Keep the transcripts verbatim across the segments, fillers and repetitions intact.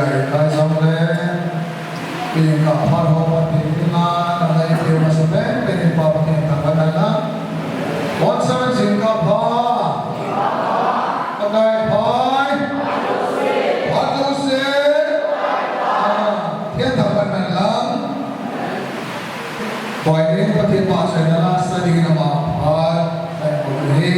Kai jong le, pin ka pha ho pa pin na, na lai pin ma sa pen, pin pa pin ta ka na na. One seven jing ka pha. Ka kai phai. Pha tu se. Ah, thian ta ka na lang. Koi ni Pathen pa sa na la sa ding na ma pha. Kai ko ni.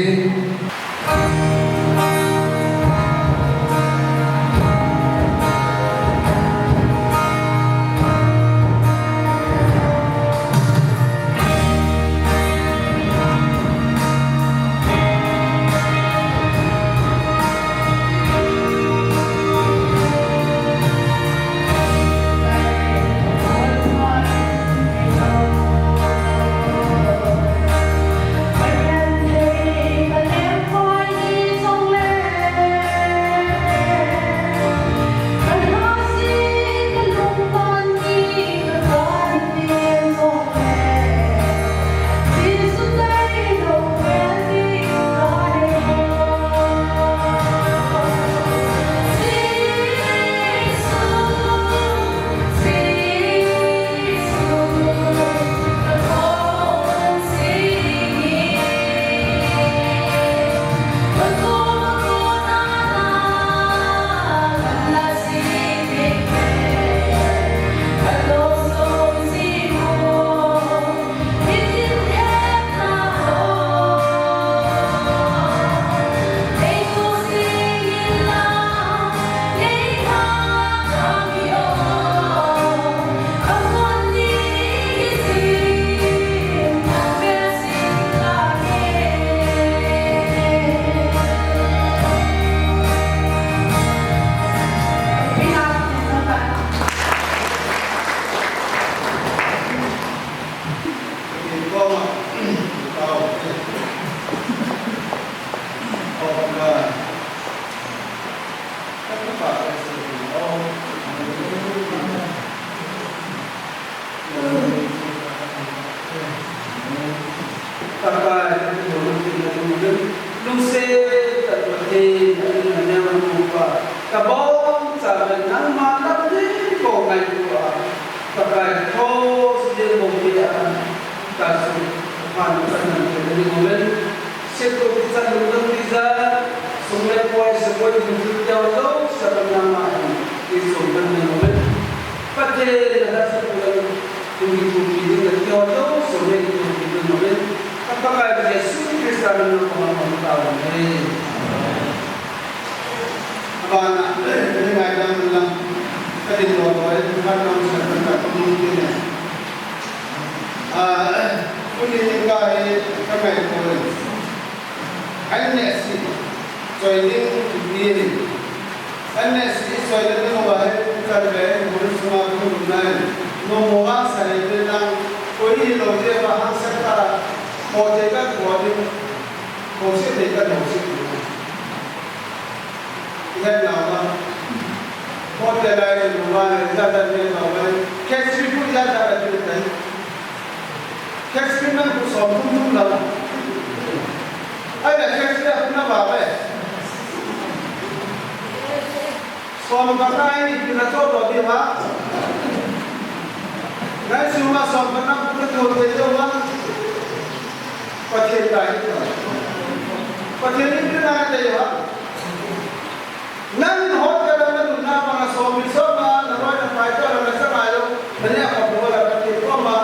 Pakai, lungset tah Pathen, amin a neo nupa, kabon chauvin nangma lam ding ko ngaito a, Pakai, those ding ko pe a, kasu, pan, pan, pan, pan, pan, Sehto kichat lungdam tija, sum le pai, sepai, ding thil teo jouse, sa pan nangma hin, kisum pan nangma hin. Pathen in nasa pulang, ding kithopi ding teo jouse, sum le kithopi ding nangma hin. Ka Pakai Jesu Christa min in nangma hin tao hen. Abana, ni ngaidam lang, ka ding lo lo, ka nang sa ka ka tum tin ne. Ah, tuni ka hi ka ngaito e. An neh sih choi ding kiti ahi. An neh sih choi le ding uva hi, ka ve, bul sunga ka um nai. Nom mo vang sa hi ve lang, koi hilou jeh uva hangsan tah a, mo jeh ka mo ding, mo sih ding ka mo sih ding. Ihet nauva. Hotel a in uva le, ijat a in uva le. Cash pu ijat a in uva le. Cash pu nang pu som pu pu la. Ai le cash pu na ba le. Som ka na in pu na cho to di ma. Nai su ma som ka na pu na cho to di ma. Pathen ta hi. Pathen in pu na ta hi ha. Nang hotel a na lutna banga som mi som a, na loi na pai to na sa ma yo, na nia ka bo la ka ti ko ma.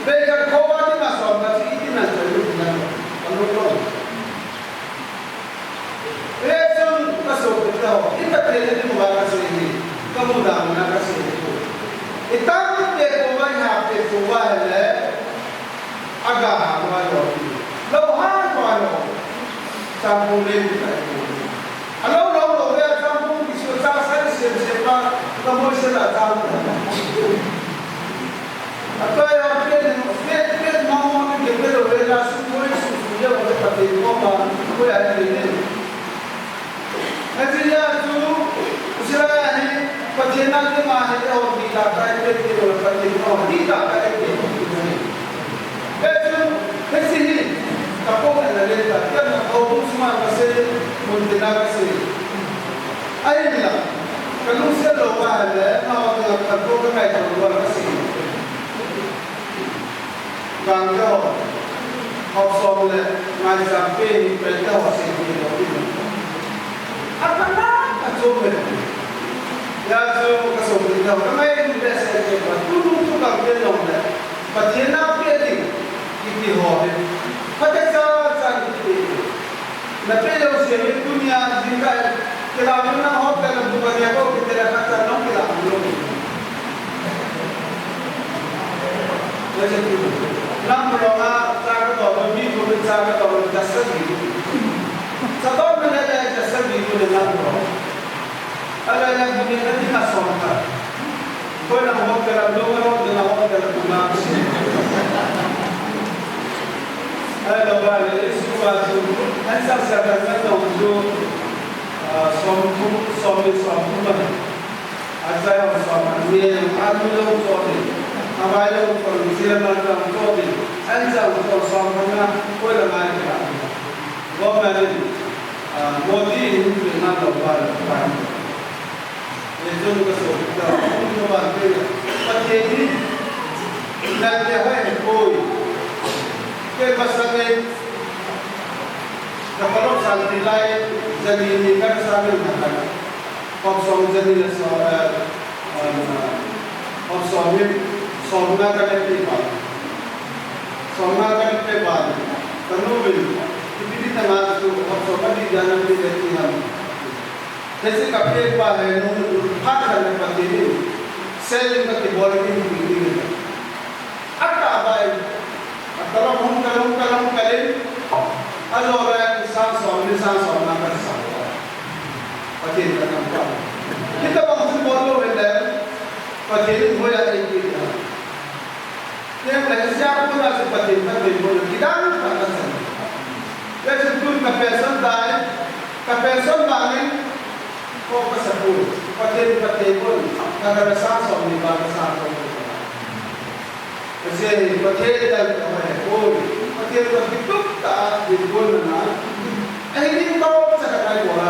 Be ka ko wa ni ma som ka si ti na sa lu na. Ka lu ko. Reason ka so ko ta ho. I ka te ni mo ka si ni. Ka mu da na ka si ni. I ta ni te ko wa ha te ko wa le. Aga ha wa yo. Lo ha wa yo. Sa ko le ni ka ko. Alo lo lo le a chang pung kisu cha sa i sem sem pa, ka moi se la chang. A kai a pe ni, pe, pe ma ma ni ke pe lo le la su moi su su ya wa le pa te mo ma, ko ya ni ni. A ji ya tu, u se la ya ni, pa te na ni ma ni o ni la kai pe ke lo pa te mo, ni la kai pe. Hichun, hiche hi, ka pona le ta, ka na ko bu suma ka se, mun te na ka se. Ahinla, ka lungset Tua le, na ho na ka ko ka kai to wa ka si. Kang ko. Hop som le, ngai sam pe ni pe ta ho si ni lo ni. A ka na, a chu me. Ya chu ka so ni lo, ka ngai ni le se ke ba, tu tu tu ka ke lo le. Pathen na pe ding, kiti ho hi. Phatecha chan kiti. Na pe jouse hi tunia jingkah, kila na hotel a bung a nia ko kiti la khat chan nong kila lo. Nang ko nga cha ka to, mi ko cha ka to, cha sa di. Sa to me le cha sa di ko nang ko. Ala ya bung ni ka ti ka som ka. Koilam hotel a, Blue House a, hotel a, Blue House. Ai, baba, le, isi wa chu, an sa sa ka na no chu, ah, som thum, som ni som thum ba. A sa ya som ni, a ni lo so ni. A bai lo so ni, sia ma lo so ni. An sa so som na, koilam ai ka. Government, ah, Modi in na lo ba lo ba. Pathen hi, nang le hoi poi. Kei masang in, ka parok sang ti lai, jani ni ka sang in na ka. Hop som jani le so, eh, um, hop som ni, som nga ka le ti ba. Som nga ka le ti ba. Ka nu bin, ti ti ta nga tu, hop som ka ti jana ti le ti ham. Hiche ka pehpa hi nung phat khat le Pathen in, selling ka kibol in, in, in. Atah bai, atah lam hung ka, hung ka, hung ka in, ajou le sang som ni sang som na ka sang. Pathen ka thangvah. Hitabang chu bol lou hile, Pathen in hoiya eipeh ding ham. Teng le, sia kona chu Pathen, Pathen kona, kidang tah kasa. Hichu tun ka pension tai, ka pension bangin, ko kasa poi, Pathen, Pathen kona, ka, ka, ka sang som ni ba, ka sang som ni ba. Ka sei, Pathen dan ka mai, oi, Pathen ka kitup tah, din kona na. Ahi din ko, sa ka kai ko la.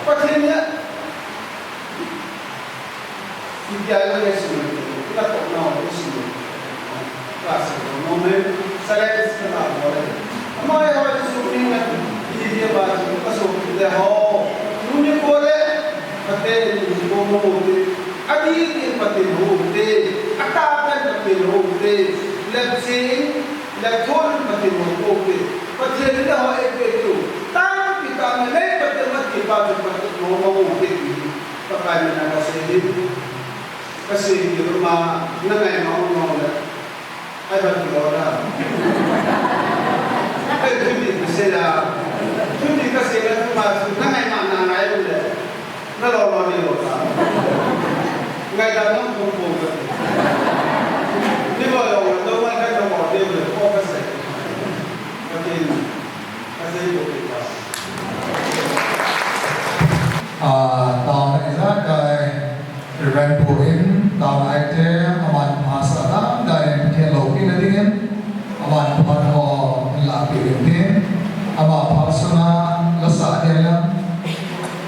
Pathen ya, India la ngai sum, ina to na ho sum. Ka sa no me, sa le sa na ho le. Ama ya wa sum ni na, India ba ka so le ho. Nuni ko le, Pathen ni ko mo te. Adi ni Pathen ho te. Ata kan Pathen ho te. Lep sing, lep thon Pathen ho te. Pathen ni ho e pe tu. Tampi tampi le Pathen ma ti pa Pathen ho mo te. Pakai mina ka sei hi, ka sei hi ruma, na ngai ma ong ong le. Ai ba ti lo da. Ai, thuti ka sei da. Thuti ka sei da, tu ma, na ngai ma na ngai le. Na lo lo ni lo da. Ngai da nong kong kong ka. Ni lo lo, lo ma ka lo lo ni le, ko ka sei. Ka tin, ka sei ko ka. Ah, taona ijat kai Reverend Pu in, taona ite, aman masa dang dang in Pathen loupina dingin, aman phat ho in lahpeh in tin, ama phat sunga lasa ding lang,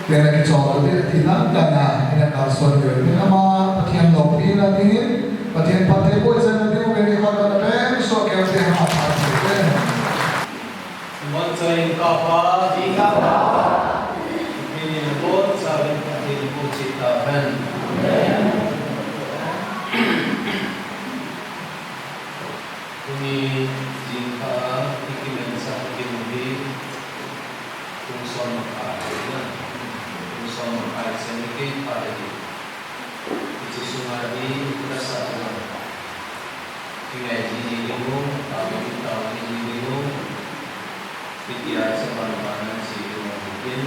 tena kichol ding ati dang dang a, ina kalson ding tin, ama Pathen loupina dingin, Pathen phatthei boh chan na ding, uvin i hot na pen, so keu te ama phatthei te. Mon chai in kapa, in kapa. Min in bon chai in Pathen pu chi ta hen. Tuni jingkah a i kimansah ding hi kum som makai na. Kum som makai chan ni kei pha ding. Hiche sunga hi lasa jong kingai ji ji ding u, tao ji, tao ji ji ding u, hitia chu ban ban a che ding u hitin,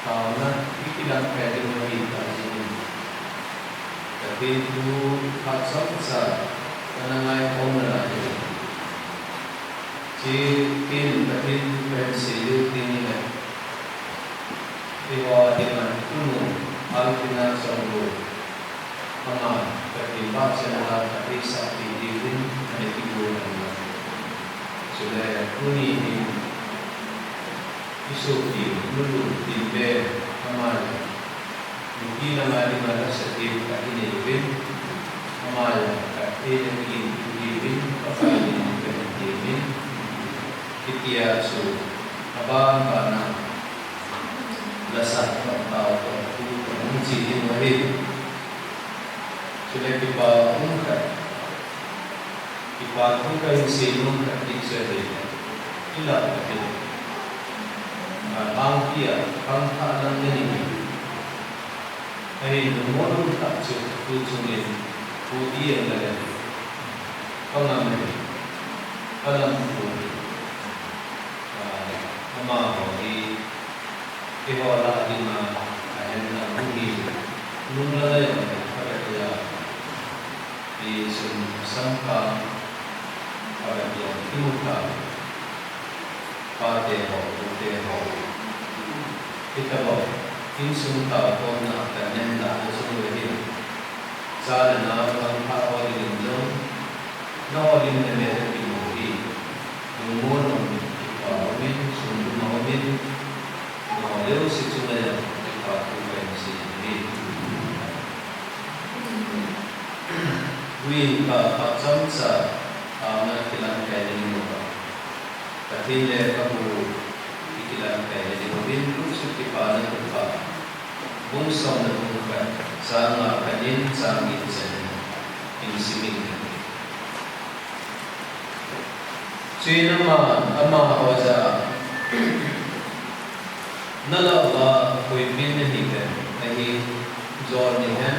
taona hi kidang peh ding u ahi ta ji ding. Pathen thu phat chomcha kana ngai khom nalai hi. Hitin Pathen thu kahin sei diu tin ahile. Eiho dinga i punu, Alvina Chongboi, ama Pathen vahchoi a adeisah thei diuvin ana kigon ahi. Chule tuni hin i sopi Nulun Tinbel, ama le Ipi langa dinga lasa thei khat inei uvin, ama jong khat eina kiginpi uvin, Pakai min in kahin temin, hitia chu aban bana lasa taotao thu kahung chi ding ahi. Chule kipa um khat, kipa thu kahin sei nom khat hi chu ahi, ilah khat in, a, hangpia khangthah lang nahi. Ahin, lungmon um tah chu tu chungin, pu di ang le, pangam le, palam pu, a, amaho hi, keiho lah dinga, ahin lang u hi, nung la la jong, a vet a, i sun sam kha, a vet jong, i mu kha. Pate ho, pute ho. Hitabang, insung taokhomna kahin nei na chung uva hin, cha le nao khangthah ho dingin jong, nangho lim le mel kimu hi, lungmon umin, kipa umin, sum duma umin, nangho jouse chunga jong, kipa thu kahin sei ahi. Tuin ka phat chomcha, a, na kilang kai ding uva. Pathen le Pakai, i kilang kai ding uvin, lungset kipana thupha. Bung somle bung khat, chang nga khat in chang get chan in, in simin. Chuin aman, amaho jah a, Nalah uva koipin nahiuvem, ahi, jol neihen,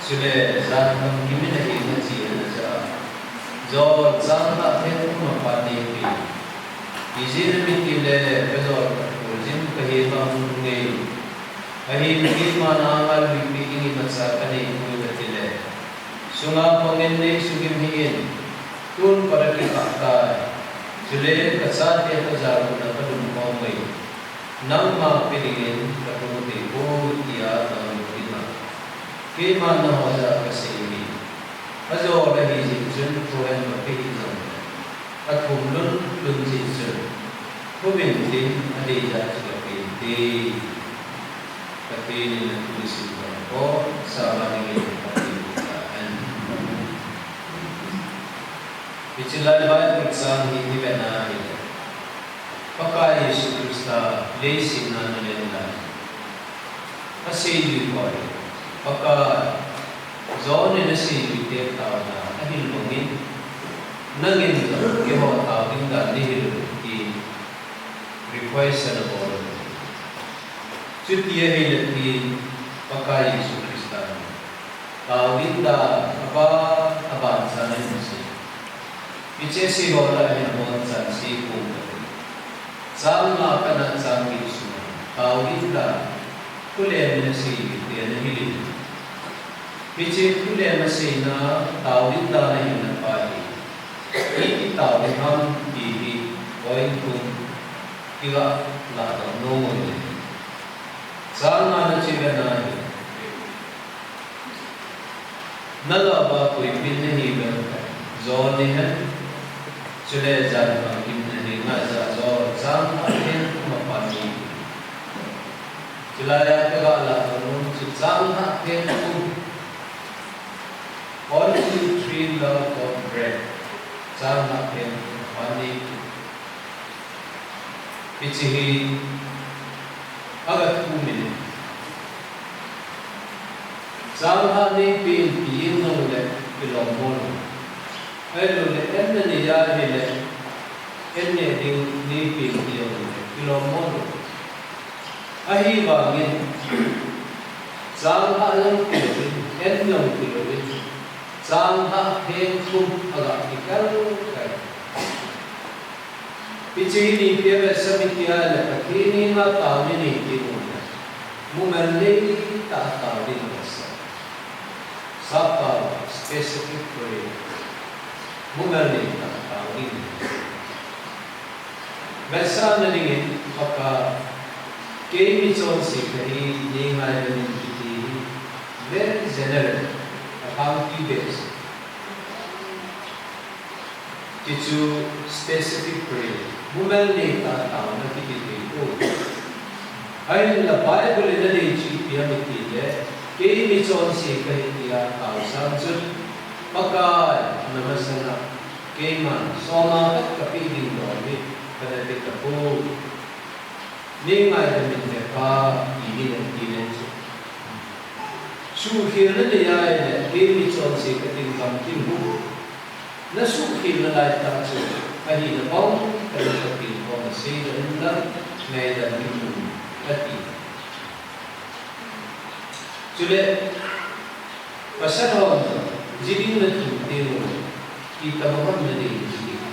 chule jan kham kimin ahi nachi ana ja. Jol chang lhah theng khum apat neipi. Ijeh inem itile kajol khat kul jing kahi vang hung ngei. Ahin keima nanga luipi ding imacha kanei poi katile, sunga pangin nei sugim hih in, tun pat a kikhah tai. Chule kachate kajal un a kalum khom uve. Nangma pe dingin kathum thei poi tia dong ding a. Keiman nangho jah a kasei ahi. Ajol ahi jeh chun thuhen kape hih jongle, athum lhun lhun jeh chun, thumin tin adei jat chu kape inte. Pathen in athu sim bang ho, sahma dingin Pathen in tahen. Hiche lai Bible chang hi ivet na ahile, Pakai Jesu Christa leiset a ana len lai, aseijui ho, Pakai, John in aseijui te taona ahil bangin, nangin jong keiho tao ding dan neihil u, tin request ana bol u. Chuti ahile, tin Pakai Jesu Christa in tao ding dan aban aban chan ana sei. Hiche sei ho lah a hin abonchan sei pum kate. Chang nga a pat a chang get sunga tao ding dan, thulem in aseijui te ana hilin. Hiche thulem aseina, tao ding dan ahina pa hi, iti tao ding ham ti hi, point thum kiga lahdoh nom u ahi. Chang nga na chu ivet na ahile, Nalah uva koipin nahiuvem, jol neihen, chule jan kham kimin ahi naja. Jol chang lhah theng khum apat neipi. Chulai a kaga lahdoh nom chu chang lhah theng khum. Only three loaf of bread. Chang lhah theng khum apat neipi. Hiche hi aga thum in, chang lhah neipen ti in jong le kilom mo lou. Ahilouleh an nanei ahile, an neh ding neipen ti jong le kilom mo lou. Ahivangin, chang lhah jong kilou in, an jong kilou in, chang lhah theng khum aga kikal kai. Hiche hi ipi avetsah em itile, Pathen henga taona nei teng uleh, mumel neitah a tao ding avetsah. Sappao, specific prayer. Mumel neitah a tao ding. Vetsahna dingin, Pakai, kei michonse kahi, nei ngailut in kiti hi very general, alhangpi beh. Hichu specific prayer. Mumel neitah a taona kiti thei poi. Ahinla Bible in adei chu ipi ham itile, kei michonse kahi tia taosang chun, Pakai, namasanga keiman soma khat kapeh ding dom hi kana pe tapoi. Nei ngaidam in he Pa, ti hi nati nen chu. Suhkhel nadei ahile, kei michonse kating gamtin hung. Nasuhkhel nalai tah chu, ahina bang, kana Pathen koma seidoh inlang, ngaidam in, ati. Chule, pasal hon, ji ding natum teng u, itobang ham nadei ji ding.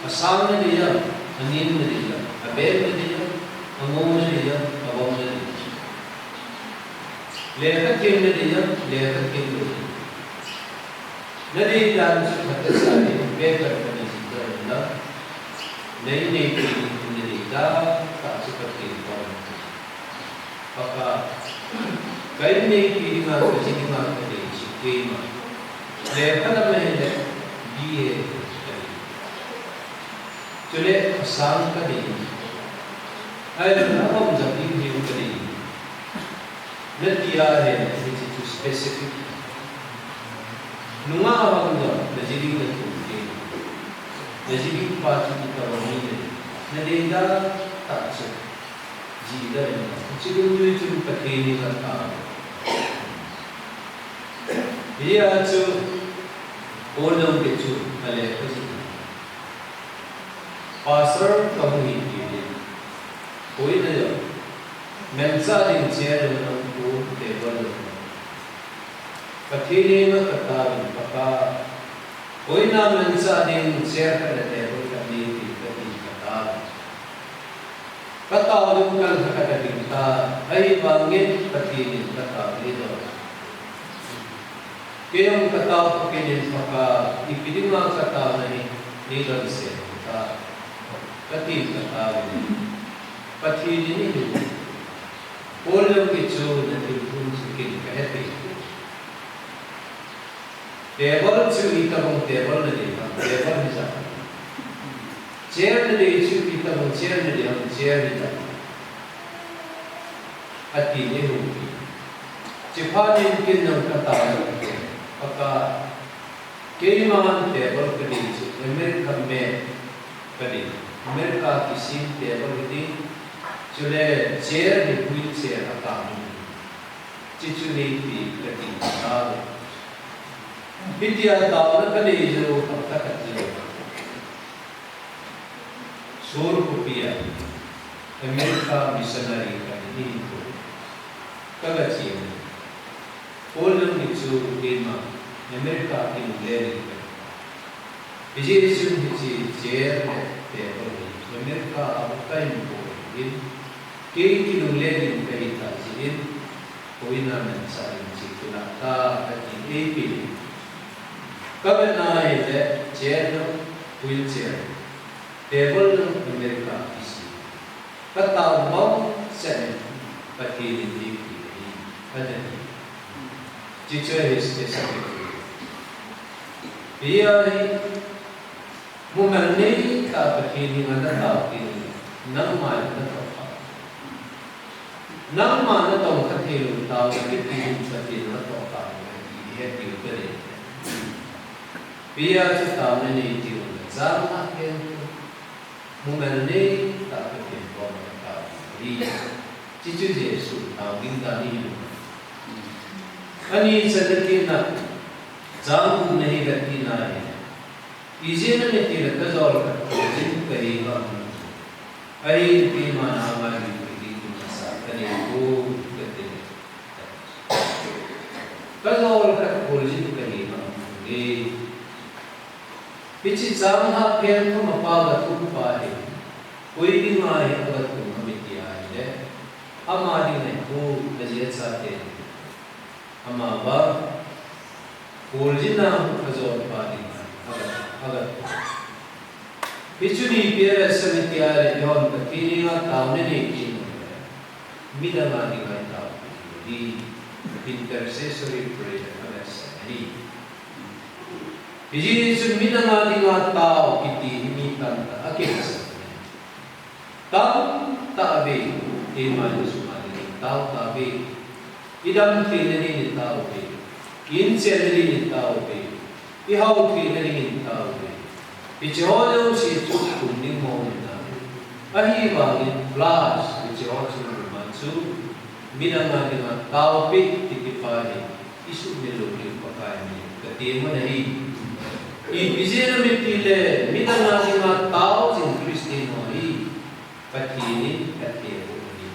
Asang nadei ham, anem nadei ham, abeng nadei ham, angou nadei ham, avom nadei ham. Lekha them nadei ham, lekha them nadei ham. Nadei dan chu phatechan in paper kana jihdoh inlang, nei neipi ding nadei dan tah chu Pathen koma. Pakai, ka in neipi dinga, kaji dinga kadei chu keima, lekha lam ahile B A kadei. Chule asang kadei. Ahile avom jat ding hiu kadei. Nati ahile hiche chu specific. Nungah avom jat, naji ding natum teng u, naji ding pa chu itobang mi nadei, nadei dan tah chu jihdoh in, hiche dungjuiya chun Pathen henga tao. Hijeh a chu Paul jong kei chu alekha jih, Pastor kahung hi tin, koima jong manchah ding chair jong aum pon, table jong aum pon. Pathen henga kataovin, Pakai, koima manchah ding chair khat le table khat nei tin, katin kataovin. Katao ding kal khat ading tai, ahivangin Pathen in katao hi dong. Kei jong katao kha kit in, Pakai, ipi dinga kataona hi neidonse in tai, katin kataovin. Pathen in eihin, Paul jong kei chu nathilpeh chu ken kahe peh. Table chu itobang table nadei ham, table hijat. Chair nadei chu itobang chair nadei ham, chair hijat. Atin eihoupi. Chuphat in ken jong katao, Pakai, keiman table kadei chu America made kadei, America kisem table hiding, chule chair hi wheelchair akam ding, chuchu neipe katin katao. Hitia taona kanei jou hapta khat jou, Seoul khopia America missionary khat in eihin kou. Kaga chen, Paul jong kei chu keima America kinungle ding kahi. Hijeh chun hiche chair le table hi America a kahin kou in, kei kinungle ding kahi tah jeh in, koima manchah ding chu kilah tan, katin eipe in. Kavet na ahile chair jong wheelchair, table jong America kisem. Katao bang chan in Pathen in eipeh ahi, ati. Chuchu ahi specific. Hijeh a hi mumal neitah Pathen henga natao teng, nangma natong kha, nangma natong kha theilou taona kiti in Pathen natong kha, kati hi hetdiu kadei. Hijeh a chu taona nei teng, janhi a ken mumal neitah Pathen koma katao ahi. Chuchu Jesu tao ding dan ahi. Ani channa kit na, chang gup na hi kati na hi. Ijeh inem itile kajol khat kholjin kahi ngam. Ahin keima nangma ding kiti kum masa kanei poi kati. Kajol khat kholjin kahi ngam e. Hiche chang hah phen thum a pa gathum pa hi, koi dinga hi agathum ham iti ahile, ama dinga hi, ajeh a chate, amavang kholjin a hung kajol pa dinga hi aga, agathum. Hichu ipi avetsah em iti ahile, eihon Pathen henga taona nei teng uleh, midang a dinga itaopi diu ahi, intercessory prayer avetsah ahi. Hijeh chun midang a dinga tao kiti hi mi tamtah a kivetsah ahi. Tamtah vei Keima insung a dingin tao tauve. I dam theina dingin tao uve. I inchen na dingin tao uve. I hao theina dingin tao uve. Hiche ho jouse chu kum ding mong in ahi. Ahivangin plus hiche ho chu kum a chu midang a dinga taopeh kiti pa hi i sumil lou ding Pakai min in ka ti mo ahi. Ipi jeh inem itile midang a dinga tao jing Christian ho hi Pathen in ka ti mo ahi.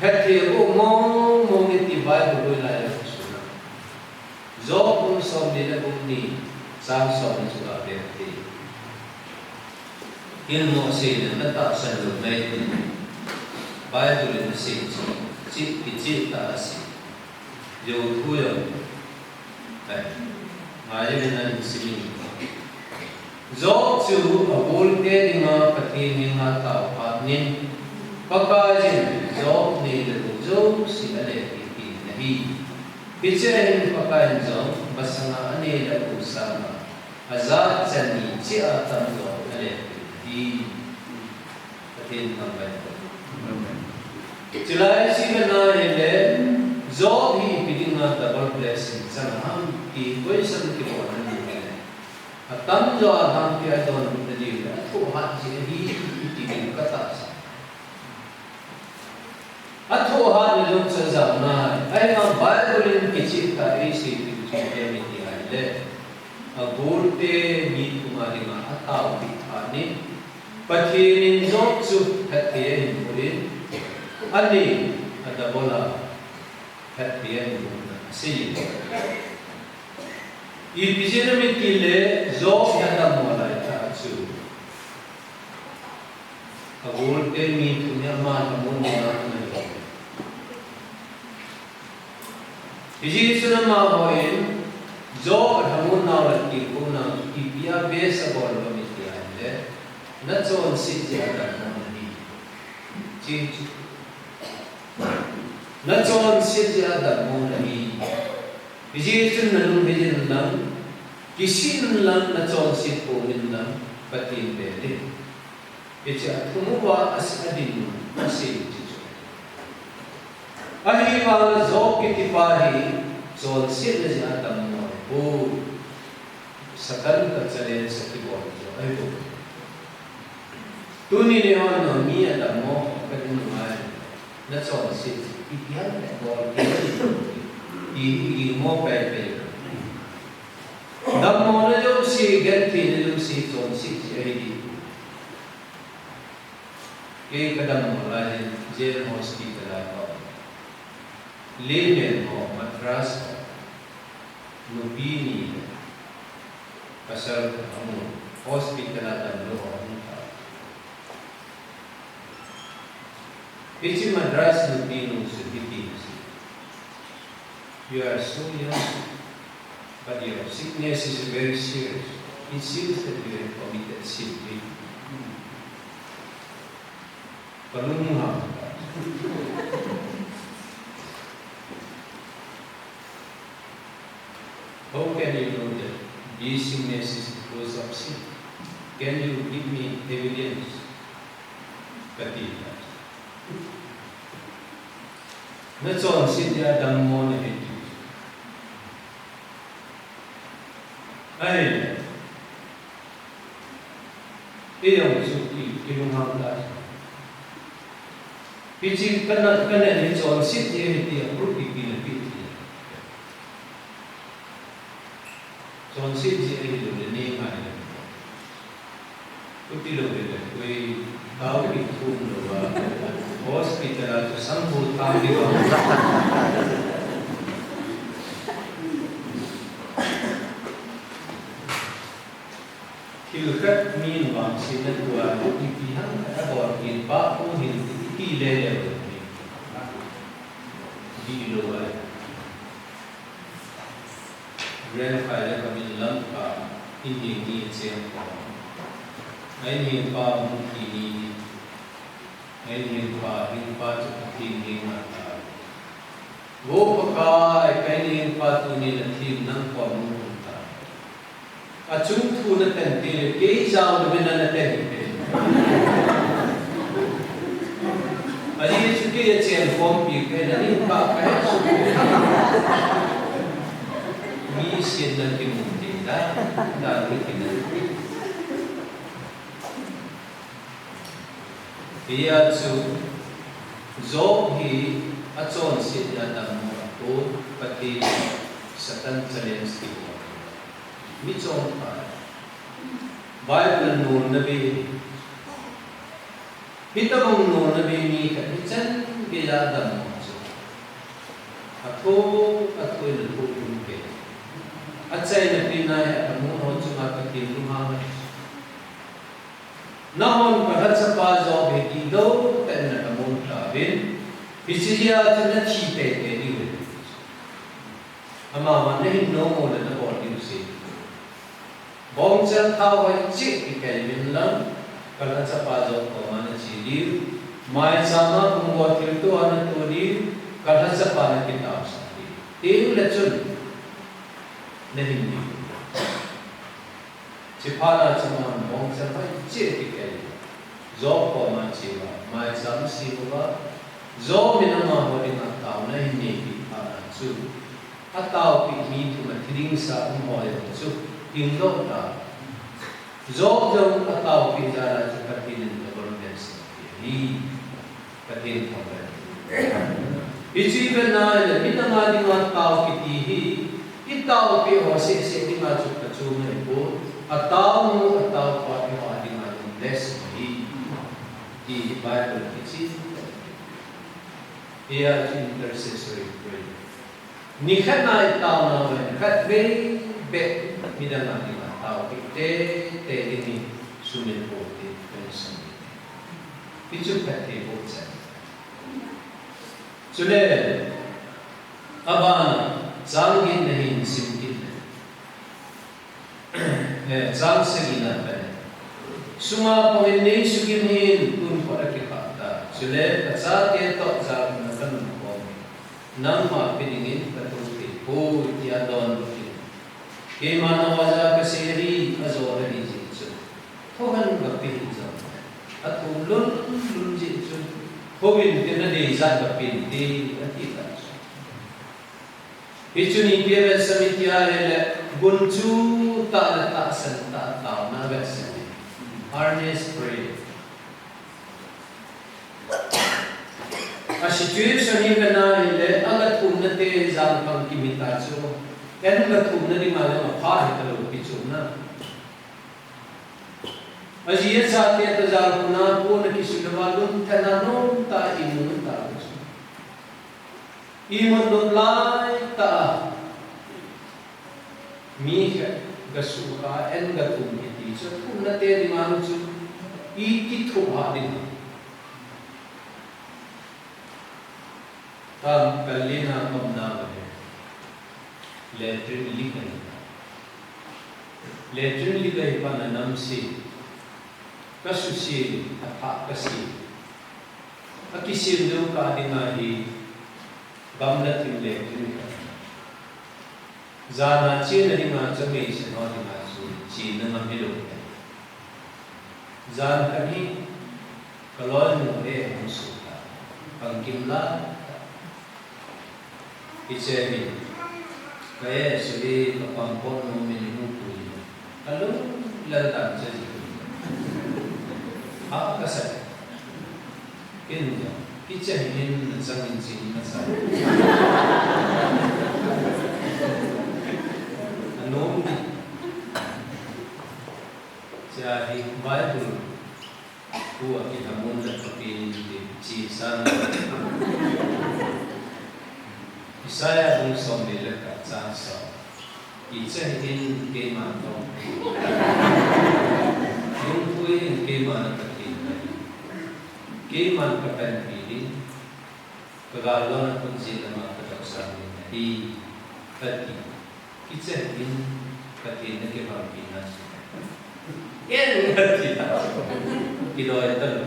Phatthei aboh mong mong e ti Bible lui lai a kisun a. Job bung somni le bung ni chang somni chu ga vet te. Hilmo asei le na tahsan lou nai ti. Bible in asei chu, chi, kicheh tah a asei. Jou thu jong. Ngai le na in simin. Job chu agolte dinga Pathen henga tao phat in, Pakaiyin Job nei le gou jouse alepeh in ahi. Hichea hin Pakaiyin jong masanga anei le agou sanga ajat chan ni cheh a tamjo alepeh in ahi. Pathen thangvah in. Chulai chu ivet na hile, Job hi ipi dinga double blessing chang ham ti question kibol na hile. Atamjo a lampi a idon na diu le, athoh hat jeh ahi, iti ding ka tahsan. Athoh hat na jong chu ajao nai. Ahivang Bible in kicheh tah a eisei diu chu ipi ham iti ahile, agolte mi thum a dinga ataopeh phat in, Pathen in Job chu phatthei ahin boh in, ani a double a phatthei ahin boh na asei. Ipi jeh inem itile Job hi adammo lai tah chu agolte mi thum hi ama lhamon nau ahi. Hijeh chun amahon Job lhamon nau le kikou nau chu ipi a base abol uvem iti ahile, nachonset jeh a dammo nahi. Chi chu. Nachonset jeh a dammo nahi. Hijeh chun nalunghei in lang, kisih in lang, nachonset pon in lang, Pathen bel in. Hiche a thum uva asi adin, asei chu chu. Ahivang Job kiti pa hi chonsetna jeh a dammo ahipoi. Satan toh challenge akibol chu ahipoi. Tuni nihon mi adammo ka ding ngai. Nachonset ipi ham le bol kit in ti hi iging mo pei pei. Dammona jouse, gentheina jouse chonset jeh ahi. Kei kadammo lai in Jail Hospital a ka um. Layman ho, Madras ho, nupi ni le pasal khat aum, hospital a damlou ho ahung tao. Hiche Madras nupi nu chu hiti asei. You are so young, but your sickness is very serious. It seems that you have committed sin. Kalung hang. How can you know that this sickness is because of sin? Can you give me evidence? Kati. Nachonset jeh a dammo nahi ti. Ahile, eijong chu ki, kilunghang ta. Hiche kana, kana nachonset jeh ahi tia proof ipi napeh ti. Chonset jeh ahilou le nei ngai le. Chuti lou le koi tao kithum lou a, hospital a chu sangbu thang ding a. Thil khat min vangsetna tua ipi ham khat abol kit pa u hin iti le le. Di lou a. Ren khai le kamin lam ka, in hing ni cheng ko. Ai ni pa hung ki ni. Ai ni pa, hing pa chu ka ki ni ma ta. Vo Pakai, kai ni pa tuni na thim nang ko mu ta. Achung thu natan tile, kei jao le na natan hi. Kei a chen khompi kei na ning ka ka he su. Mi sin na kimu ti da, da ni ki na. Hia chu, Job hi achonset a dammo a kon, Pathen Satan challenge kibol. Mi chonpha. Bible nolna bei. Hitobang nolna bei mi khat hichan geiya dammo chu. Athoh, athoh in athoh lhung kei. Achaina pen a hi amu ho chunga Pathen lunghang a. Nahon kalhachapa Job hi dihdoh tah in namu tauvin, hiche jeh a chu nathi teitei diu ahi. Amavang nahin nom uleh nabol diu ahi. Bongchal thao hoi cheh kikai uvin lang, kalhachapa Job koma nache diu. Maicham a pumgo thilto a nato diu, kalhachapa nakitaosah diu. Teng le chun, nahin diu. Chuphat a chu aman bongchal hoi cheh kikai. Job koma che uva, maicham asem uva. Job in amaho dinga taona ahin neipeh phat a chu, ataopeh mi thum a thi ding sa um ho jong chu hingdoh ta. Job jong ataopeh jal a chu Pathen in double blessing apeh ahi. Pathen thangvah. Hichu ivet na ahile, midang a dinga tao kiti hi, itaopeh ho seh seh dinga chu phachom ahipoi, ataonu, ataopa eiho a dinga jong blessing ahi. Ti hi Bible kichen. Hia chu intercessory prayer. Nikhat a itaona uva khatvei beh midang a dinga taopeh teitei ding hi sumil poute, pension. Hichu phatthei boh chan. Chule, abana, chang get na hin sim kit le. Eh, chang sagi na pen. Sunga pang in nei sugim hin tun khut a kikhah ta. Chule, kachate toh jalkhun a kanun khom. Nangma pe dingin katou thei poi, tia donbut in. Keiman na oja kasei ahi, ajol ahi jeh chun. Thohan gape hih jong. Athum lhun lhun jeh chun. Houin tin nadei jat gapen te, ati ta chu. Hichun ipi avetsah em tia ahile, gunchu tah le tahsan tah a taona avetsah e. Earnest prayer. A situation hi kana ahile, agathumna te jangpang kimit a chu, an gathumna dinga jong apha hitalou kichunna. Aji achate toh jalkhun a pon a kisu louva lungthim a nomtah a imut tah a chu. Imut nop laitah a mi khat gasuhkha, an gathum kiti chu, thumna te dinga chu, iti thuh ha ding. Tam kal lina umna uva hi. Latrine leak ahi. Latrine leak ahi pan a namse. Kasuse, athah kase. Akisem jou kah dinga hi gamla thim latrine khat. Jan a chena dinga chu meisen ho dinga chu chena ngam hilou. Jan khat hi kaloinu e hung suh ta. Pangkim la. Hiche hi. Ka e suh e kapang pot nom in hung pui. Kalung lel dan che ji. Ha kasa. Ken ja. Kicha hin nachang in ching nasa. Anom di. Cha hi Bible. Pu a kilhamon le kapin ti chi sang. Isaiah bung som ni le khat chang som. Kicha hih in keiman tong. Lungpui in keiman a Pathen kahi. Keiman kapanpi ding. Kagal lona khut jin lama kadopsang ding ahi. Ati. Kicha hih in Pathen na kiphanpi na chu. En ati. Kiloi talou.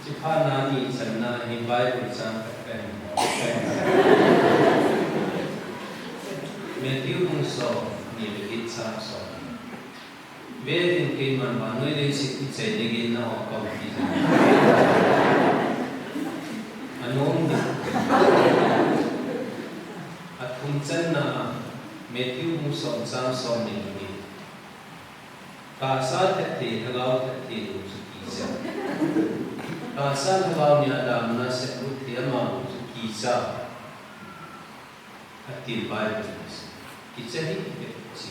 Chuphat na ni channa hi Bible chang khat kahin. Matthew bung som ni le get chang som. Veuvin keiman vannoi leiset kichaina gei na ho kahin ti. Som chang som ni ni. Tahsa thetthei, lhagao thetthei nu chu kicha. Tahsa lhagao nia damna seplut thei ama nu chu kicha. Atin Bible in. Kicha hih in ti.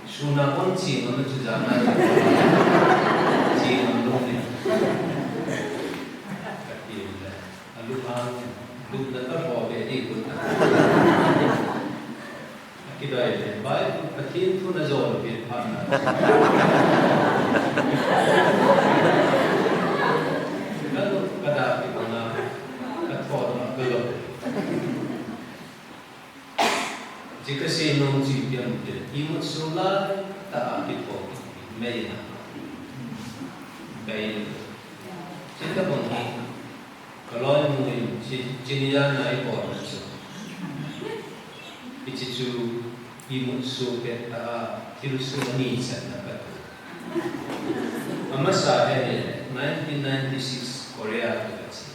Sun a kon chi ngam chu jana. Chi ngam lou ni. Atin le. Alu hang. Lupna ka ho be di kun. Akidai le, Bible, Pathen thu na jol pet phat na. Ka lu, ka da ki na, ka thot na, ka lo. Ji ka sei nom ji pian te, imut so lai tah a kitho, mei na. Bai. Ji ka bang hi, Ka loinu in chi, chini jana i bol na chu. Hiche chu imut so pet tah a, thilsoh ni channa ka tu. Amasa hi nineteen ninety-six Korea ka che.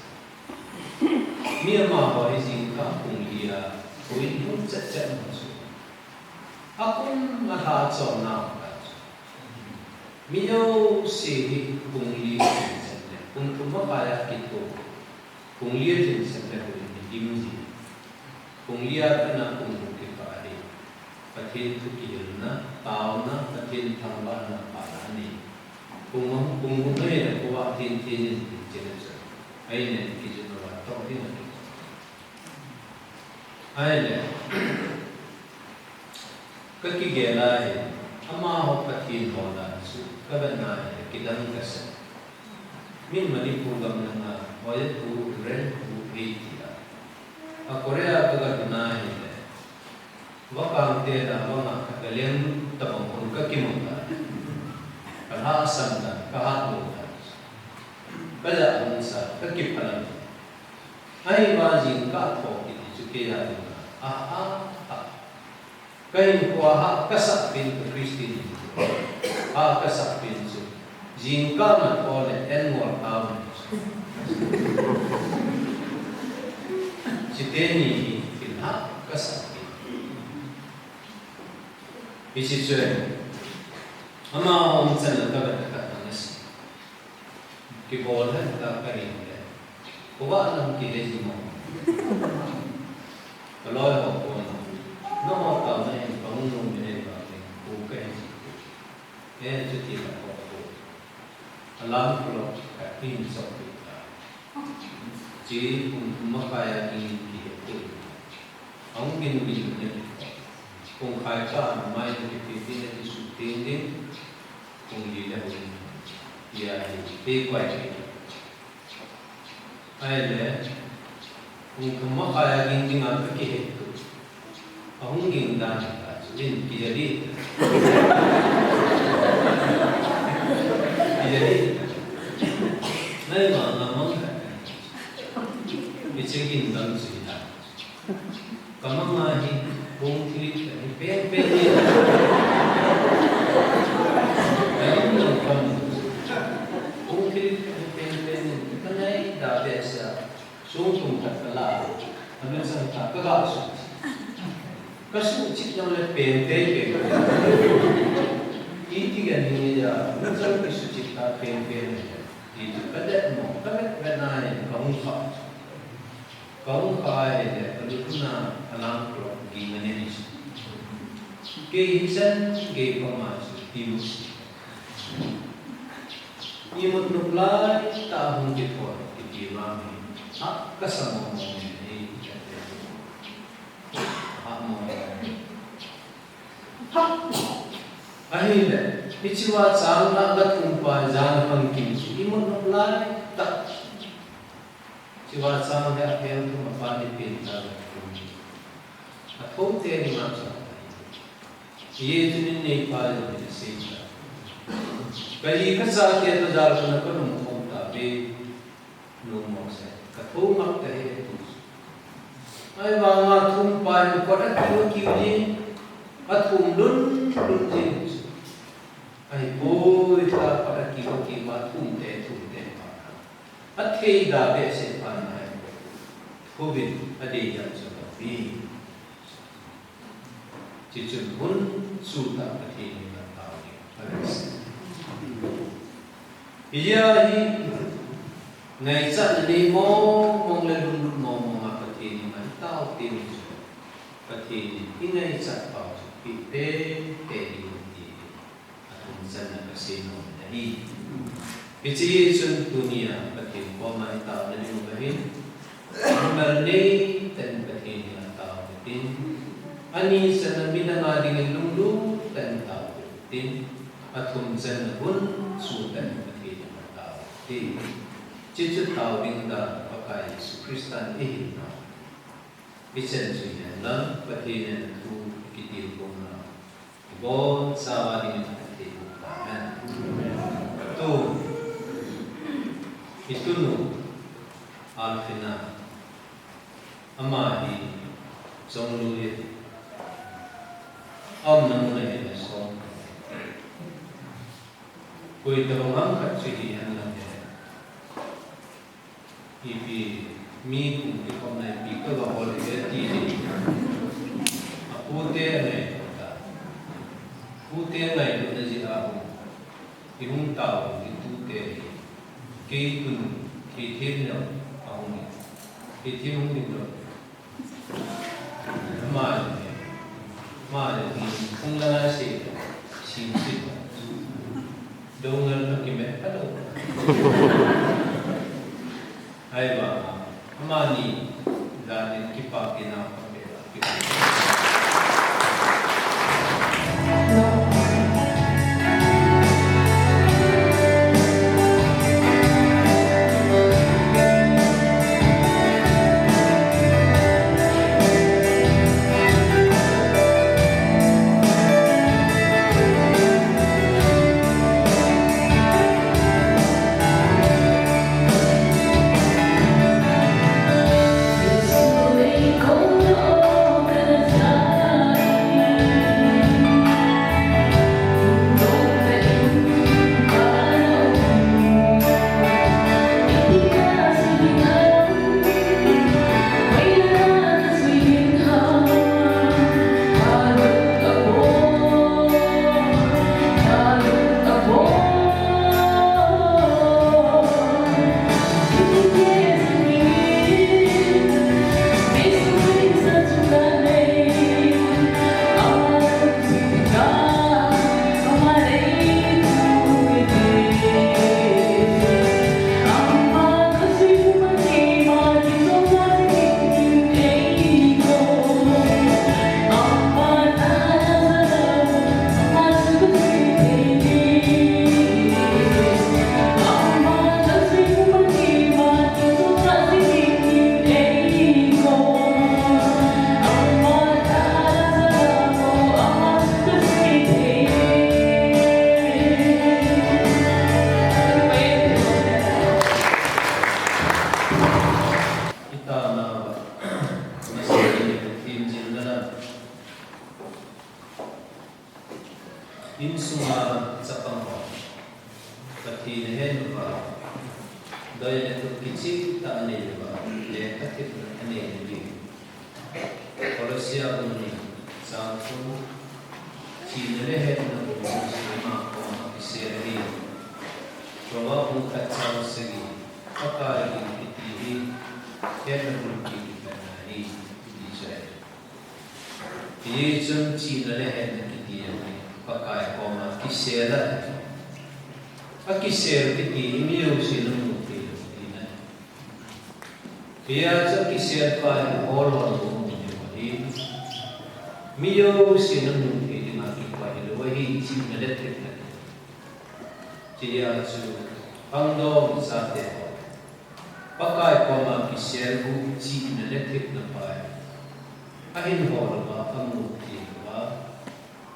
Mi amaho hi jingkah pung li a, houin hung chet chet ma chu. Akum alha chom nau ta chu. Mi jouse hi pung li a lhin chet le, pung thum makai a kitho. Pung li a lhin chet le houin hi dim ji. Pung li a pat na pung gup kikah hi. Pathen thu kihilna, taona, Pathen thangvahna phat a nei. Pung, pung gup na hi le khovah thin thin in lhin chet le chu. Ahile kijot na va toh ding ahi. Ahile. Ka kigel a hi, amaho Pathen ho dan chu, ka vet na hi, kidang ka sa. Min Manipur gam langa, Hoya Pu, Ren Pu, Ri ti a. A Korea ka ga lhun a hi le. Vakang te da vanga ka leng tabang hon ka kimu ta. Ka lhasam ta, ka hat lou ta. Ka ja hon sa, ka kiphalam. Ahivang jingkah tho kiti chu kei a dinga. A, a, a. Ka hinkhoa ha ka sah pen ka Christian. Ha ka sah pen chu. Jingkah man ole en ngol tao. Chiteni hi kin ha ka sah pen. Hiche chu. Amaho umchan la ka vet khat na si. Kibol hen ta ka ring le. Khovah lang kile ji mo. Ka loi ho kon. Nangho taona in ka hung nom in ei vang le. Ko ka hi ji. E, chuti la ko ko. Alarm clock ka in chok tu ta. Chi pung thum makai a ding kihe tu. Ahung gin gin ne. Pung khai ka mai ne kipi pi ne kisu ting ding. Pung li le hung. Tia hi, te koi hi. Ahile, pung thum makai a ging ging a ka kihe tu. Ahung ging dan hi ta chu in kija di. Kija di. Nai ma nga mang ka. Hiche ging dan chu hi ta. Ka mang a hi, bong thil hi, hi pen pen hi. Ka in lang kam. Bong thil hi pen pen hi. Ka nai da be sa. Sung sung khat ka la. Ka nun sang khat ka ga su. Ka su chit jong le pen te pen. Iti ka ni ya. Nun sang ki su chit ka pen pen. Iti ka det mo. Ka vet vet na ni ka hung kha. Ka hung kha ahile, ka lutna alarm clock ging a ne ni. Kei hi chan, kei pa ma chu ti mu si. Imut nop lai tah a hung kithon, kiti vang hi. Ha, ka sa mo mo ni, ha mo mo. Ahile, hiche va chang a ka thum pa jan hung kim chu, imut nop lai tah. Hiche va chang hi a peng thum a pa ni pen ta. A thum te ni ma chang. Ye chu nin nei pa jong ni sei ta. Ka ji ka cha te to jal ko na ka lum khom ta ve. Lum mo se. Ka thum mak ta he tu. Ahivang a thum pa ni ko da ki ki ni. A thum lun lun ji. Ahipoi ta pa da ki ki ma thum te thum te pa. Athei da behseh phat na hi. Thuvin adei jam chu ka pi. Hichun hun chutah Pathen in atao ding. Hijeh a hi ngaichatna nei mong mong le lunglut mong mong a Pathen in atao teng chu Pathen in ingaichat pau chu ipi tei tei ding ti hi athum channa kasei nom ahi. Hiche chun tunia Pathen koma itaona diuva hin, numei tah in Pathen hi atao utin, ani channa midang a dingin lunglut tah in tao utin, athum channa hun chutah in Pathen hi atao utin. Hiche chu tao ding dan Pakai Jesu Christan eihilna. Ichan chu hihen lang Pathen in athu kitilkhouna ibonchauva dingin athei tahen. Tu, itunu, Alfina, ama hi chonglui aumna mun ahi le som. Koi tabang ham khat chu hihen lang hi. Ipi mi kum kikhopna ipi kagahol e ti hi. Apute angailutna. Pute ngailutna jeh a hung. Ihung tao itute hi. Kei tun, kei them lou ahung. Kei them hung ding lou. Ama, ama, kung langa se, sim sim. Dongal akimet phalou. Ahivang, amani, danin kipa kina pha pela. Insunga chapang ho, Pathen ahen uva, doi le thup kicheh tah anei uva, lekha thepna anei uve. Kolosia bung ni, chang thum, chihna le hetna bung ni, ama koma kisel ahi. Proverb bung khat chang sagi, Pakai ding kiti hi, hetna bung kikhenna ahi, ti chu ahi. Hichun chihna le hetna kiti ahi, Pakai koma kisel ahi. Akisel kiti hi mi jousen amu thei lou tina ahi. Hijeh chun akisel pa hi hol hol lou amu thei lou ahi. Mi jousen amu thei dinga kipa hilou ahi, chihna le hetna kiti. Hijeh chun, khangdong chate ho, Pakai koma kisel u chihna le thepna pa hi ahin hol uva, amu thei uva,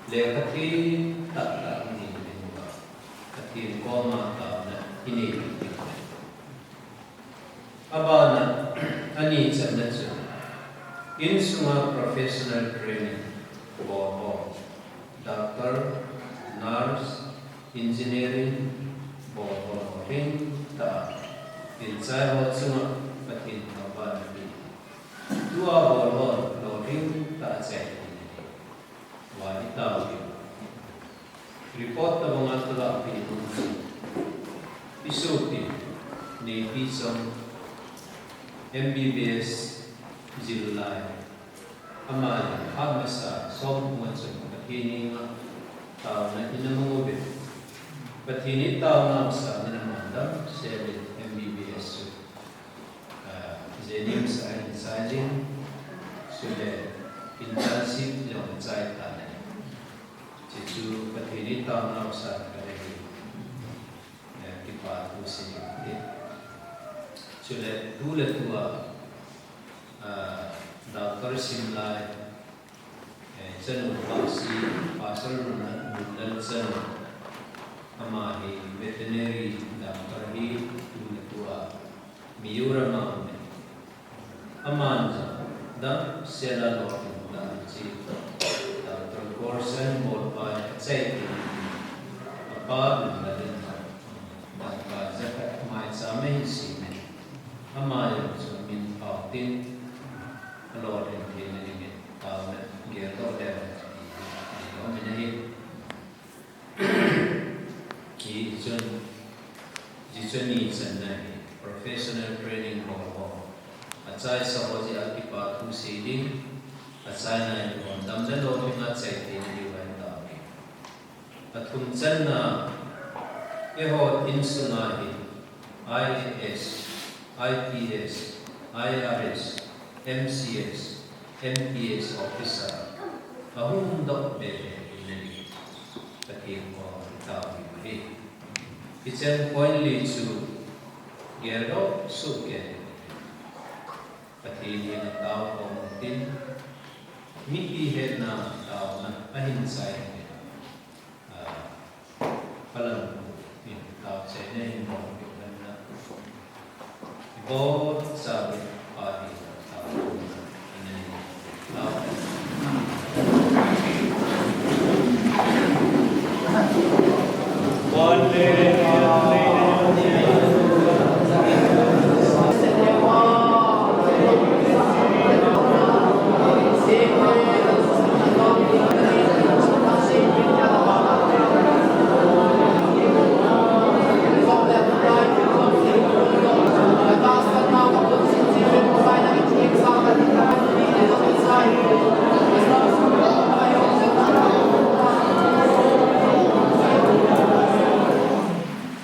lekha them tah tah ahin ding uva, Pathen koma taona inei ding uva. Abana, ani channa chu, insunga professional training bol ho, doctor, nurse, engineering bol ho lolhing tah a, inchai ho chunga Pathen thangvahna pe. Tua bol ho lolhing tah a chai theina ahi. Wa itau hi. Report tabanga tulahpi nung chu. Isopi, Neipi Chong, M B B S jil lai. Ama hi phat masa som thum a chun Pathen henga taona ina mang uve. Pathen itaonau sangin ama damsel in M B B S chu, ah, JNIMS a ahin chai jin, chule internship jong achai tan ahi. Chuchu Pathen itaonau sangin ahi. Eh, kipa thu sei ding. Chule tu le tua, ah, Doctor Simlai, eh, chanu Pasi, Pastor Lunlal, Lunlal chanu. Ama hi veterinary doctor hi tu le tua Mizoram a um e. Aman jong damsel a lolhing tah chu Doctor Gorson Bolpai achai tin, apa Lunlal in jong dangka jakhat maicham ahin sem in, ama jong chu min phao tin, alolhing theina dingin taona geldoh leu hen ti hi aum in ahi. Hichun, hichun ni channa hi professional training bol ho, achaisa ho jeh a kipa thu sei ding, achaina hi ho dam le lolhing a chai theina diu ahi tauve. Athum channa, eiho insunga hi IAS, IPS, IRS, MCS, MPS officer ahung doh be be in ahi. Pathen koma itao diu ahi. Hicheng point li chu geldoh soh kei. Pathen henga tao khom tin, mipi hetna taona ahin chai in. Ah, Palang in tao chaina hin bol kit lena. Bol cha pa hi tao na.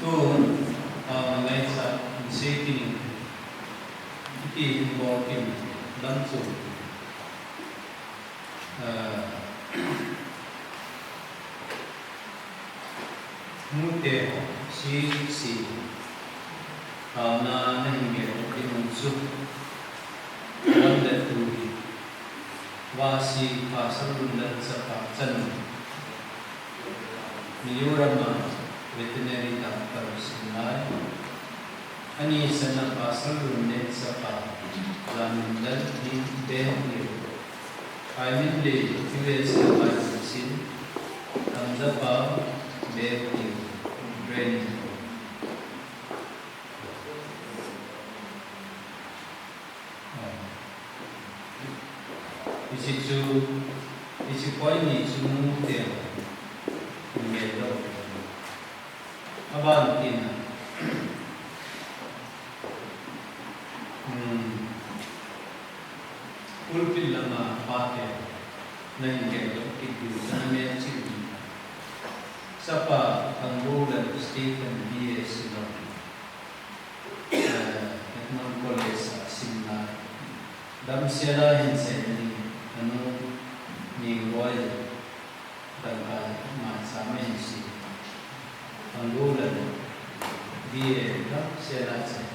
Tun, ah, ngaichat in sei kit in, iti hin bol kit in, lam chu, ah, nute ho, C C, taona nahin gel kit nung chu, lam le tu hi, Vasi Pastor Lunlal chapa chanu, Mizoram a veterinary doctor Simlai, ani channa Pastor Lunlal chapa, Lamminlal Benghiu, Kaiminlei U S A Bible Mission, Tamjapao Benghiu, training. Hiche chu, hiche point ni chu nute ho, nge lo. Aban tin, hmm, pulpit langa pate, nahin geldoh kit diu, na melchih diu. Chapa Thangboulal Stephen B A Shillong. Eh, Edmond College a simna. Damsel a hin chai ni, anu Ningroi, dangka maicham a hin sem. Thangboulal B A damsel a chai.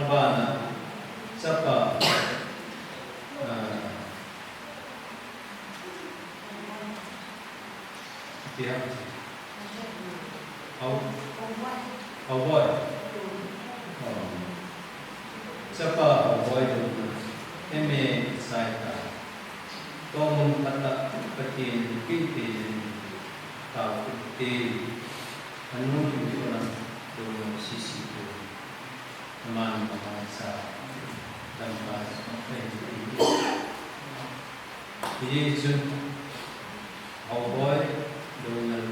Abana, chapa, ah, Tia. Hao. Haoboi. Oh. Chapa Haoboi Lunlal. M A sai ta. Tomun phatah Pathen pi te yen. Tao te. Anu hin ko na. Dona sisi ko. Aman mama sa. Dangka sa. Hijeh chun, Haoboi Doungel,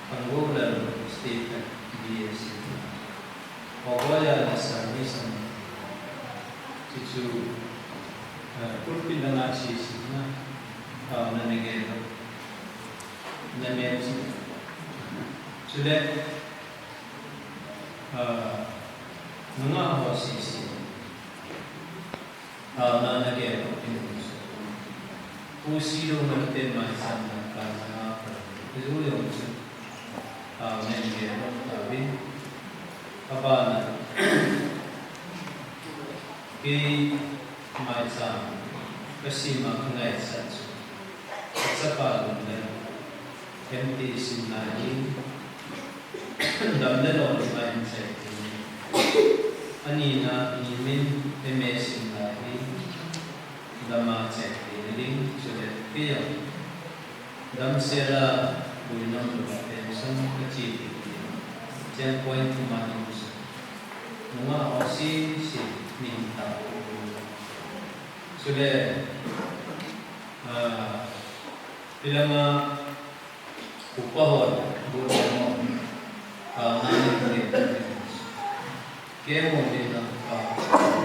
Thanggou Lal Stephen, B A C, Haoboi a na service a, chuchu, eh, pulpit langa sisina, taona nagel, namel chu. Chule, ah, nungah ho sisi. Taona nagel, Pu Sidoungel te maicham na kana, pu jong chu, taona nagel tauvin. Abana, kei maicham kasima kangaichat chu, kachapa Lunglel M T sim lai hi, dam le lou ding a hin chai ti. Anina, Nimin M A sim lai hi, dam a chai ti ding, chule kei jong damsel a buinom louva pension kache ti. Chang point thum a ding chu, nungah ho sisi min ta. Chule, ah, hilanga upa hon, bu le mo, ah, na ni ni. Kei mo ni na, ah,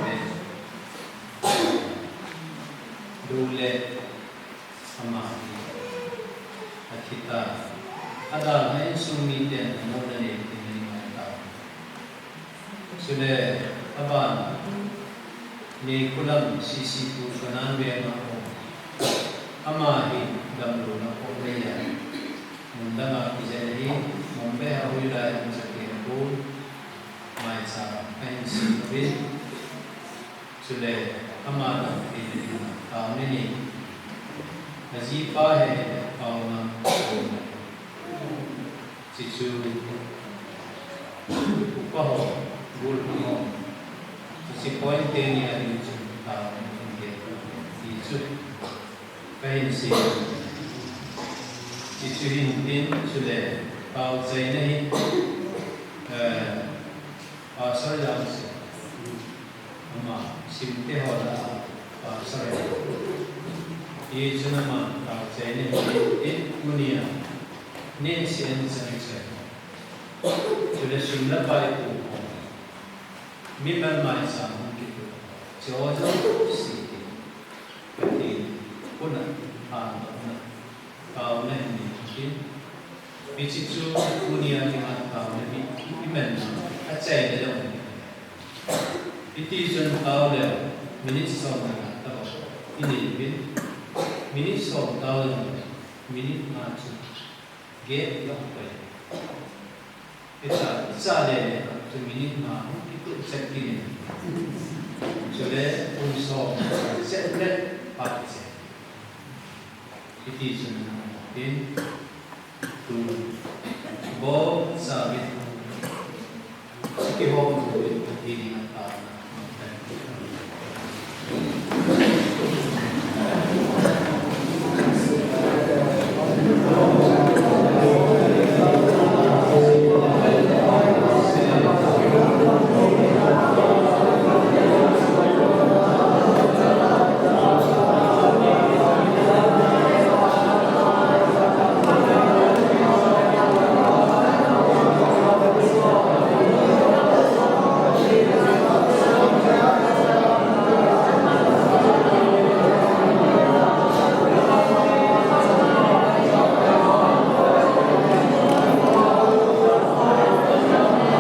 be. Dule, ama hi athi tai. Adalha insung miten mo na ni ni ni ta. Chule abana, Neikholam C C Pu Kanan Veng a um. Ama hi damlouna poh neiya, mun danga kijen ahi, Mumbai a hoilai a um jeh in pu maicham ahin sem uvin. Chule ama dam pi ding taona nei. Ajipa he he taona. Chuchu upa ho, gol ho, hiche point teni a ding chu taona nei ti chu kahin sei. Chuchu hin tin, chule tao chaina hi, eh, Pastor Jangsi, ama Simte ho lah a pastor ahi. Hichun ama tao chaina hin tin, tunia neh seh in chan chai. Chule sum le pai pu ho, mimal maicham hung kituh, chuho jouse hi Pathen khut a, Pathen khut a taona hin nei tin. Hiche chu tunia dinga taona hi, iman a achaina jong. Hiti chun tao leu, minute som na nga tao, inei uvin. Minute som tao leu, minute nga chu gap lou pai. Hicha, hicha le le, chu minute nga hung kituh chet kit in. Chule, pung som chet le, phat chet. Hiti chun, tin, tu, bou, sa, bit, kihou, tu, bit, tu, ti, ni, na, ta, na, na, ta.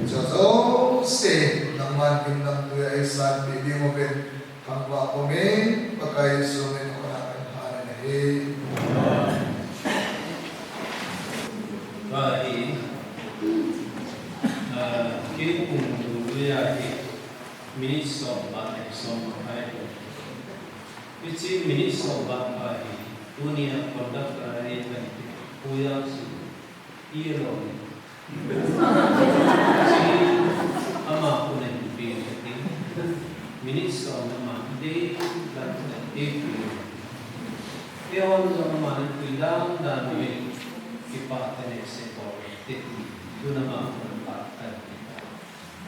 Jouse, nangman gimnamtui a eisanpeh ding uvin, thangvah pumin, Pakai Jesu min in houin kahin nei ahi. Ahi, ah, kei pung lui a hi, minute som bat, som bat ahi. Hiche minute som bat ahi, tunia conductor ahi, kan ti, Pu Jangsi, i lo ni. Hiche ama khut a hin pe kit in. Minute som na man, dei lam na dei pu. Eihon jong ama na tui dan dan uvin, kipah tah in sei bol te. Tun ama khut a pat tan.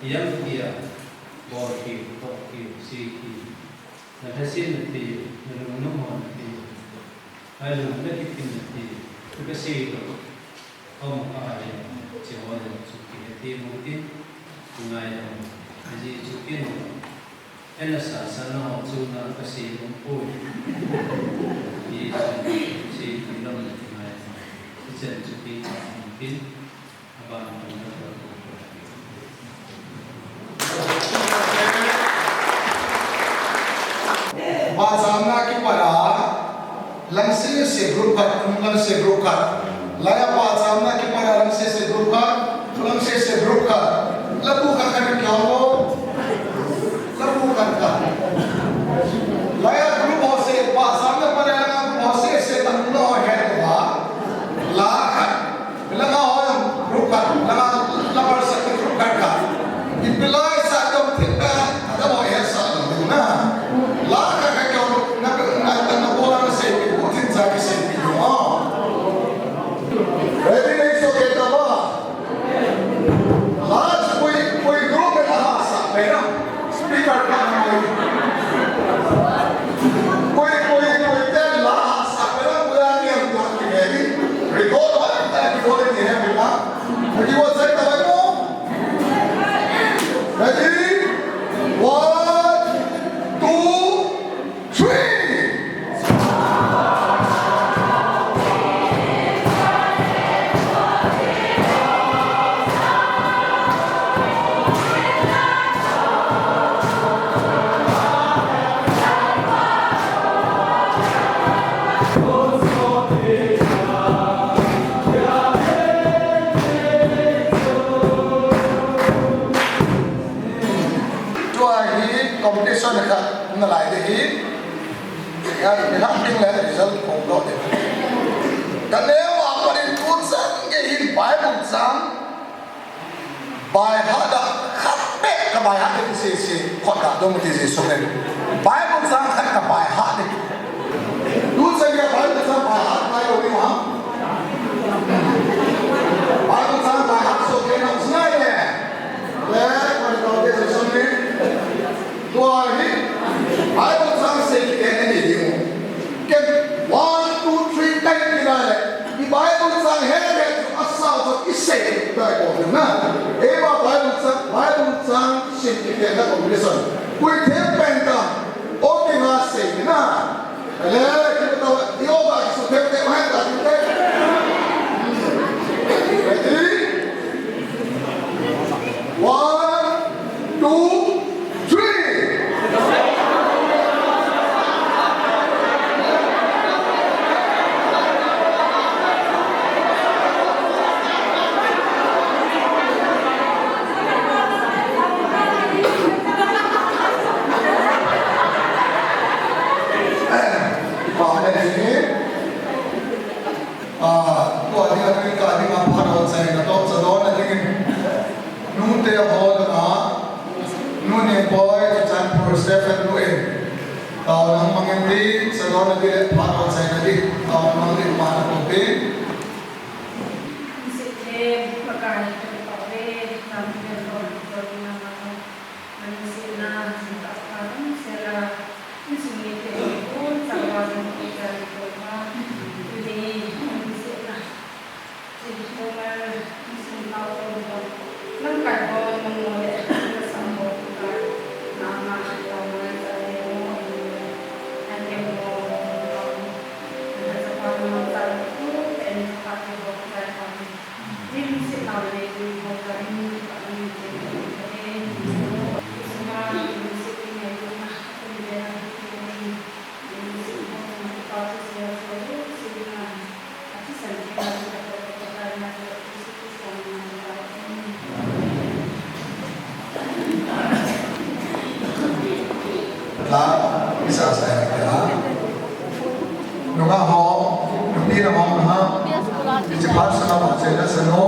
Ijemtia bol kit, toh kit, sei kit. Na lhasetna thei u, na lungnom hon thei u, Ailung na kipin na ti, tu ka sei lo. Hom ka ai, che ho le chu ki he ti mo tin, ngai lo. Aji chu kin, ena sa sa na ho chu na ka sei mo po. Ti chu sei ti lo ngai lo. Ti chen chu ki mo tin. Pachamna kipat a, lang sese group khat, lang sese group khat. Laiya pachamna kipat a, lang sese group khat, lang sese group khat. Labu khat khat kya ho? Labu khat khat. Laiya group ho se, pachamna pat a, lang group ho sese tang lo he ba. La khat. Langa ho jong group khat, langa la bar sa group khat khat. Ipi lai sa jong thil khat, adam ho jong sa jong na. La khat khat jong na, na, na, na bola na sei, u tin sa ki sei ki jong. Ready, next, okay, ta ba. Last, koi, koi group mein la sa, pehla. Speaker pa na mai. Koi, koi, koi, ten la, sa, pehla, koi, ani, ang, ang, record, what? Record, ni, hai, pehla. Ready, what, sa, ta, mo? Ready? One, two, three. Tua hi competition khat na lai de hi. Ya, ni hak ding le result kong do de. Ka neo a panin tu chang ke hin Bible chang. By heart a khat peh ka by heart in se se khot ka dong ti Jesu nen. Bible chang khat ka by heart in. Tu chang ke Bible chang by heart ngai lo ding ham. Bible chang by heart so ke na ngai le. Le, khot ka dong ti Jesu nen. Tua hi, Bible chang sei kit e, ani ding u. Ken, one, two, three, ten kit a le. I Bible chang he he chu asao chu i sei kit tai ko na. Eiva Bible chang, Bible chang sei kit e na competition. Koi them pen ta, o ti nga sei kit na. Ale, kit ta, i o ba ki su them them hai ta kit e. Ready? One, two, three. Amen. Ah, tua dinga, tua dinga phat hon chaina toh, chadonna dingin. Nute ho lama, Nu Nengpoi, Churachandpur, Stephen nu in. Taona mang in ti, chadonna ding le phat hon chaina ding. Taona mang ding ma na ko pe. Nungsihthem, Pakai, ka kipah uve, nang thupha, nang thupha, nang thupha. Nang lungsetna, nang tahsa, nang lungsetna, insung mite hung chang uva, nang hung chang uva, tuni nang lungsetna, Jehovah, insung tao tao, lamkai ho, nang mo le, nang sam ho, ka, nang ma, nang ma, nang sa le mo, nang mo, nang mo, nang sa pa, nang sa, nang sa pa, nang sa pa. La, isa sa ya kya? Nunga ho, nupi na ho ha. Iti pa sa na pa sa na sa no.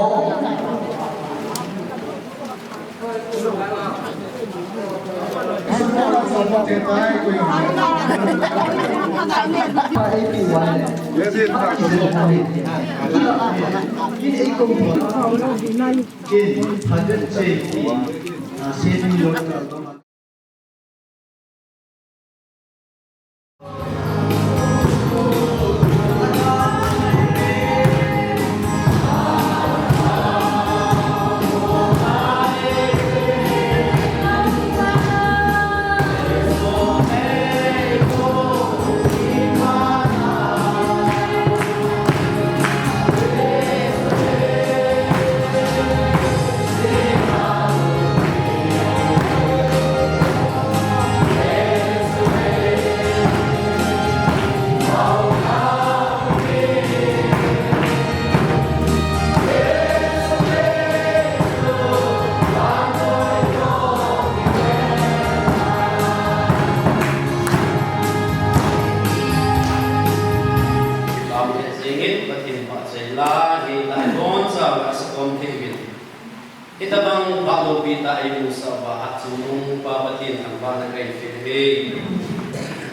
Tabang pha loupi tah a eimusah uva hatchungnung Pa Pathen thangvahna kahin pe uve.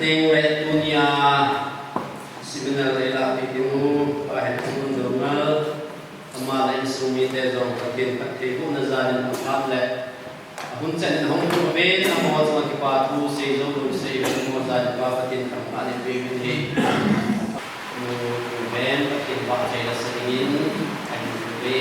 Tengle tunia seminar a eilahpeh ding u Pa Henkhun Doungel, ama le insung mite jong Pathen phattheibohna jal in aphat le ahung chen in ahung lut uve, amaho chunga kipa thu seijou lou sei uve, amaho jal in Pa Pathen thangvahna peh uvin ahi. Pu Ven Pathen vahchoi la sa dingin ahin lut uve.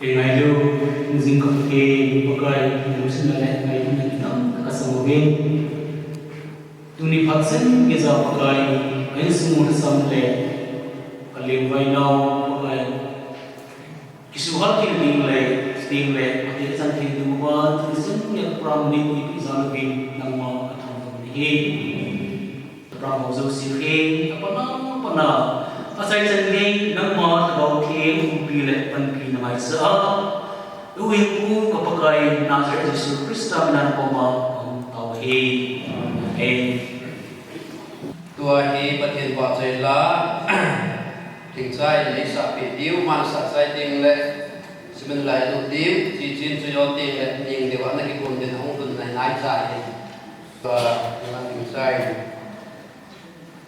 Ei ngailu, jingkah kei, Pakai, lungsetna le ngailutna kidang tah kasang uvin. Tuni phat chan geiya Pakai, ka insung u lhasam le, ka lengvainau, Pakai, kisuhal kit ding le, ding le, ateh chan thei ding uva, tuni chan geiya program nei eipeh jal uvin, nangma kathangvah u ahi. Program ho jouse hi, apatna, apatna, achai chan gei, nangma Lhagao Theng umpi le panpi na ngaisah a, U Hinkho ka Pakai Nazareth Jesu Christa mina nakoma kahung tao ahi. Amen. Tua hi Pathen vahchoi la, Thingchai in eisahpeh diu, aman asah chai teng le, seminar a ilut diu, chuche chun chu jou teng le, ning deuva ana kigong ding ahung lhun nai nai chai. Tua, Thingchai in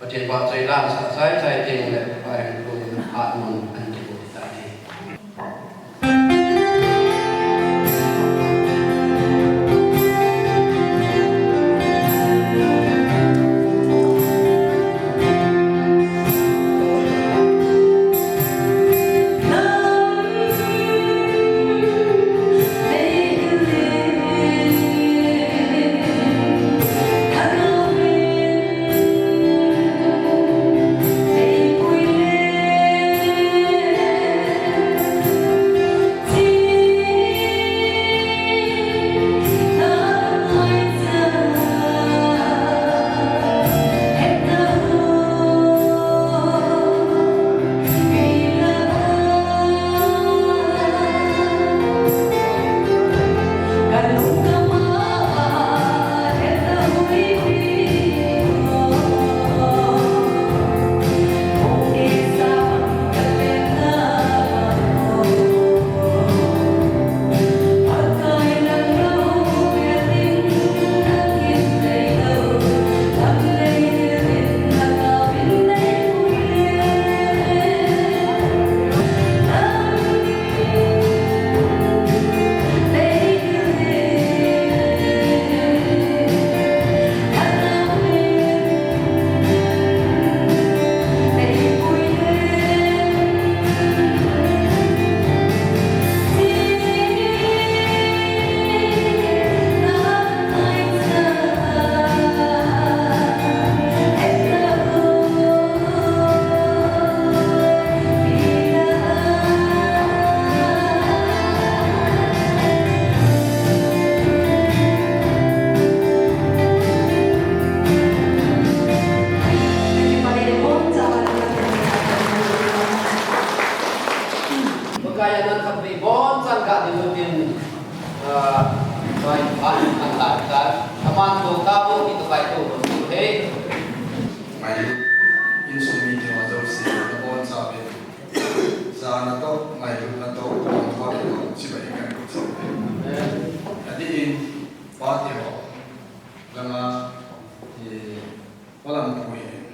Pathen vahchoi la asah chai chai teng le, Pa Henkhun in phat mun ahin kibol tai. Langa, eh, palam pu hi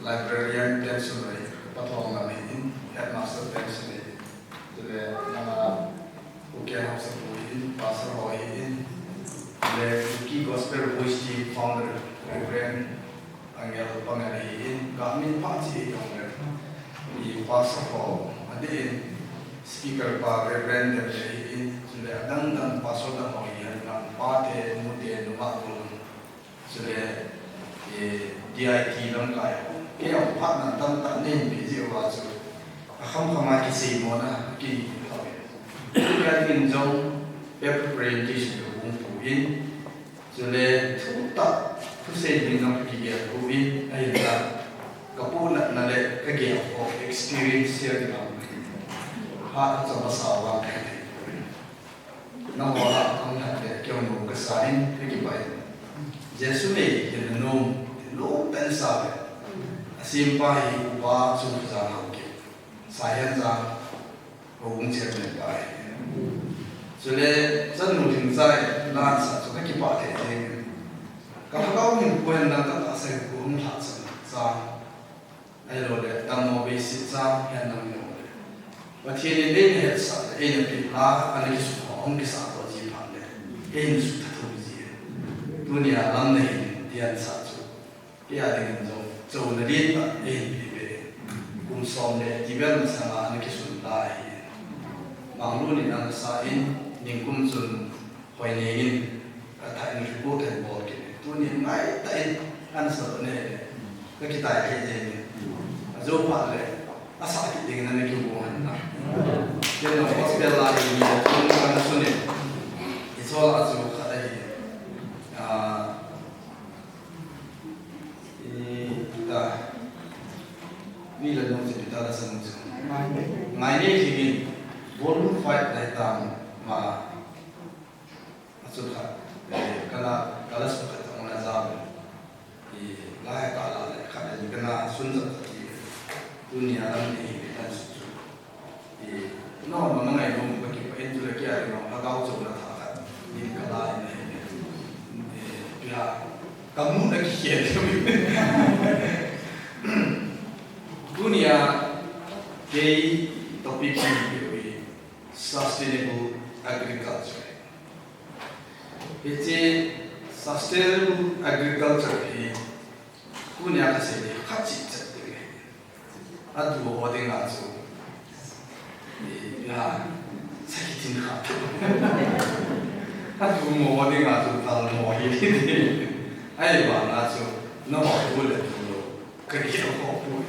librarian pension lei, pathom lam hi in, headmaster pension lei, tule langa, Kuki House pu hi in, pastor ho hi in, le Kuki Gospel Voice Team founder, Reverend Angel Pangel hi in, ka min pa chi hi tong le, i pastor ho, adin, speaker pa Reverend Dem hi in, tule adang dang pastor dang ho hi in, pa te, nu te, nu ma pu, Chule, eh, D I T lamkai. Kei a phat na tam ta nen busy uva chu. A kham kham a kisei mo na, ki ni ki thau. Kei a tin jong, pep presentation ka hung pu in. Chule, thu ta, thusei ding jong kigel pu in, ahin ta. Ka pu na, na le, ka gel ko experience share ding a. Ha, a chama sa wa. Nangho lah a hung lhat le kei hung nom kasa in, kakipah in. Jesu nei hin nom, nom tah in sa ve. Asempa hi upa Chungkhojan Haokip. Saihenjang houbung chairman pa hi. Chule, chanu Lhingchai, na sa chu kakipah thei thei. Ka lhagao hin pu hen lang katahsa hi pu hung lhahsam sa. Ahilou le, dammo beisei cha, hian dam lo le. Pathen in eina hetsah le, eina pilna, ana kisun ho, hung kisah to ji phat le. Eina sutha tho ji. Tunia lam na hin, tian sa chu. Kei a dingin jong, chona lien tah, eina pe pe. Kum som le, ti vel masanga, ana kisun ta hi. Manglun in ana sa in, ningkum chun, Hoi nengin, ka tha in report hen bol kit. Tunin ngai tah in, an sa ne. Ka kitai thei thei ni. A jo phat le, a sa kit ding na ni ki bu han na. Ken no hospital la ni ni, tun ka na sun ni. I chol a chu khat ahi. Ah, i ta. Ni la no chu ta la san chu. Ngai ne ki ni. Volume five lai ta ma. Achun khat, eh, kana, kala sun khat tong na jam. I, la he ka la le, khat le, kana sun jam khat i, tunia lam ni hi kan su chu. I, no, no, no, ngai no, ka ki pa in chu le kia, no, ha ka u chu na tha khat. Ni ka la in, eh, eh, pia, ka mu na ki khe. Tunia, kei topic ni ki, sustainable agriculture. Hiche sustainable agriculture hi, tunia kasei le khat cheh chet ding ahi. Adu ho dinga chu, eh, ya, sakhi thin kha. Adu mo ho dinga chu tal mo hi. Ahivanga chu, na ho tu le tu lo. Ka gel ho poi.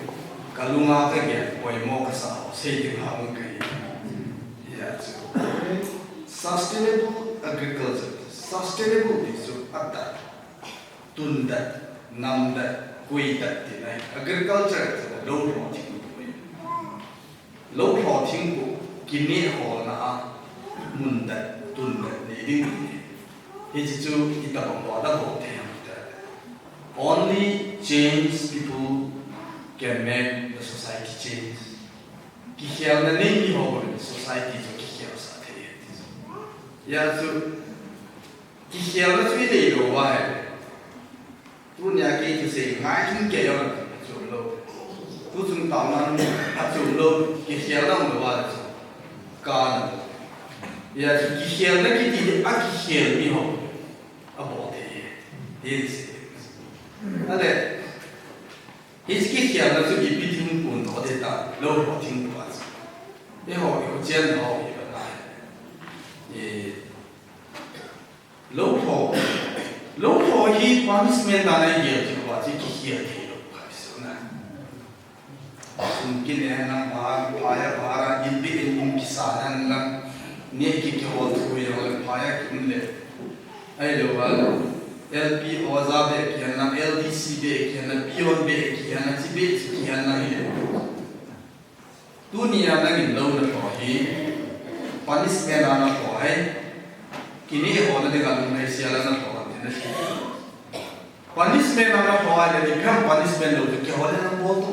Ka lunga ka gel poimo kasa ho, sei ding ha um kahi. Hia chu. Sustainable agriculture. Sustainable ti chu adat, tundat, namdat, koidat ti nai. Agriculture ti lou lho thingpoi. Lou lho thingpoi, kineh holna a, mundat, tundat nei ding ti. Hiche chu itobang lou a bol thei ham ti. Only change people can make the society change. Kikhelna nei mi ho in society chu kikhel sah thei. Hia chu kikhelna chu i nei lou va ahi. Tunia kei thusei ngai thum kei jong achom lou. Tu chung taona achom lou, kikhelna um lou va chu. Kana. Hia chu kikhelna kiti a kikhel mi ho. Abol thei. Tin sei. Ale. Hiche kikhelna chu ipi thingpon toh ding ta, lou lho thingpon chu. Eiho, eiho chen ho, eiho na. Eh, lou lho, lou lho hi punishment dan a igel thei uva chu kikhel thei lou khat chu na. Sum kineh na, bhar, phai a bhar a, in beh in um kisan na, neh ki kihol thu jong le phai a ki um le. Ahilou a, L P oja beh kihen lang, L D C beh kihen lang, peon beh kihen lang, chi beh chi kihen lang hi. Tunia nangin lou na lho hi, punishment a na lho hi, kineh ho na dinga lungnei sel a na lho, ti na hi. Punishment a na lho a le, ipi ham punishment lou chu kihol le nang bol tu.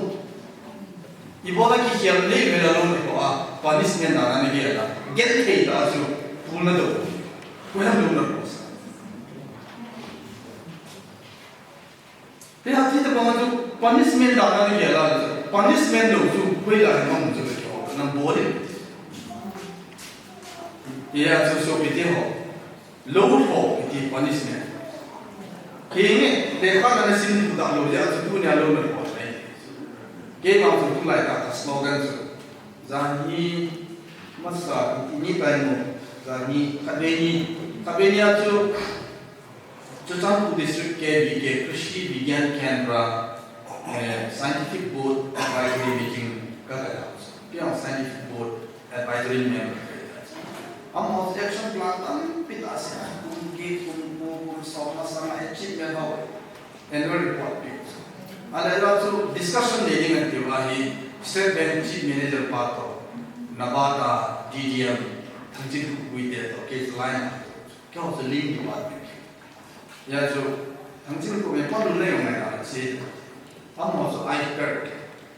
Ibola kikhel nei vela lou na lho a, punishment a na ni vela. Gel thei ta chu, tul na do. Ko ham lou na lho sa. Hia thi tabang chu punishment dan a ni gel a chu. Punishment lou chu hoilai a mang chu ke ho. Nang bol in. Hia chu sopi te ho. Lou ho kiti punishment. Kei nge, lekha na sim ta lou jeh a chu tunia lou na ho nai. Keima chu tulai tah ka slogan chu. Janhi masa ni tai mo. Janhi khatvei ni. Khatvei ni a chu Churachandpur District K V K Krishi Vigyan Kendra, eh, Scientific Board Advisory Meeting ka kai a. Kei jong Scientific Board Advisory Member ka kai a. Amaho chu action plan tampi tah asem. Kum get, kum ko, kum som masanga achievement ho. Annual report pe. Ahile la chu discussion nei ding ahi tia hi State Bank Chief Manager pa toh, NABARD a D D M, Thangchinkhup Guite toh, kei chu line a. Kei ho chu link department. Hia chu, Thangchinkhup me pa lun nei jong ngai a, si. Amaho chu ICAR,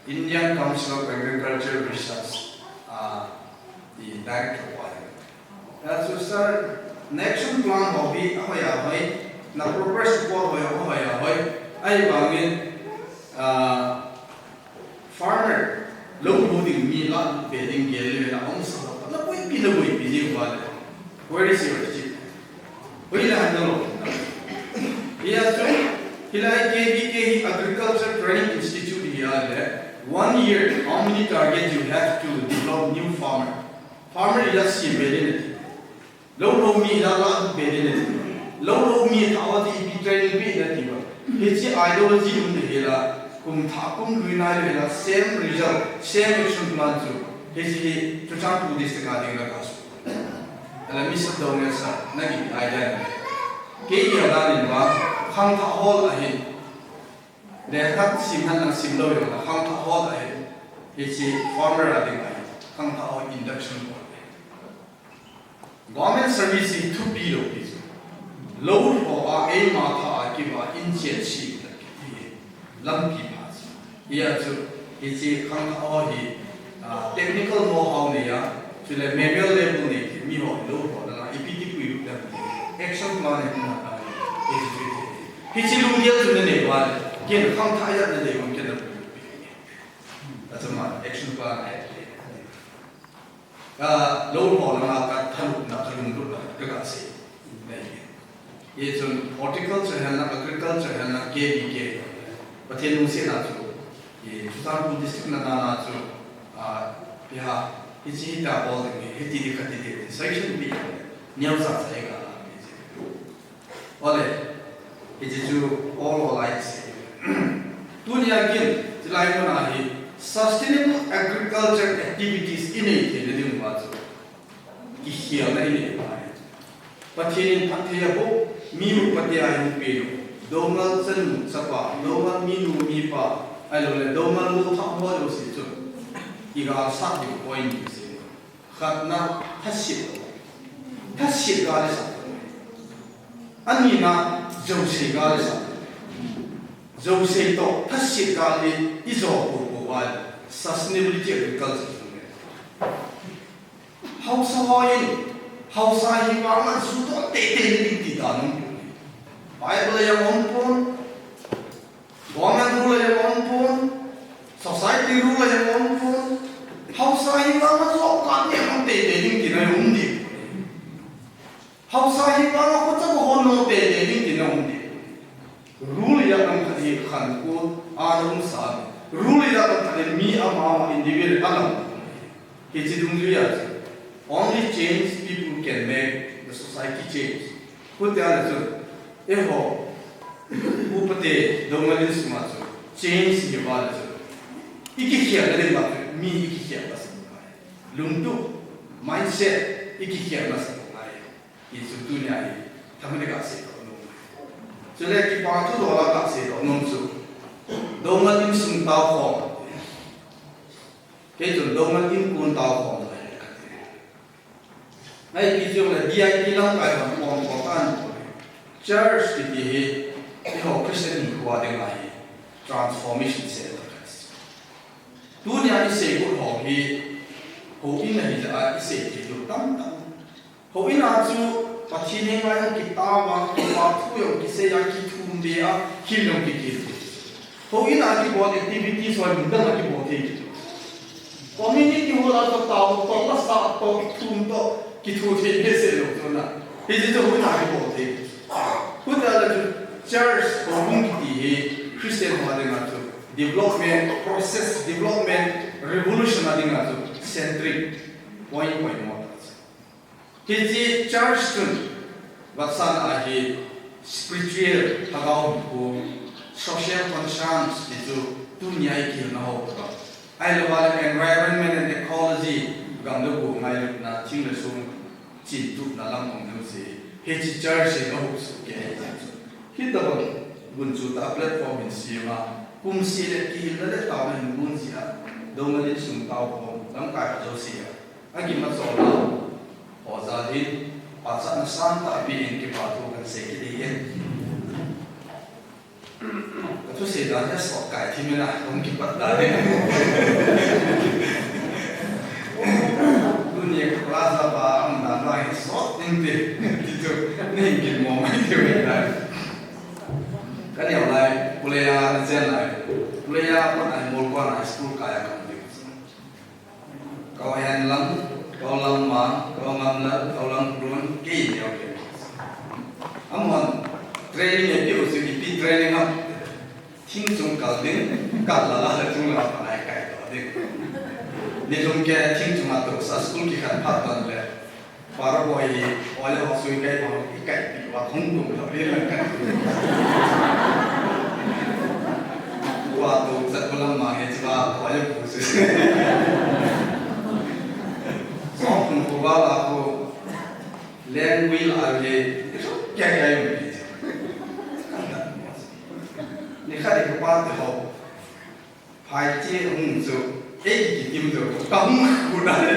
Indian Council of Agriculture Research, ah, the director pa. Hia chu, sir, na action plan ho hi ahoi ahoi, na progress report ho hi ahoi ahoi, ahivangin, ah, farmer, lou lou ding mi la pe ding gel le na ong sa ho. Na boipi, na boipi ding uva le. Where is your chief? Hoilai a na lou. Hia chu, hilai K V K hi Agriculture Training Institute hi ahile, one year, how many target you have to develop new farmer? Farmer ila si pe ding na ti. Lou lou mi la la pe ding na ti. Lou lou mi tha wa ti ipi training pe na ti ba. Hiche ideology um de hela, kum thah kum lui nai le la, same result, same action plan chu. Hiche hi Churachandpur District a ding la ka su. Ala mi sa dong le sa, na ki idea na. Kei ya la nin ba, khangthah hol ahi. Lekha sim han lang sim lou jong la, khangthah hol ahi. Hiche farmer a ding ahi. Khangthah hol induction hol ahi. Government service hi thupi lou pi chu. Lou ho a eima tha a kiva in chen si ta kiti hi lampi pha chu. Hia chu, hiche khangthah ho hi, ah, technical know-how nei a, chule manual level nei ti, mi ho lou ho la, ipi ti pui lut dam ti. Action plan hi na ta, execute ti. Hiche lunggel chu na nei uva le, ken khangthah a na nei uva ken na pui lut pi. Achu ma action plan ahi. Ka lou ho langa ka thanopna, ka lunglutna, ka ga sei. Nei. Hichun horticulture hen lang, agriculture hen lang, K V K. Pathen lungsetna chu, hi Churachandpur district na na na chu, ah, pi ha, hiche hi ta bol ding, hiti ding, khati ding, suggestion pi. Neo sa sa ka, hiche. Ole, hiche chu all, all I say. Tunia kin, chulai mun a hi sustainable agriculture activities i nei theina ding uva chu kikhelna i nei uva ahi. Pathen in phatthei a boh, mi upate a hin pe u. Dongal chanu chapa, dongal minu mipa, ahilou le dongal mol thah ho jouse chu i ga sat ding point ni se. Khatna, thase. Thase gal i sa. Anina, jouse gal i sa. Jouse toh thase gal i, i jo popo uva le sustainability agriculture. Haosa hon, haosa hi vang a ju toh tete ni ding ti dan um. Bible a jong um pon, Government rule a jong um pon, society rule a jong um pon, haosa hi vang a job card nei a mang tete ding tina um ding. Haosa hi vang a kotsa ko hon nom tete ding tina um ding. Rule a jong um khat hi khan ko a um sa. Rule a jong um khat hi mi ama ama individual a lam. Hiche dungjuia chu, only change people can make the society change. Hutia le chu, eiho, upate, dongal in sunga chu, change hi uva le chu, i kikhelna ding uva chu, mi i kikhel masat ngai. Lungtup, mindset, i kikhel masat ngai. Hichu tunia hi, thaman ka sei toh nom. Chule kipa thu dola ka sei toh nom chu, dongal in sung tao khom. Kei chun dongal in kon tao khom. Ngai pi chu le D I T lamkai hon pom ko tan. Church kiti hi, eiho Christian hinkho a dinga hi transformation center. Tunia i sei got ho hi, houin ahi jeh a i sei thei lou tamtah. Houin a chu Pathen henga jong kitao a, kipa thu jong kisei a, kithum be a, hymn jong kikhen. Houin a kibol activities ho mun dang a kibol thei chu. Community hall a toh tao toh lasa toh thum toh kithu thei behseh lou chu na. Hiche chu houin a kibol thei. Houin a la chu church houbung kiti hi Christian ho dinga chu development, process development, revolution a dinga chu centric point poimo ta chu. Hiche church chun vetsahna a hi spiritual, lhagao hinkho, social conscience ti chu tunia i kihilna ho tobang. Ahilouva le environment and ecology, gam le go ngailutna, thing le song chintupna lam hung ding se. Hiche church hi ka hup soh kei ahi chu. Hitobang gunchu tah platform in sema, kumseh le kihilna le taona hin gun jia, douna le insung tao khom, lamkai ho jouse a. Agim achol a, Oja hin, pachatna sangtah peh in kipa thu kahin sei kit ahi. Ka thusei dan hi sot kai thim in a, hung kipat dan hi. Tunia ka class a pa, um dan va hi sot ding ti, ti chu, nei gin mo mai ti ve dan. Ka neo lai, Pu Leia na chen lai, Pu Leia pa nai mol ko nai school kai a ka um ti. Kau hen lang, kau lam ma, kau ngam la, kau lam run, kei neo kei. Amahon training e piu chu ipi training ham. Thing chung kal ding, kal la la le chung la pa nai kai to ding. Nilhum kei thing chung a tosa school kikhen phat tan le. Para boy hi, ole ho sui kai bang, i kai pi wa hung tung lo le la kai. Wa to zat ko lam ma he chi wa, ole bu si. So kun ko ba la ko, leng wi la he, so kya kya yung pi. Ni kha de ko pa te ho. Phai che hung chu, ei kitim chu, ka hung khu na le.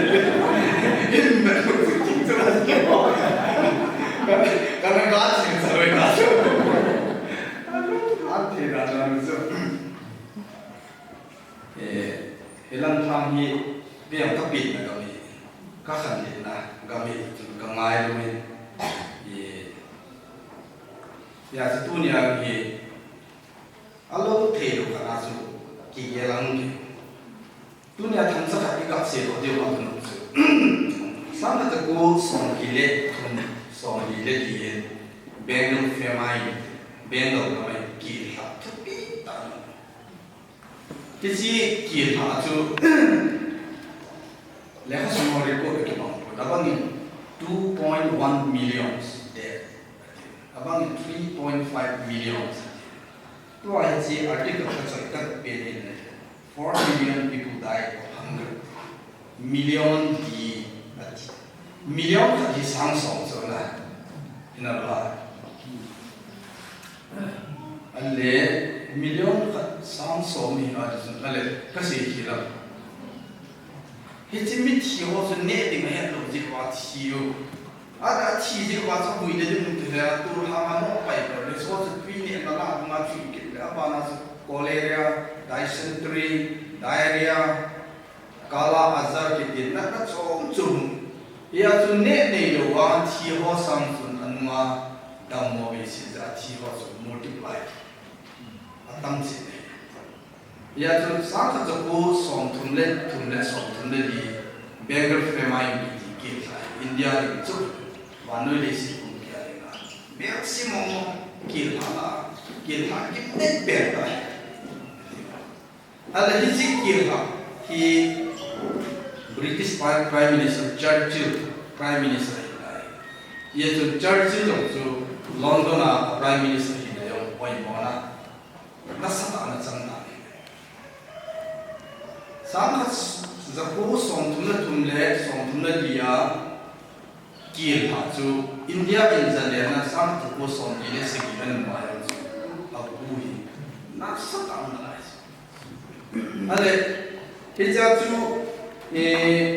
In na khu chu tim chu la ke. Ka, ka na ga chi sa le na chu. Ka the na na chu. Eh, he lang thang hi, biang ka pin na ka mi. Ka khan le na, ka mi chu ka ngai lu mi. Eh, ya chu tunia hi, Alou thei lou khat a chu kigel a hung kit. Tunia themcha khat i gah seidoh diu a tun chu. Sangkhat jako somli le thum, somli le li in Bengal famine, Bengal gam a kihla thupi tah. Hiche kihla chu lekha sung a report a kibang poi. Abang in two point one millions dead. Abang in three point five millions. Tua hiche article ka choi ka pen in le, four million people died of hunger. Million hi ati. Million khat hi sang som chu na. Hina ba. Ale million khat sang som hi ati chu. Ale ka sei hi la. Hiche mithi ho chu neh ding ahet lou jeh uva thi u. A, athi jeh uva chu vui le ding um ti le, tu ha ma no pai pa le, so chu tui neh na la ma thi kit le, abana chu cholera, dysentery, diarrhea, kala azar kiti na, na chom chom. Hia chu neh nei lou va thi ho sang chun anunga dammo ve si ja thi ho chu multiply. Atam si nei. Hia chu sangkhat jako somthum le thum le somthum le li Bengal famine kiti kihla India ding chu vannoi leiset pum kia ding a maximum kihla la kihla kim nei pen ta. Ale hiche kihla hi British Prime Prime Minister Churchill Prime Minister hi lai. Hia chu Churchill jong chu London a Prime Minister hi lai jong poimo na. Nasatah a na chang dan ahi. Sangkhat jako somthum le thum le somthum le li a kihla chu India in jalenna sangkhat jako somli le sagi a nung a jong chu abu hi nasatah a na lai chu. Ale, hiche chu, eh,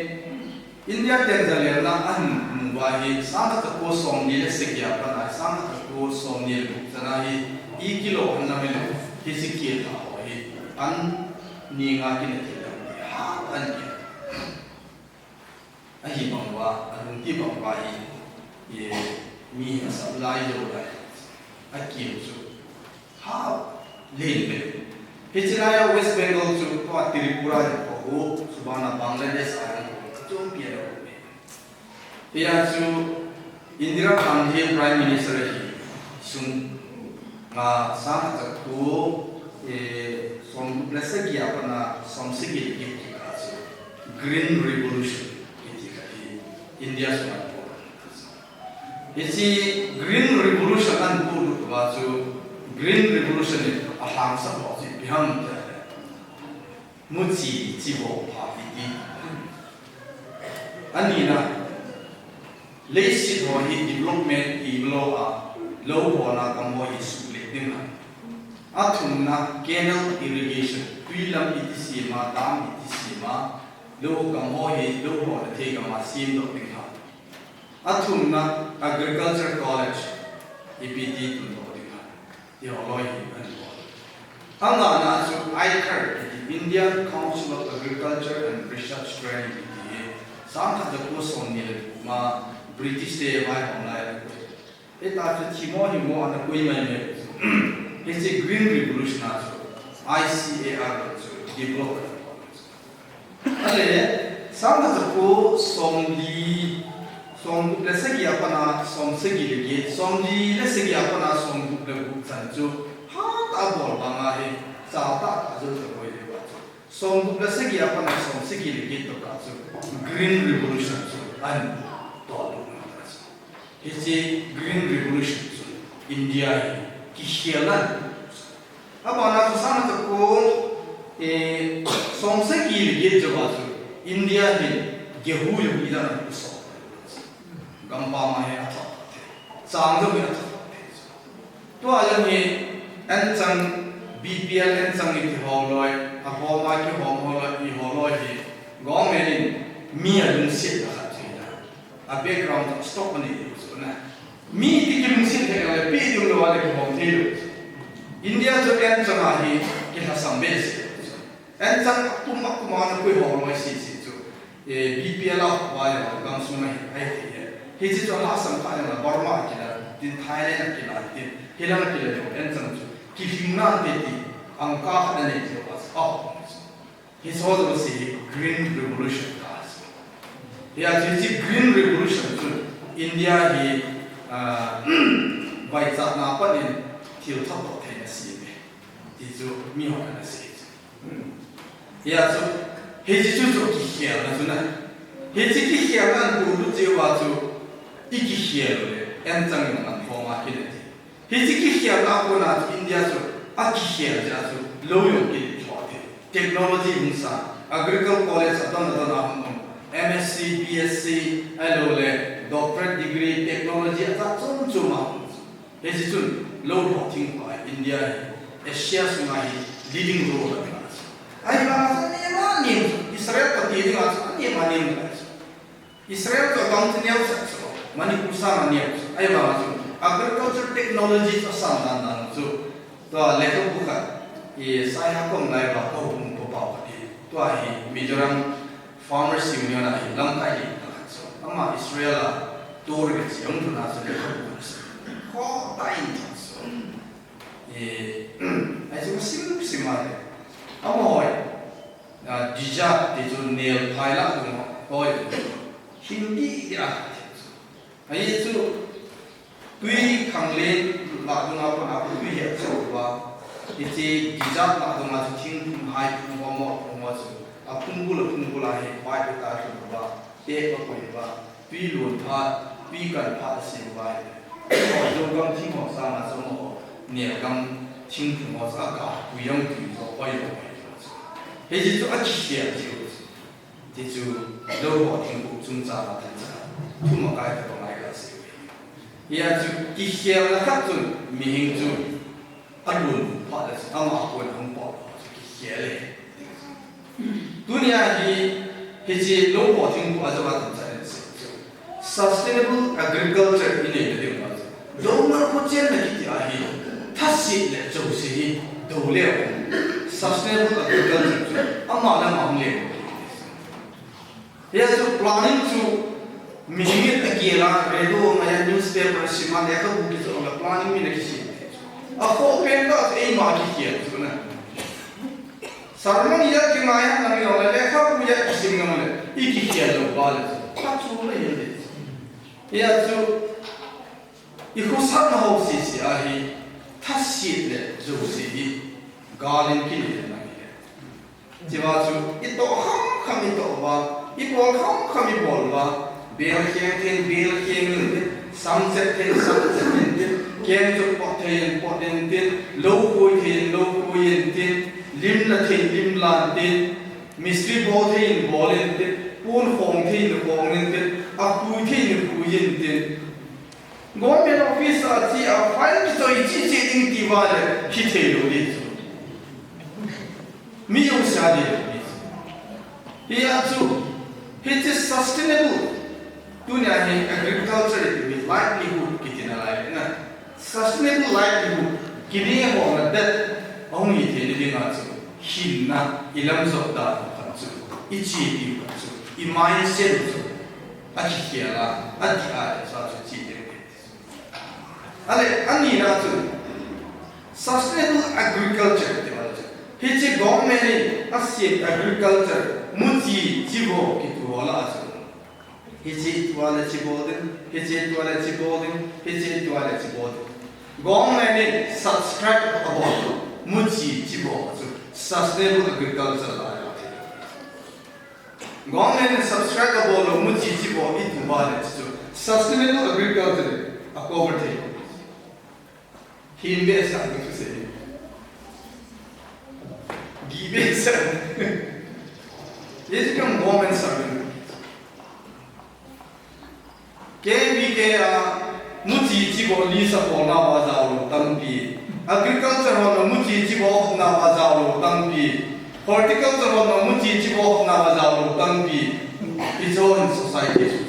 India ten jalenna ahin mu uva hi, sangkhat jako somli le sagi a pat a, sangkhat jako somni le gup chan a hi, i kilo han lam hilou, hiche kihla ho hi, an ni nga kina thei lam ti, ha, an ti. Ahi bang uva, alung ti bang uva hi, eh, mi asap lai jou lai, akim chu, ha, len be. Hiche laia West Bengal chu tua Tripura jong kaho, chubana Bangladesh a jong kaho, kachompi a kaho. Hia chu Indira Gandhi Prime Minister ahi sunga sang khat jako, eh, somgup le sagi a pat a somsagi le get kikah chu Green Revolution kiti khat hi India sunga Hiche Green Revolution ahin polut uva chu Green Revolution in alhangsah ho chu ipi ham itile, muchi chivo pha iti. Anina, leiset ho hi development ibolou a, lou hona gam ho hi suhlet ding ham. Athumna, canal irrigation, twi lam iti sema, dam iti sema, lou gam ho hi lou hona thei gam a semdoh ding ham. Athumna, Agriculture College, ipi ti tundoh ding ham. Ti ho loi hi ahin bol. Angana chu ICAR, iti Indian Council of Agriculture and Research Training, iti hi sang khat jako somni le gup ma British te vaihom lai a koi. Hita chu themmo himmo ana koi mai mai chu. Hiche Green Revolution a chu ICAR chu develop ana bol. Ale, sang khat jako somli, somgup le sagi a pat a somsagi le get, somli le sagi a pat a somgup le gup chan chu hatah a bol banga hi, chatah a jou ta koi le ba chu. Somgup le sagi a pat a somsagi le get tokah chu Green Revolution chu ahin tollut ngai chu. Hiche Green Revolution chun India hi kikhelna. Abana chu sang khat jako, eh, somsagi le get jouva chu India hin gehu jong idan a aso. Gampam a hi athot thei. Chang jong hi athot thei. Tua jong hi anchang B P L anchang iti ho loi, ahoma kihom ho loi, iho loi hi government in mi alungsetna khat chu ahi. A background chu stock ani chu na. Mi ti kilungset thei le, pe ding lou a le kihom thei lou. India chu anchang a hi kilhasam behseh. Anchang akum akum a ana koi ho loi sese chu. Eh, B P L a uva jong gamsung a hi, ahi thei e. Hiche chu alhasam kha jong le Burma a kila, tin Thailand a kila, tin hilang a kila jong anchang chu kilhing nante ti, angka khat anei lou a, aho. Hiche ho jouse hi Green Revolution kati. Hia chu hiche Green Revolution chun India hi, ah, vaichatna pat in thil thotho theina asem e. Ti chu mihon ana sei chu. Hia chu, hiche chu chu kikhelna chu na. Hiche kikhelna ahin polut jeh uva chu, i kikhel u le, anchang jong aman phong a kile ti. Hiche kikhelna a kona chu India chu akikhel jeh a chu lou jong kile thei. Technology hung sang, Agricultural College adang adang a hung um, M S C, B S C, ahilou le doctorate degree, technology ajat chom chom a hung um. Hiche chun lou lhoh thingpha India hi Asia sunga hi leading role a la. Ahivanga chu anem anem chu Israel kati dinga chu anem anem la chu. Israel chu atam chu neo sah chu, Manipur sang a neo chu. Ahivanga chu agriculture technology chu asang dan dan chu. Tua lekhabu khat, i Saiha kom lai uva kahung pa pa khat hi. Tua hi Mizoram Farmers Union a hi lamkai ding khat chu. Ama Israel a tour kache hung lhun a chu lekhabu khat chu. Kho ta in thot chu. Eh, ahi chu sim sim a le. Amaho, ah, desert ti chu nel phai lah dung hoi. Hing didi a. Ahi chu tui khanglen lah dunga pat a tui hi acho uva. Hiche desert lah dunga chu thingphung hai phung ho mo phung ho chu. Aphung bul aphung bul a hi pai ta lhun uva. Te pa koi uva. Tui lon phat, tui kan phat asem uva ahile. Lou gam thing ho sanga chu amaho, nel gam thingphung ho chu aga pui jong tui chu ahoi lou. Hiche chu akikhel jeh u chu. Ti chu, lou ho thingphung chungchang a thil cha. Thum akai tobang a kasei. Hia chu kikhelna khat chun, mihem chu Alun phat le ama a kona hung pot kikhel e. Tunia hi, hiche lou ho thingphung a jong a tamtah in asei chu. Sustainable agriculture i neina diuva chu. Douna khochenna kiti ahi. Thaset le jouse hi dou le. Sustainable agriculture chu ama le ama hung le. Hia chu planning chu mihem in agel a, radio a ngai a, newspaper a sim a, lekhabu kichoi a planning min akisem. Akhoh pen tah chu eima kikhel chu na. Sermon ijat kingai ham nang jongle, lekhabu ijat kisim nang le, ikikhel lou uva le, phachu le hi le. Hia chu, ikhosatna ho sese a hi, thaset le jouse hi, gal in kinei nang hi le. Hiche a chu, itoh kham kham itoh uva, ibol kham kham ibol uva, bel kheng thei in bel kheng intin, sam chet thei in sam chet intin, keng chot pot thei in pot intin, lou khui thei in lou khui intin, lim la thei in lim la intin, mistri bol thei in bol intin, pon khong thei in khong intin, akhui thei in khui intin. Government office a che a file kichoi che che ding ti uva le, hithei lou ding chu. Mi jouse a ding lou ding chu. Hia chu, hiche sustainable, tunia hi agriculture iti hi livelihood kiti nalai na. Sustainable livelihood, kinei ho na det, ahung hi theina dinga chu, hinna, ilamjot dan khat chu, ichepi khat chu, imindset chu, akikhel a, adih a, chu chu che ding. Ale, anina chu, sustainable agriculture ti ho chu. Hiche government in asem agriculture, muchi chivo kiti ho lah a chu. Hiche tua le chivo ding, hiche tua le chivo ding, hiche tua le chivo ding. Government in subscribe abol lou, muchi chivo chu. Sustainable agriculture lah a. Government in subscribe abol lou, muchi chivo itu uva le chu. Sustainable agriculture a cover thei. Him behseh a ka thusei. Gih behseh. Hiche kam government servant. K V K a muchi chivo list a bolna uva jaolou tampi. Agriculture hon a muchi chivo hopna uva jaolou tampi. Horticulture hon a muchi chivo hopna uva jaolou tampi. Hiche ho in society chu.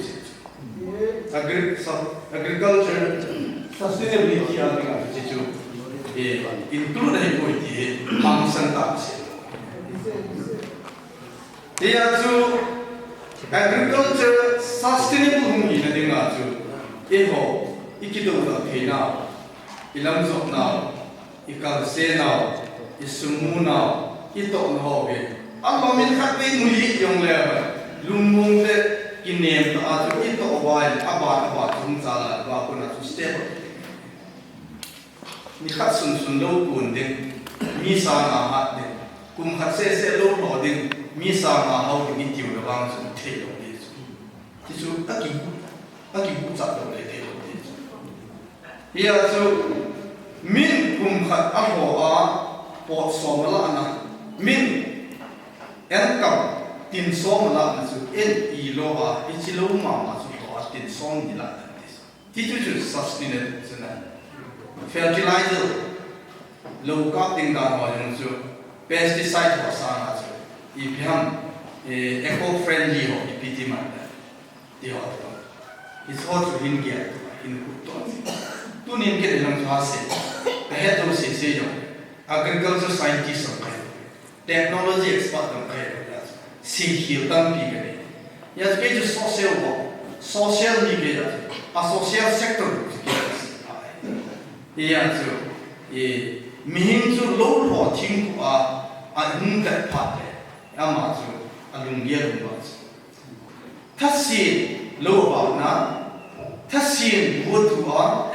Agri-, sub-, agriculture sustainability a dinga hiche chu, eh, include ahipoi ti hi hangsan tah a sei. Hia chu agriculture sustainable hung hina dinga chu, eiho, ikidoudoh theinau, ilamjotnau, ikalsenau, isumunau, itohnau hi. Alom in khatvei mu lih jongle, lungmong le kinem tah a chu itoh uva in, aban aban chu hung chala uva kona chu step. Nikhat sunsun lou kun ding, mi sanga hat ding, kum khat sese lou lho ding, mi sanga hao ding itiu le vang chu theilou ding chu. Hichu akibu, akibuhchat lou le theilou ding chu. Hia chu, min kum khat a lho a, pot som a lahna, min enkam tin som a lahna chu, en ilo a, hiche lou mama chu lho a, tin som ni lahna ti chu. Ti chu chu sustainable chu na. Fertilizer, lou kap ding dan ho jong chu, pesticide ho sanga chu, ipi ham, eh, eco-friendly ho, ipi ti man da. Ti ho chu. Hiche ho chu hin gel to, hin kut to. Tunin kei lang chu ha se. Ka het lou sese jong. Agriculture scientist jong kahi. Technology expert jong kahi. Seikhel tampi kanei. Hia chu kei chu social work. Social mi kei a chu. A social sector chu kei a chu. Hia chu. I, mihem chu lou lho thingkua, ahung vet phat le. Ama chu. Alunggel um uva chu. Thasen lou a vahna, thasen bu a thu a,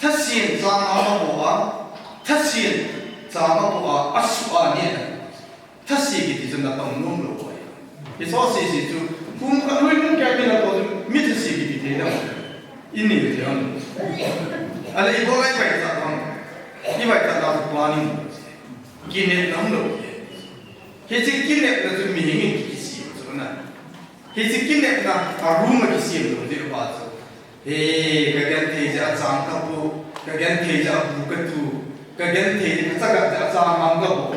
thasen chang a bo a, thasen chang a bo a, asuh a neh a. Thase kiti chu natong nom lou ahi. Hiche sese chu, kum khat lui kum khat mi natong chu, mi thase kiti thei lou. Inei thei lou. Ale ibol a ivai chat ham. Ivai chat na chu planning. Kinepna um lou. Hiche kinepna chu mihem in kisem chu na. Hiche kinepna, a room a kisem lou ding pa chu. He, ka genthei jeh a chang ka bo, ka genthei jeh a bu ka tu, ka genthei jeh a ka chaga jeh a chang ham ka bo.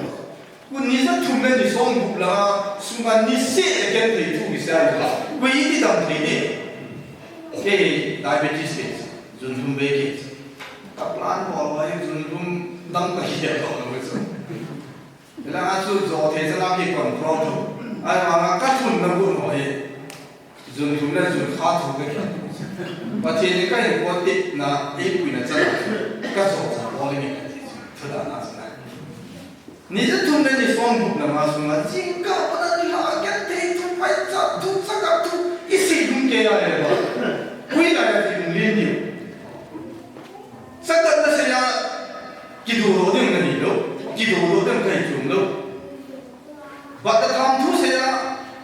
Kun ni ja thum le ni som gup la, sunga ni seh le genthei thu kisem la. Koi iti dam thei ding. He, diabetes case, jun thum bei case. Ka plan bol uva jun thum dam ka hi lou lou chu. Hilai a chu jo thei chan a ki control thu. Ahivanga ka thunna gun ho hi. Jun thum le jun kha thu ka hi. Pathen in ka hin pot titna, eipuina chan a chu. Ka jo cha bol in ka ti chu. Thu dan a chu na. Ni ja thum le ni som gup na ma sunga, jingkah a pat a nilhah a genthei thu, paichat thu, sagat thu, isei lhung kei a le ba. Hoilai a ti lhung lin diu. Sagat na sei a, kiduh doh ding na hi lou, kiduh doh ding ka hi chu um lou. Bat le tham thu sei a,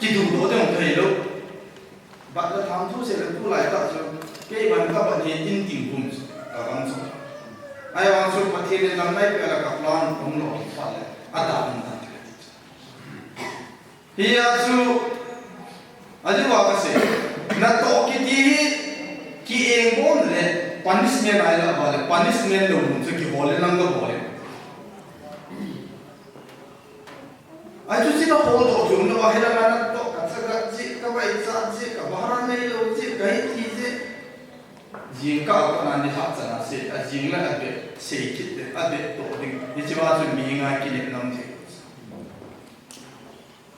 kiduh doh ding ka hi lou. Bat le tham thu sei le tulai tah chu, kei vang ka bat hi in ting kum chu, ka vang chu. Ahivang chu Pathen in lam nai peh le ka plan hung lou phat le, a da hung da. Hia chu, ajeh a ka sei, natoh kiti hi, ki-eng bol le, punishment ahi la ba le, punishment lou mun chu kihol le lang ka bol le. Ahi chu china hol doh chu, na va hela na natoh, ka chaga ji, ka vai cha ji, ka bahara nei lou ji, ka hi ti ji. Jingkah a pat a nilhah chan a sei, a jing le a be, sei kit le, a be toh ding. Hiche va chu mi ngai kinep nam thei.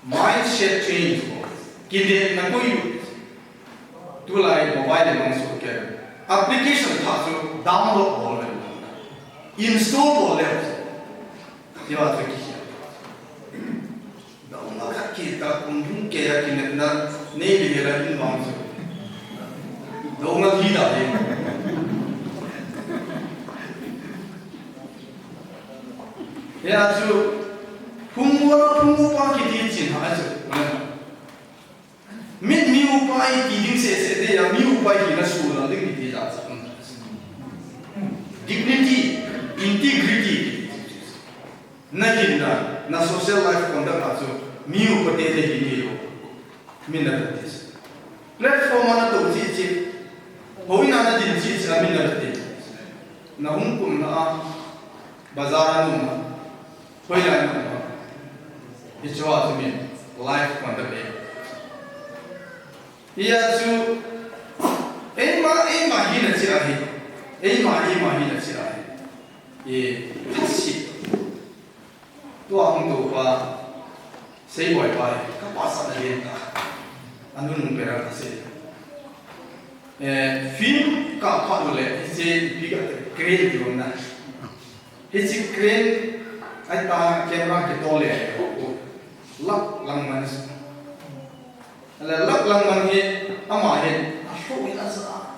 Mindset change ko. Kinepna koi u. Tulai mobile le mang su ke. Application tha chu download bol le. Install bol le. Ti va chu ki. Download khat kita kum thum kei a kinepna nei le la in vang chu. Download hi da le. Hia chu, phung upa, phung upa kiti chin ha chu. Mit mi upa i ti ding seh seh te ya, mi upa i hina sulal ding kiti jat jat um. Dignity, integrity. Na hinna, na social life conduct a chu, mi upa te te hi ni lo. Min na practice. Platform a na to chi chi. Houin a na din chi chi a min na practice. Na hung kumna a, bazar a nung a, hoilai nung a. Hiche a chu min life conduct e. Hia chu, eima, eima hina chi ahi. Eima, eima hina chi ahi. E, thasi. Tua hung tou pa, Seiboi pa, ka pasal a lien ta. Anunung pera ka sei. Eh, film ka pha lo le, hiche ipi ka te crane ti bang na. Hiche crane, ai ta camera kitol le, lak lang man. Ale lak lang man hi, ama hin, alhoh in aja.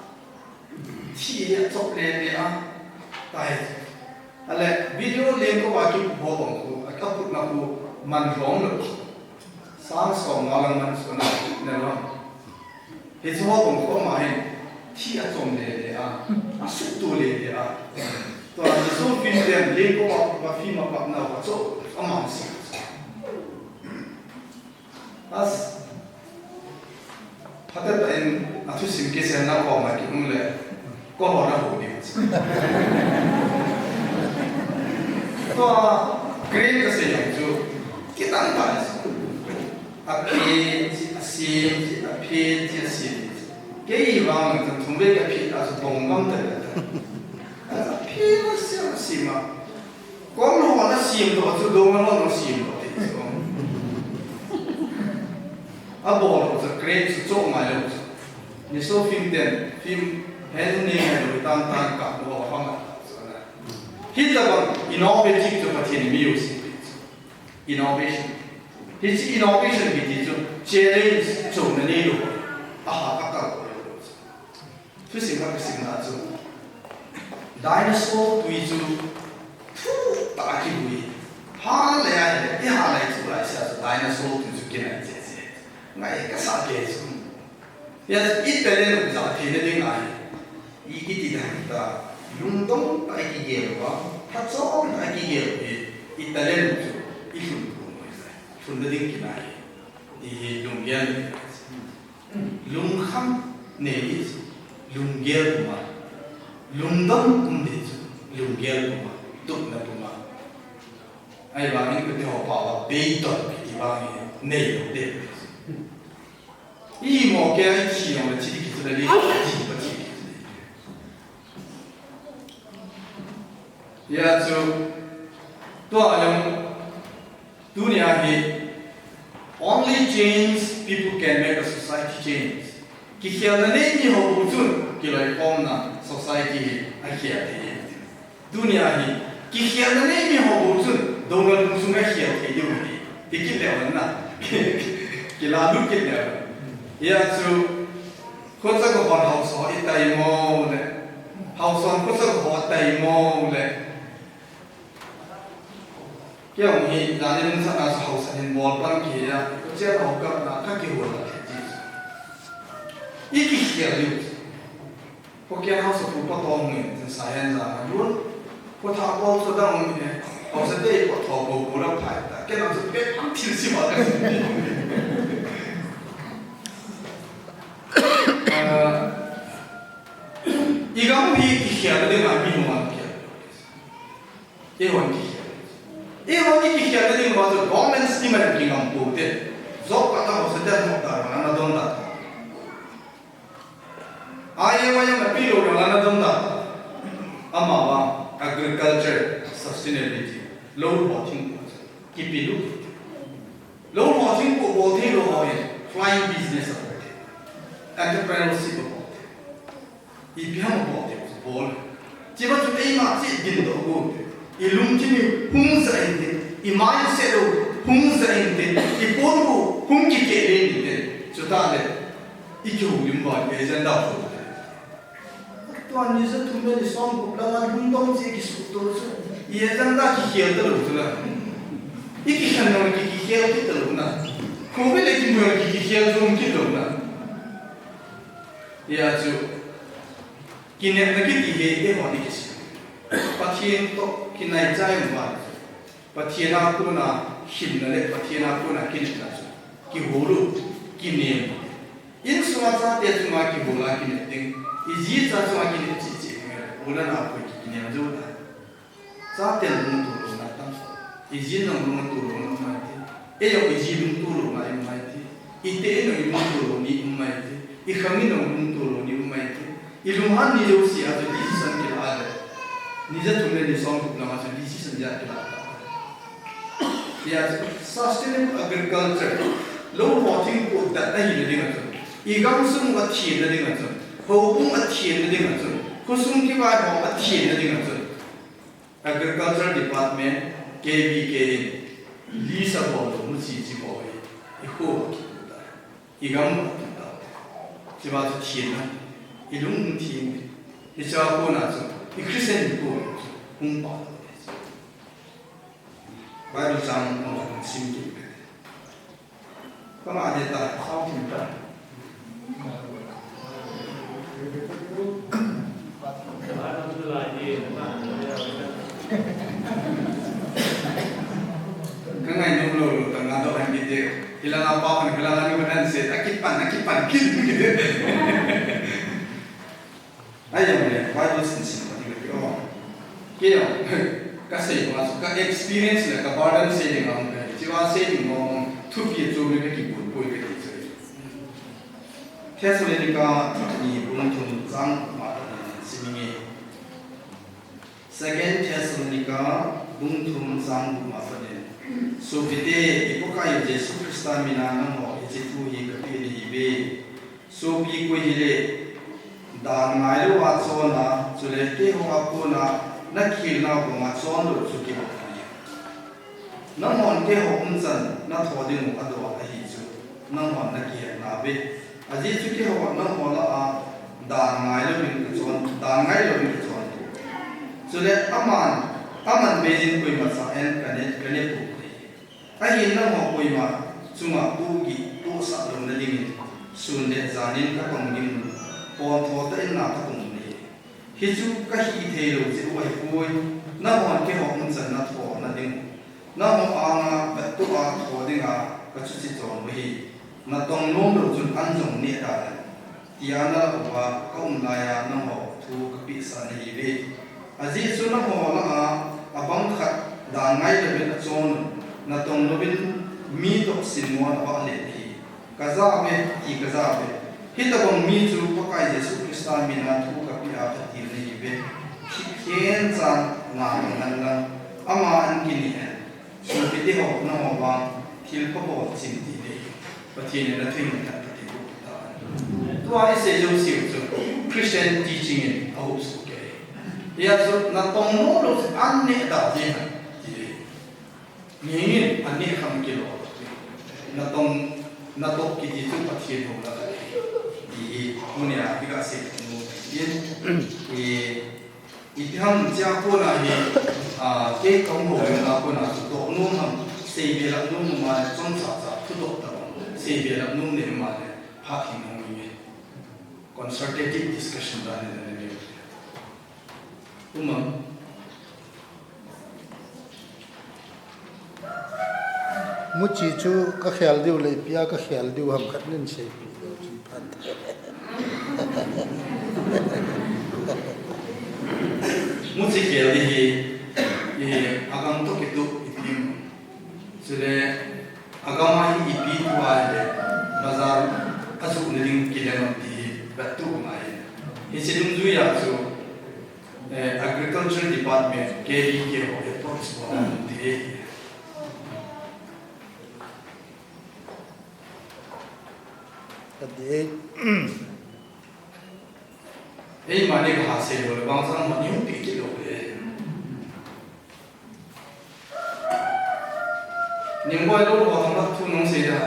Thi hi achop le le a. Tai. Ale video lengkou a kipu ho bang khu, a kaputna khu man lhom lou. Sang som nga lang man suna ne lhom. Hiche ho bang khu ama hin thi achom le le a. Asut to le le a. Tua Jesu film ten lengkou a, a film a patna a cho, ama si. As. Phatecha in athusim kiselna koma kium le, koma na ho ding. Tua crane kasei jong chu, kitang tah in. Aphen, asem, aphen, asem. Kei vang chu thum vei kaphen a chu bong gam ta ta. Aphen, asem, asem a. Kol ho na sem doh chu, dong ho na sem doh ti chu. Abol ho chu crane chu cho mai lou chu. Ni so film ten, film hen ni hen lou tan tan ka lou ho hang. Hitabang innovative chu Pathen in mi u si. Innovation. Hiche innovation kiti chu challenge chonna neilou. Aha ka kal lou. Thusim a kasimna chu, dinosaur tui chu thutah a kibui. Hal le ahile, i hal lai chu lai sa chu dinosaur tui chu kinai che che. Ngai kasa kei chu. Hia i talent um jat theina ding ahi. I kiti dan ta, lungdong tah a kigel uva, phachom tah a kigel uva, i talent chu i lhun pum uva. Lhunna ding kinai. I hi lunggel. Lungkham nei ding chu, lunggel puma. Lungdam um ding chu, lunggel puma. Tupna puma. Ahivangin kute ho pao a beiton kiti vang hi nei lou ding. Imo kei a i thi jong le thi ding kiti le, i thi pa thi. Hia chu, tua jong, tunia hi, only change people can make a society change. Kikhelna nei mi ho bou chun, kiloikhomna society hi akhel thei. Tunia hi, kikhelna nei mi ho bou chun, Lou ngal bung sunga hial thei diu hi. Hi kit leu na. Kila lut kit leu. Hia chu, khocha ka hon haosa i tai mo le. Haosa khocha ka hon tai mo le. Kei hi, dan in sa na sa haosa hin bol pan ki ya. Chia hau ka na ka ki hon la thei ji. I ki hial diu. Ko kia hausa pu pa tong ni, tin sa hen za na dun. Ko tha ko so dang ni, hausa te ko tho ko ko la phai ta. Ke nam so pe ang thil si ma ka si. Ah, i gam hi ki khia de ma mi no an kia. E wan ki khia. E wan ki khia de ma so government scheme an ki ngam ko te. Zo ka ta hausa te mo ta na don da. Ai, ai, ai, na pi lo na na dam da. Ama ba agriculture sustainability. Lo ho thing ko. Kipi lu. Lo ho thing ko bol thei lo ho ye. Flying business a bol thei. Entrepreneurship a bol thei. I pi ham bol thei. Bol. Chi ba chu ei ma chi din do ko. I lungthim i hung sa in te, i mindset u hung sa in te, i pon u hung kikeh le in te. Chuta le, i kihoulim ba, i agenda fu te. Tua ni za thum le ni som gup langa lungdong chi kisuto chu, i agenda kikhel ta lo chu la. I kikhen nau ki, kikhel kit ta lo na. Khovel le kimu ki, kikhel jom kit lo na. Hia chu, kinepna kiti hi, eiho ni kisei. Pathen toh kinai chai um ba. Pathen a kona hinna le Pathen a kona kinepna chu kihol u, kinem. Insunga chate chunga kihol a kinep ding. I ji cha chunga kinep cheh cheh ding. U le nao koi ki kinem jou ta. Chate lungtup louna tam. I ji in lungtup louna um mai ti. Eiho i ji lungtup louna um mai ti. I te in lungtup lou ni um mai ti. I khang in lungtup lou ni um mai ti. I lunghan ni jouse a chu decision kila le. Ni ja thum le ni som gup langa chu decision ja kila ta. Hia chu sustainable agriculture. Lo ho thing ko dat na hi le ding a chu. I gamsung a thina ding a chu. Houbung a thina ding a chu. Khosung kivaiho a thina ding a chu. Agriculture Department, K V K in, list a bol lou, mu chi chi bol hi, i kho a kitu ta, i gam a kitu ta. Chi ba chu thina, i lung thim, i cha ko na chu, i Christian ko chu, hung pa. Bible chang mo sim ki. Kama de ta, sao thim ta. Ka ngai nom lou lou ta nga do han ki de. Hilanga pa pan, hilanga ni pan se, a kipan, a kipan, kin. Ai, jong le, Bible sin sin pa ding le, oh. Kei jong, ka sei ma, ka experience le, ka burden sei ding a, ka, chi va sei ding mo, thupi chu mi ka kibol poi ka ti chu. Thessalonica, ni bung thum chang ma ta ni sim nge. Second Thessalonica, bung thum chang gup ma ta ni. Sopite, i Pakai Jesu Christa mina nangho, hiche thu hi ka pe nahi uve. Sopi koi hile, dan ngai louva chon a, chule keiho a kona na khel nau banga chon lou chu kibang ahi. Nanghon keiho umchan na tho ding u adol ahi chu, nanghon na kihet nauve. Ajeh chu keiho nangho lah a dan ngai louvin ka chon, dan ngai louvin ka chon. Chule aman, aman beiyin koima cha en ka ne, ka ne pou ahi. Ahin nangho koima chunga pohgih pohsah louna dingin, sun le janin ka tong ding un, pontho tah in na ka tong un ahi. Hichu ka hithei lou jeh u ahipoi, nanghon keiho umchan na tho na ding u, nangho anga vettoh a tho dinga ka chuche chon u ahi. Na tong nom lou chun an jong neh dan in. Tia na lah uva ka um laiya nangho thu ka pehsah nahiuve. Ajeh chu nangho lah a, abang khat dan ngai louvin achon un, na tong louvin mi toh simmo na vah le ahi. Ka ja uve, ti ka ja uve. Hitobang mi chu Pakai Jesu Christa mina thu ka peh a ka til nahiuve. Thipkhen chan na ngan lang, ama an kineh in. Sopite ho, nangho vang thil phabol chim ti le, Pathen in athuhil na tah Pathen in ta. Tua i sei jouse chu Christian teaching in ahup soh kei. Hia chu na tong nom lou chu an neh da jeng ham ti le. Ngengin aneh kham kilo. Natong, natoh kiti chu Pathen houna khat ahi. Ti hi, tunia hi kasei nom ahin. I, ipi ham tia kona hi, ah, kei kahung houlim a kona chu doh nom ham, seibelap nom nom a le chomcha cha thudoh tabang, seibelap nom nei ma le phat hi nong nge. Consultative discussion dan hi dan hi. Umam. Muchi chu kakhel diu le ipi a kakhel diu ham khat nin seipeh diu chu phat. Muchi khel ding hi, i, agam toh kituh ipi ham. Chule, agam a hi ipi thu ahile, bazar a juhna ding kile nom ti hi, vettuh ngai. Hiche dungjui a chu, eh, Agriculture Department, K V K ho approach bol nom ti hi. Ka di e. Eima ni kaha sei lou le, bang chan mo ni hung pi kit lou le. Ning boi lou lou, thang thu nong sei da.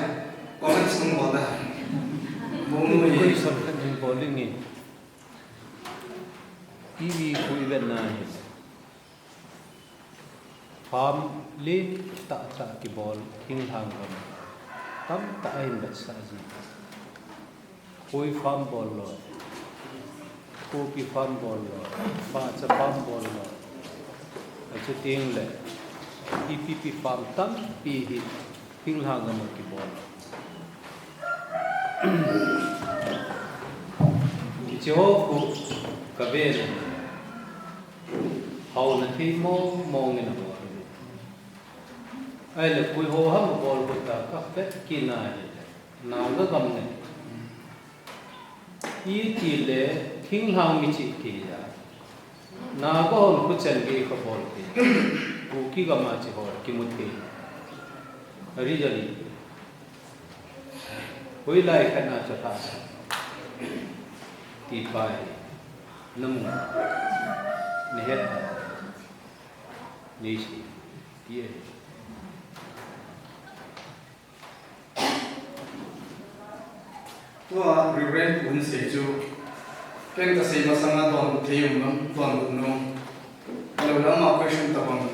Comments nong bol da. Mo nu hi. Koi sam khat ning bol ding ni. T V khu i vet na hi. Farm len tah tah kibol, thinglhang gam. Tamtah ahin vetsah ji. Khoi farm bol lou, kopi farm bol lou, facha farm bol lou. Achuti le, ipi pi farm tampi hi thinglhang gam a kibol. Hiche ho khu ka ve le. Haona thei mong mong in abol. Ahile koi ho ham abol koi ta ka vet kit na hi. Naga gam ne. Iti le thinglhang mi chih ti a. Naga hon khuchen gei kha bol ti. Kuki gam a chi ho kimu ti. Ari jali. Hoilai khat na chu tha. Ti pai. Namu. Ni het. Ni si. Ti e. Tua Reverend Pu in sei chu, ken kasei masanga don thei um nam, don um nom. Alo lama question tabang,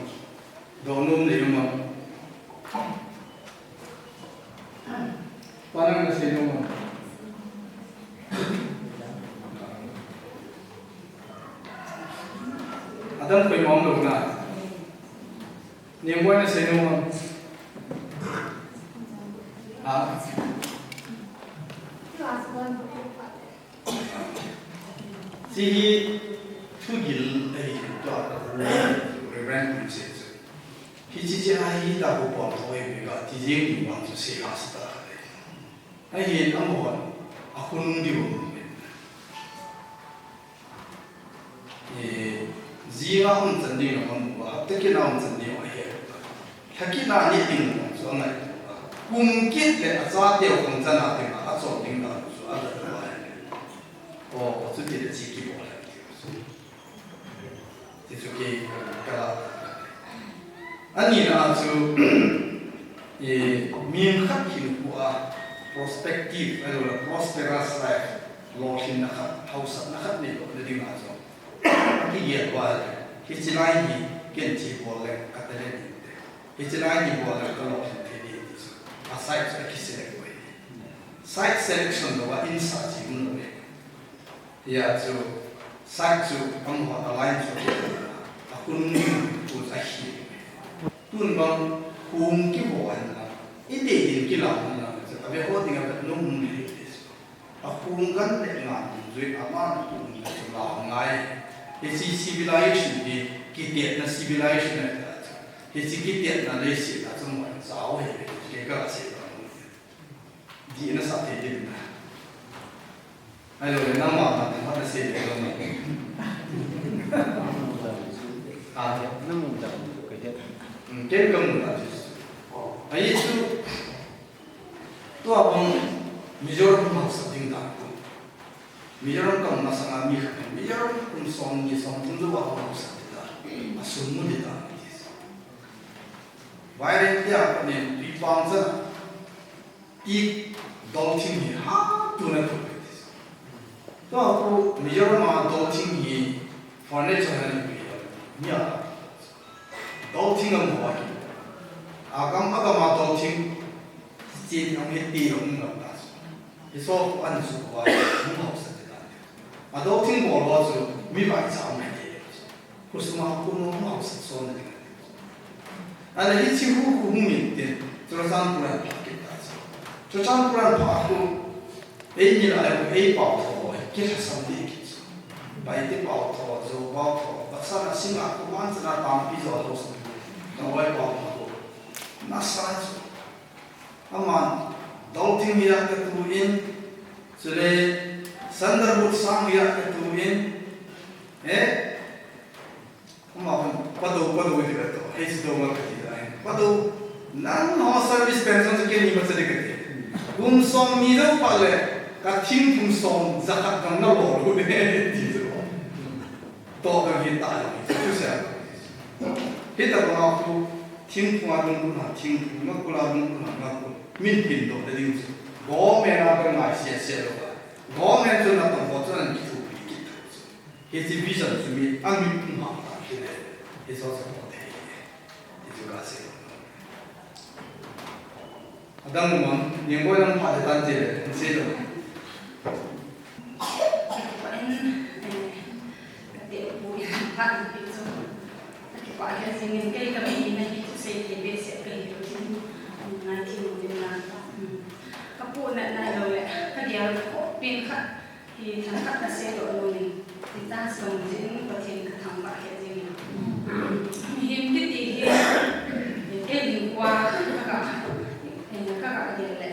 don um nei um nam. Pa nang nasei nom am? Adam koima um lou na. Niang boi nasei nom am? Ha? Hiche hi thugil ahi, tua ka Reverend Pu in sei chu. Hiche che ahi ta ko pon thoi me ka ti jing ni bang chu sei ha sa ta. Ahin amahon akhonung diu. Eh, jinga umchan ding a um uva, hapta kit a umchan ding a he. Lha kit a neh ding chu angai uva. Kum kit le achateu khang chan a ding a, achon ding dan chu avet uva. O, chuti le hiche kibol le. Ti chu kei ka la. Ani na chu, eh, mi khat hinkho a prospective, ahilouleh prosperous life, lolhinna khat, hausatna khat nei lou na ding a chu. Kigel uva le, hiche lai hi ken hiche bol le ka talent in te. Hiche lai hi bol le ka lolhin thei ding ti chu. A site chu akiselect uve. Site selection lou a in sa chi um lou ve. Hia chu, site chu amaho align chu, akhonung chu ahi. Tun bang, hung kiho hen lang, idei din kilam hen lang, chu aveho ding a vet nom um le. Akhung gan le ngan dungjui a man tum chu la ngai. Hiche civilization hi, kitetna civilization ahi ta chu. Hiche kitetna leiset a chu mo jao hi, kei ka sei ta. Dih nasah thei ding na. Ahilouleh, nangma, nangma, nangma nasei ding na. Ah. Na mu dan chu ka het. Hmm, ken ka mu dan chu. Ahi chu, tua bang Mizoram hausat ding dan. Mizoram ka um masang a mi khat in, Mizoram kum som ni som thum jou a hausat ding dan. Asum mu ding dan. Viral tia ka nen tui pang cha. Ti dol thing hi ha tu na tu. To ko Mizoram a dol thing hi furniture han pi. Nia. Dol thing am ho hi. A kam a kam a dol thing. Chin ang hi ti ang na ta. Hi so ko an su ko a. Mu ho sa ta. A dol thing bol ho chu mi vai cha mai te. Kusuma kuno mau sa son na ding. Ana hichi hu hu hung min tin, Churachandpur a pha kit ta chu. Churachandpur a pha khu, ei ni la ei pau tho, ki sa sam ni ki chu. Bai ti pau tho, zo pau tho, ba sa na sing a khu man sa na tam pi zo ho sa. Ka wai pau tho. Na sa chu. Aman, dol thing ya ka tu in, chule, sandalwood sang ya ka tu in, eh, Ama khan, "Pado, pado," ti ka to. Hei si do ma ka ti da. "Pado, nang ho service pension chu kei ni ma cha di," ka ti. "Kum som ni do pa le, ka thingphung som za khat dang na lo lo de," ti chu. To ka hi ta lo. Chu sa. Hi ta ma ku thingphung a dung ku na thingphung, ngakul a dung ku na ngakul. Min pin do de ding chu. Government a ka ngai sia sia lo ba. Government chu na tong ho chu an ki thu pi ki thu chu. Hiche vision chu mi, a mi pum ha ta hi le. Hiche chu ko thei. Hichu ka sei. Adang mon, Niangboi lang pha le tan ti le, in sei lo. Ka in, eh, ka te pu in pha in pi chu. Ka kipah le jing in kei ka mi in na hi chu sei thei behseh ka hi lo chin. Ngai thim mo din na. Hmm. Ka pu na na lo le, ka gel ko pin kha. Hi thangkhat ka seidoh nom in, hitia song jin Pathen ka thangvah lheh jingin. Mihem kiti hi, kei hinkhoa ka ga, ka ga gel le.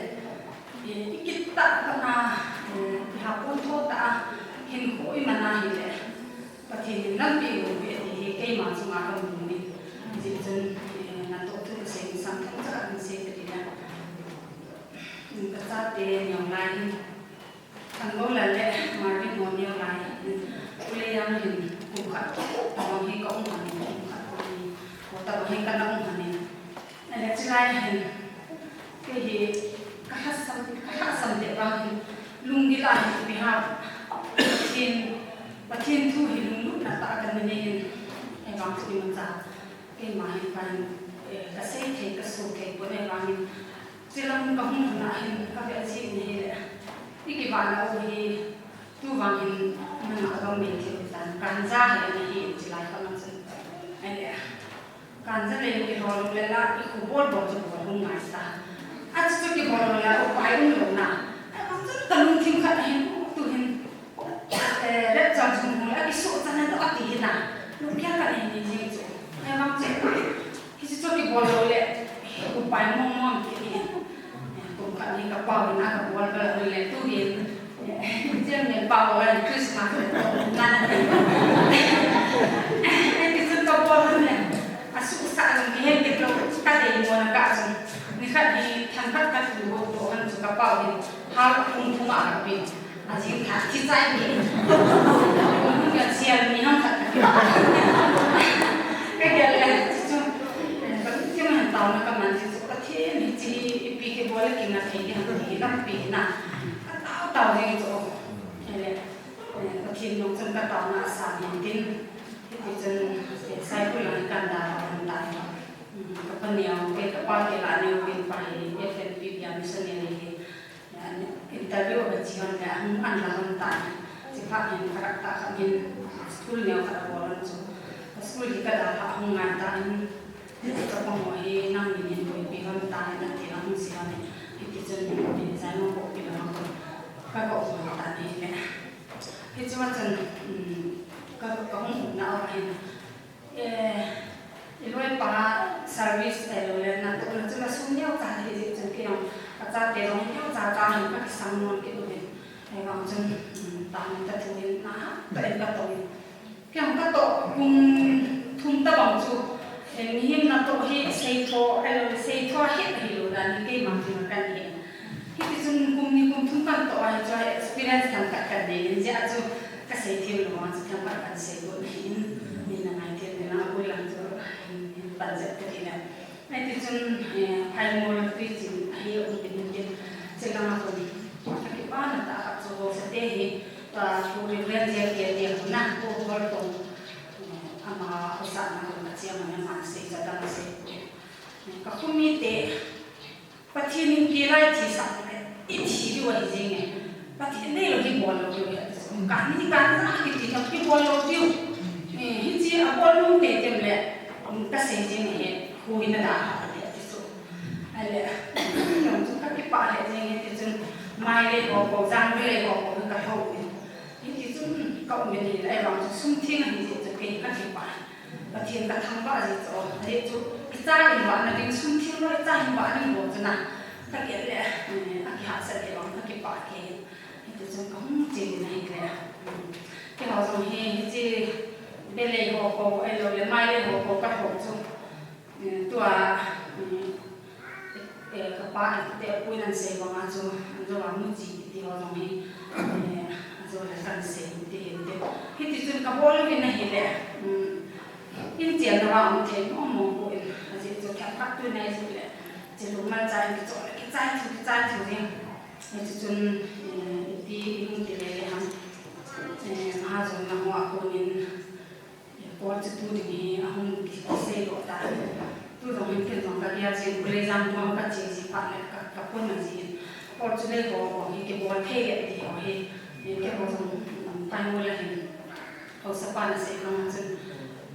I kit tah tah a, i hapon tho tah a, hinkho i man a hile, Pathen in lampi eipe ti hi keima chunga ka mu in. Hijeh chun, natoh thu ka sei sang thong cha ka sei ka ti na. Ka chate neo lai in. Thangbollal le Marvin ho neo lai in, Pu Leijang hin kum khat, tabang hi ka um hon in, kum khat kum ni, ho tabang hi ka na um hon in. Ahile chulai hin, kei hi ka lhasam, ka lhasam deh vang hin, lunggil a hin ipi ham, Pathen, Pathen thu hi lunglutna tah a ka na nei in, ahivang chu imacha, keima hin ka hin, eh, ka sei thei, ka so thei pon ahivang in, Chilam ka hung na hin ka ve ji ni hile. I kivana u hi tu vang hin nanga gam min thil tan. Ganja hi na hi chilai ka man chun. Ahile. Ganja le ki hol le la i khu bol bol chu bol hung ngai ta. A chu chu ki bol le u pai um lo na. Ai ka chun ka lungthim khat hin tu hin. Eh, rep chang chung hung le, a kisu chang a to a ti hi na. Lungkia ka nei ni jing chu. Ai vang chu. Hichu chu kibol lou le, upai mong mong kiti. Kum khat ni ka pau in a ka bol ka lou le tu hin. Jeng ne pau le Christmas le to na na. Ai kisu ka bol le. A su sa lou ni hen ke lou ka dei mo na ka chu. Ni khat ni thang khat ka tu bo to han chu ka pau hin. Hal kum thum a ka pin. A jing kha, thi chai ni. Ka sial ni ham khat. Ka gel le, chu chu. Ka ti man tao na ka man chu, ka thi ni chi, ipi kibol le kina thei ni ham ti, lampi na. Ka tao tao ni chu. Ele, ka thi nong chun ka tao na sa ni tin. Ti chun, sai ku lang kan da, kan da. Ka pa neo, ke ka pa ke la neo, ke pa hi, F N P bia missionary hi. Interview a chi hon le, hung an la hon ta. Chi pha hin ka rak ta kha hin school neo kha bol hon chu. Ka school hi ka da pha hung ngai ta hin. Ka pa mo hi nang min hin koi pi hon ta hin ti la hung si hon. Hi ti chun min sai mo ko pi la ma ko. Ka ko hon ta ni le. Hi chu ma chun, um, ka, ka hung na o hin. Eh, i loipa service ahilou le natohna chu la sum neo cha hi jeh chun kei jong ka chate jong neo cha cha hin ka kisang nom kit uvin. Ahivang chun, um, tahna ka thu in na ha, ka in ka tong in. Kei jong ka toh kum thum tabang chu, eh, mihem natoh hi seitho, ahilou le seitho het ahilou dan hi keima chunga ka nei. Hiti chun kum ni kum thum kan toh a hi chu experience themkhat kan nei in jeh a chu ka sei them lou vang chu themkhat kan sei got in, min na ngai them in a, abulang chu hin pan jep ka ti le. Hiti chun, eh, Phaimol Tuichin hi um pin tin, chilanga khun. Akipana tah khat chu haosa te hi, pa Pu Reverend J K te khun a, Pu Bol Tong, eh, ama haosa na khun ka chiang na ma sei cha dang sei. Ka khumi te, Pathen in kilai thi sah le, i thi diu ahi jing e. Pathen nei lou hi bol lou diu ahi. Kan ni kan na kiti na hi bol lou diu. Eh, hichi a bol lou te tem le, um, ka sei jing e, khu hi na da ha le ti chu. Ale, ka chu ka kipah le jing e ti chun, mai le ko ko, jang le ko ko ka tho. Hiti chun ka um ni le, ai bang chu sum thing ahi ti chu ke ka kipah. Pathen ka thangvah jeh chu, ajeh chu, icha in vahna ding sum theng lou, icha in vahna ding bou chu na, ka gel le, eh, akihahsat le vang ka kipah kei. Hiti chun ka hung che ding ahi le. Keiho jong hi, hiche, belei ho ko, ahilou le, mailei ho ko ka tho chu. Eh, tua, eh, Eh, ka pa te pu in an sei banga chu, an jou a mu chi ti ho jong hi, eh, an jou le kan sei ti hin te. Hiti chun ka bol uvin ahile, um, in chian na va um thei mo mo ko in, ajeh chu themkhat tu nei chu le, chi lu mal chai ki chol le, ki chai chu, ki chai chu ding. Hiti chun, eh, iti i hung ti le le ham, eh, mahajon na ho a kon in, Kol chu tu ding hi ahung kisei doh ta. Tu jong hin ken jong ka gel jin, Kulejang tua ka che ji phat le ka, ka pon na ji hin. Kol chu le ho, ho hi kibol thei le ti ho hi. Keiho jong, um, Phaimol a hin. Haosa pa na sei khang chun.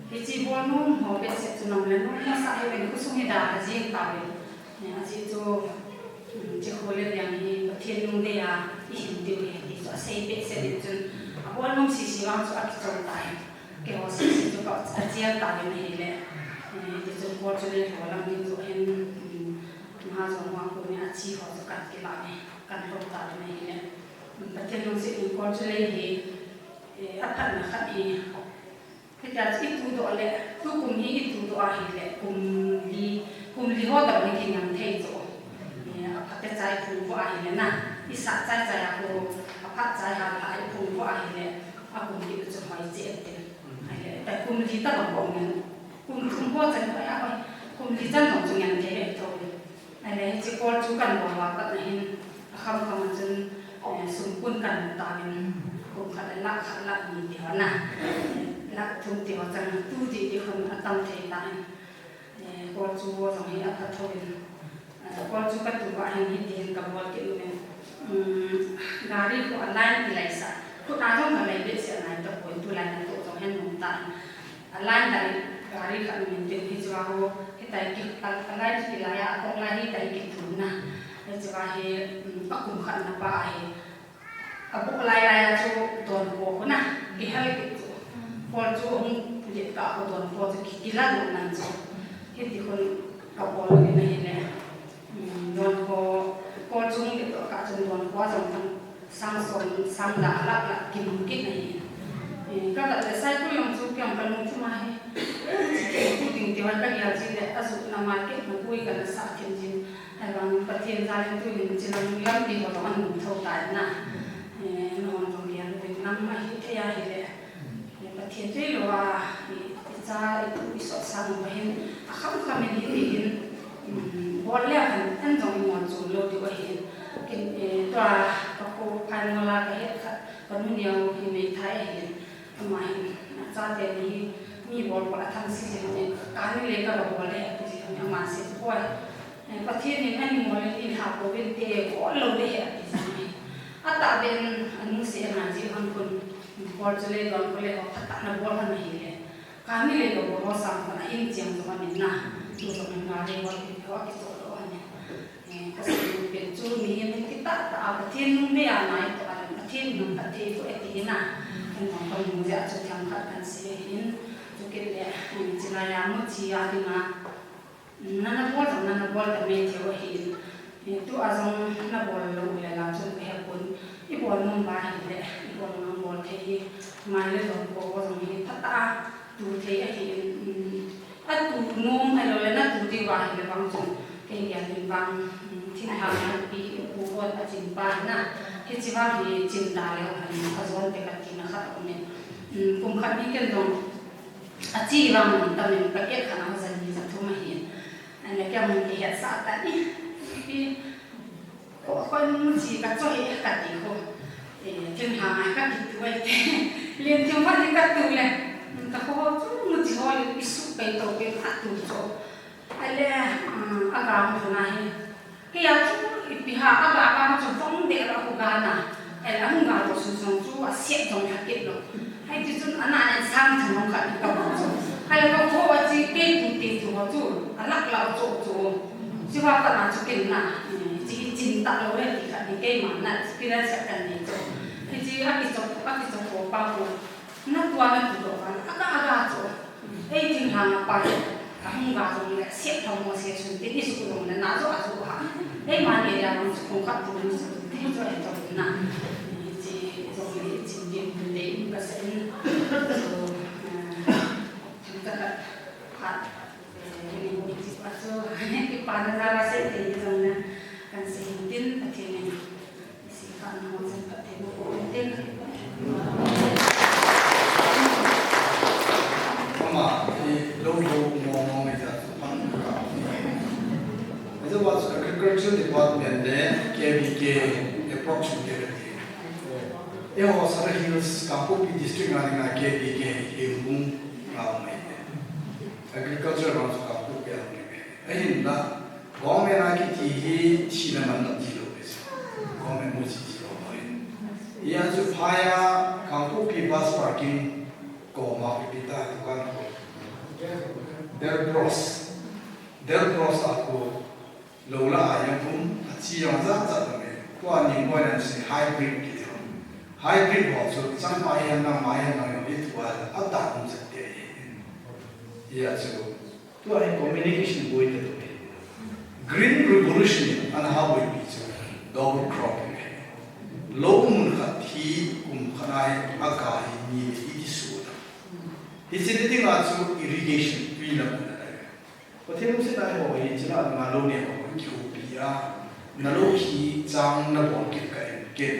Hichi bol nom ho behseh chu nom le nom masa hi le khosung hi da ka jing ta ve. Ajeh chu, um, hiche kho le liang hi Pathen lungdei a i hin diu ahi ti chu asei behseh in chun, abol nom sese vang chu akichol tai. Keiho sese chu ka, achian tauvin ahile. Eh, ti chun kol chu le lhou lang ding chu hin, um, mahajon ho a kon in achi ho chu kan kilah in, kan lhou tauvin ahile. Um, Pathen lungset in kol chu le hi, eh, aphatna khat hi. Hitia chu i tudoh le, tukum hi i tudoh ahile, kum li, kum li ho toh hi kinam thei chu. Eh, aphat chai phung vo ahile na, i sah chai chai a ko, aphat chai hal hal a i phung vo ahile, akum kit u chu hoi cheh te. Ahile, ta kum li tabang ko ngen, kum thum ho chan hoi a hoi, kum li chan jong chu ngen thei le tho. Ahile, hiche kol chu kan bol uva pat na hin, akham kham a chun, eh, sum kun kan mu tauvin, kum khat le lakh khat lakh ni ti ho na. Lakh thum ti ho chan tu ti ti khun atam thei tan. Eh, kol chu jong hi apha tho in. Eh, kol chu ka tu uva hin hiti hin ka bol kit uvin. Um, gari khu a line kilai sah. Khut a jong ka lai behseh nai tapoi, tulai na toh jong hin nom tan. A line lai gari khat min tin hichea ho, hitia ki, a, a line chu kilai a, a kong lai hitia kithun na. Hichea hi, um, akum khat na pa ahi. Abuk lai lai a chu donkho khu na, kihel kit chu. Kol chu hung lit kah khu donkho chu ki, kila lut nan chu. Hiti khun ka bol uvin ahile. Um, donkho, kol chu hung lit kah chun donkho a jong sang som, sang lah lah lah kimu kit ahi. Eh, ka vet le Saikul lang chu kiang ka lungthim a hi. Chu ding ti vat ka gel jin le, ajuh na market na boi ka na sah kit jin. Ahivangin Pathen jal in tuhin chilang lampi ho jong anom tho tai na. Eh, nahon jong gel uvin nangma hithei ahile. Pathen thei lou a, i, icha, itu, isot sang uva hin, akham kham in hiti hin, um, bol le hen, an jong imol chom lou diu ahin. Kin, eh, tua, ka kho Phaimol a ka het khat, ka nu neo hi Meitei ahin. Ama hin, achate ni, mi bol bol athangse jing in, kani le ka bol le, ati jing in, ama sei poi. Eh, Pathen in ani mol in eilha pouvinte, bol lou ding ahi ati jing e. Atahbeh in anu sei angai jeh u hin khun, kol chu le donkho le ho phatah in abol lhon ahile. Kani le kabol ho sang khun a in chiang jong ahi na. Tu jong in nga le bol ti ho akichol lou ahi. Eh, kasei nom pen chu mihem hi kitah tah a Pathen lungdei a nai toh a le Pathen in phatthei boh e ti hi na. Ken jong kamu jeh a chu themkhat kan sei ahin. Chukit le, eh, chulai a mu chi a dinga. Nana bol jong nana bol ta mai thei u ahin. Eh, tua jong nabol lou le la chun ka hepon. Ibol nom uva ahile, ibol nom bol thei hi. Mai le donkho jong hi phatah a tu thei ahin. Um, atu nom ahilou le natu diu ahile vang chun. Kei gel in vang, um, thinglhang pi pu hon achin pa na. Hiche vang hi chin da leu hen, ajon te kati na khat aum in. Um, kum khat ni ken jong. Achi vang tam in packet khat a ho jani ja thum ahi. Ahile Yang kihetsah tan e. Ko, ko muchi ka cho hi ka ti ko. Eh, thinglhang a ka kitu ai te. Lien thim phat hi ka tu le. Ka ko ho chu muchi ho le isu kai to ke ka tu cho. Ale, um, aga hung na hi. Kei a chu ipi ham, aga ka chu vong de la ko ga na. Ale, ahung ga to su song chu a siat jong kha kit lo. Hai ti chun ana ne sang thum hung kha ni ka chu. Ale ka ko a chi kei tu te tu ho chu. A lak la cho cho. Chi wa ka na chu ken na. Chi chin ta lo le ti kha ni kei ma na. Chi pi la sa ka ni cho. Chi a ki cho, a ki cho ko pa ko. Na tua na tu to ka. Aga aga cho. Ei thinglhang a pa hi, ahung ga jong le, siat thau mo sia sun te, ni su jong le, na jo a jo ha. Ei mani area jong su kong khat tu ni su, tu jo e to na. Ni chi jong le, chi ni tu le, in ka se ni. So, eh, thil ka khat, khat, eh, ni mo chi pa so, ki pa na na ra se te ni jong le, kan se hin tin, Pathen in. Ama, i lo lo mo mo me ta pan ka. Ito wa agriculture department le K V K approximately. E ho Sara Hills Kangpokpi district nga nga K V K hi bung nga mai. Agriculture ma Kangpokpi ang ni. Ahin la Government a kiti hi thina man na ti lo pe. Government mu chi ti lo pe. Hia chu phai a Kangpokpi bus parking koma ipi ta dukan ko. Del Bros. Del Bros a ko lo la a yang pum a chi yang za za ta me. Ko a ni mo nan si hybrid kiti ho. Hybrid ho chu chang ma yan na ma yan na yo i tu a a ta kum sa te. Hia chu Tua hi communication boi ta tu hi. Green Revolution ana ha boi pi chu double cropping hi. Lo mun khat hi kum khat a hi a ka hi ni le i ti su ta. Hi chi ni ding a chu irrigation tui la mun a la. Pathen lungset a ho hi chi la nga lo ne ho ki hu pi a. Na lo hi chang na bol kit ka en ken.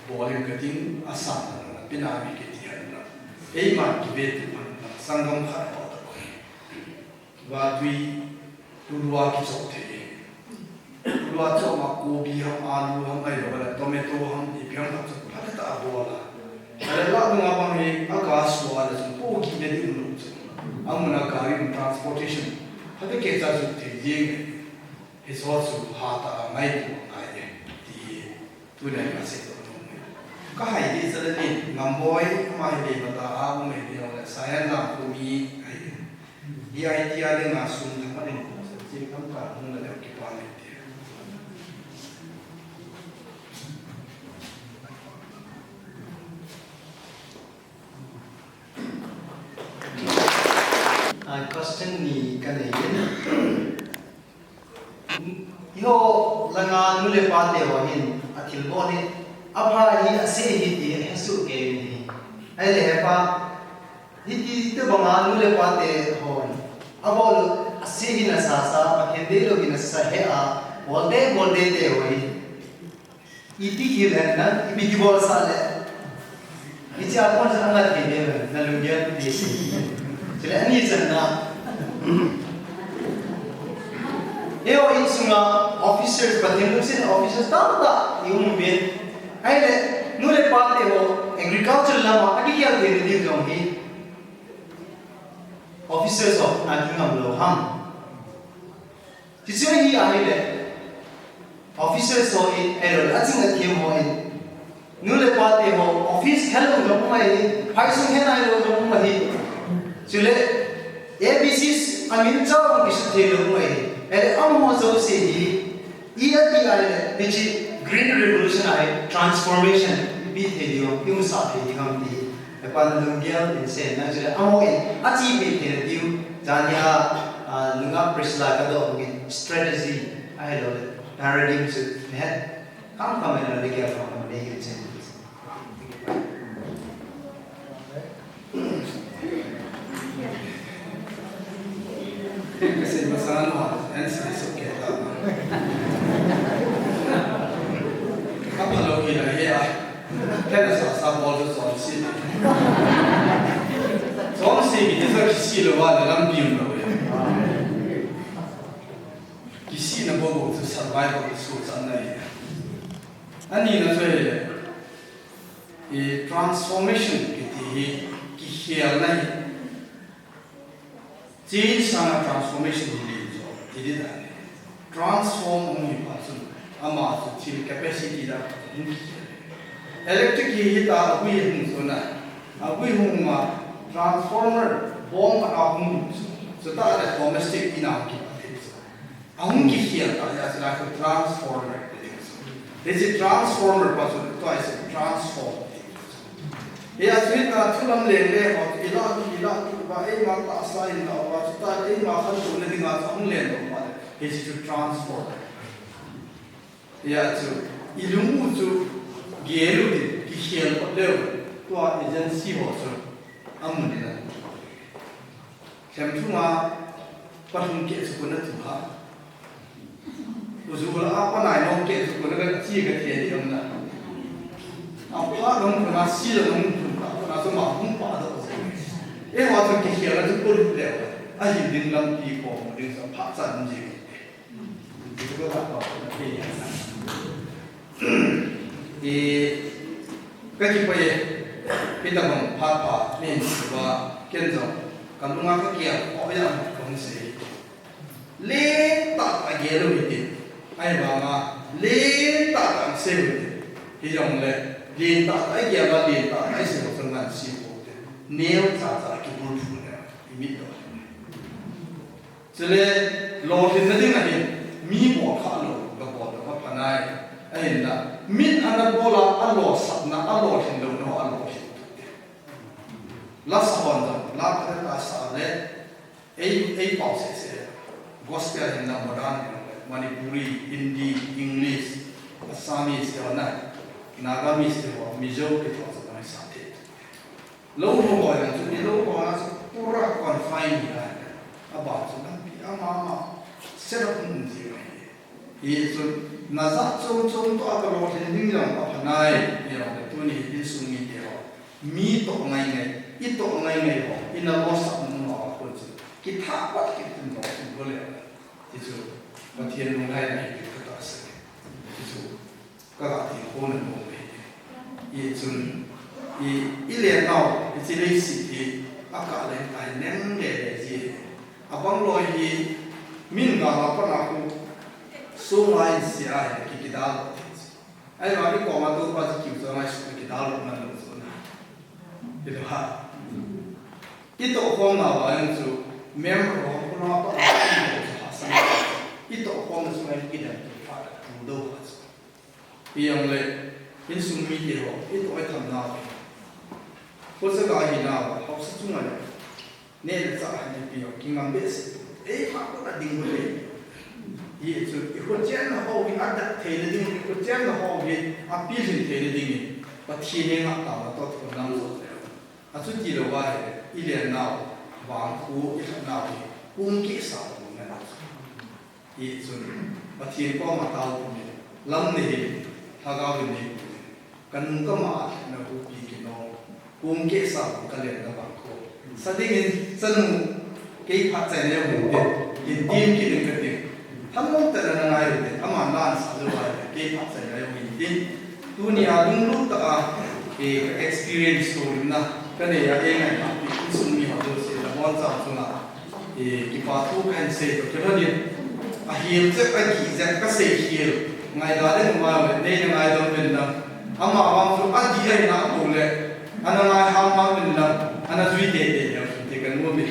Bol in ka ding a sa na na pina mi ke ti han na. Ei man ki ve tu man na sangam khat ho ta ko hi. Vatui tulua kichop thei e. Tulua chop ma kobi ham, alu ham, ahilou le tomato ham, ipi ham khat chu phatah a bol a. Ahile lah nunga bang hi a ka sua le chu po kit na ding um lou chu. Amun a gari um transportation phatah keh cha chu thei jeng e. Hiche chu hatah a ngaitu ngai e ti hi. Tuna ka sei to. Ka hai di sa le ni, Ngamboi, ama hi le mata a, um hi le, le, Sayan Lam kumi, hai. Di ai ti a le nga sum thang ma le, sa chin kam ka hung le, le, ki pa le ti. Ah, question ni ka nei in. Eiho langa nu le pa te ho hin a thil bol hi a pha hi a se hi ti he su kei hi. Ahile he pa hiti te banga nu le pa te ho hin a bol a se hi na sa sa Pathen dei lou hi na sa he a bol te bol te te ho hi. Iti ki le na, ipi ki bol sa le. Ichi a kon sa nga ti de na lunggel ti si. Chule ani chan na. Eiho insunga officers, Pathen lungset officers tamtah i um uvin. Ahile, nu le pa te ho agriculture lama a kikhel thei na ding jong hi. Officers ho na kingam lou ham. Hiche hi ahile, officers ho in, ahilou le, aching athem ho in, nu le pa te ho, office helou jong um ahi, phaisung he nailou jong um ahi. Chule, A B Cs amin chauva kisu thei lou um ahi. Ahile, amaho jouse hi, i ati ahile, hiche Green Revolution ahi, transformation, ipi thei diu, i umsah thei diu ham ti. Hepa na lunggel in sei na chule, amaho in, achi pe thei diu, jani a, a, nunga Priscilla ka doh bangin strategy, ahilou le, paradigm chu, ne, kam kam ahilou le, gel kam kam le, gel chen. Kasi masang ano, and sa isok kita. Kapalo kita, eh, ah. Kaya sa sa bol sa sa si. Sa si, kita sa si lo wa, lampi yung lo. Ina bobo chu survival chu channa ahi. Anina chu hi, i transformation kiti hi kikhelna ahi. Change sanga transformation hi len jo, ti ding ahi. Transform hung hi phat chun, ama chu thil capacity a hung kikhel. Electric hi hita, agui hung chu na, agui hung ma transformer, bomb a hung chu, chutah le domestic ina hung kipat thei chu. Ahung kikhel ta, hia chu lai khu transformer ti ding chu. Hiche transformer pa chu tua hi chu transform ti ding chu. Hia chu hita, thulam leng le ho, ila tu, ila tu, va eima tahsa in la, va chuta eima khantouna dinga chu ahung len doh pa le, hiche chu transformer. Hia chu, i lung u chu gel u ding, kikhel phot leu, tua agency ho chu amun in a. Themthunga palhung keh chu kona thu ha. Uju la a panai nong keh chu kona kachi kathe ding ham na. Apha nong kona si la nong thun ta, kona chu ma hung pa doh. Eiho chu kikhel a chu kol leu. Ahin ding lampi ko ding sa pha chan ji. I, ka kipah e, hitabang phat pha, min suba, ken jong, ka lunga ka kiah, o ya, kong sei. Lentah tah gel u hite, ahivanga, lentah tah sei u hite. Hijongle, lentah tah gel a, lentah tah sei u chu ngan sei u hite. Neo cha cha kibul thu le, i mit doh. Chule, lolhinna ding ahin, mi bol kha lou, gabol lou, apha nai. Ahinla, min ana bol a, alolsapna, alolhin louna ho, alolhin. Lasa hon jong, la khat a sa le, ei, ei pao sese. Gospel hin la modern hin, Manipuri, Hindi, English, Assamese te ho na, Nagamese te ho, Mizo te ho, sa na sa te. Lou ho ho jong chu, ni lou ho na chu pura confine ni a. Aba chu lampi ama ama set up um ji mai. Hichun, na jat chom chom toh a ka lolhin ding jong apha nai, hijongle tuni insung mite ho. Mi toh ngai ngai, i toh ngai ngai ho, i na lolsap nom ho a kon chu. Kitha pat kit in lolhin bol le. Hichu, Pathen lunglaina hi kit ka tahsan. Hichu, ka ga ti khom nom e. Hichun, i, i lennau, hiche leiset hi, akah le tai neng le le ji. Abang loi hi, min ga la pa na khu, sung a in sia hi, ki kidal. Ahivang i koma tou pa chu kiu chu ngai su kidal lou man lou chu na. Kidal ha. I toh khom na va in chu member ho khu na pa na chu ha san. I toh khom na chu ngai kidal tu pa tu do ha chu. Hijongle insung mite ho, i toh i tham na. Ko sa ga hi na va, hausa chu ngai. Neh le chah a nepi ho, kingam behseh. Eima kona ding u le. Hichu, i khochenna ho hi adat theina ding, i khochenna ho hi apilhin theina dingin, Pathen henga taona toh thunam jo le. Achuti louva hi, i lennau, vangkho, i lhatnau hi, kung kisa u ngai. Hichun, Pathen koma tao pum in, lam nei in, lhagao in nei pum in, ka nung ka ma a lhatna huhpi kinong, kung kisa u ka lenna vangkho. Sa dingin, chanu, kei phat chaina jong hin tin, hin tin kit in ka tin. Thanom tah in na ngai u tin, ama na sa jou vai, kei phat chaina jong hin tin. Tuni a lunglut tah a, eh, ka experience toh in na, ka nei a, eh, ngai ma, insung mi ho jouse, na bon chang chunga. I, kipa thu kahin sei toh kilhonin, ahil cheh, agih jeh, kasei hil, ngaida ding um le, neina ngaidam uvin lang. Amavang chu adih ahi nabou le, ana ngai ham ham uvin lang, ana jui teitei leu chun ti kahin nom e.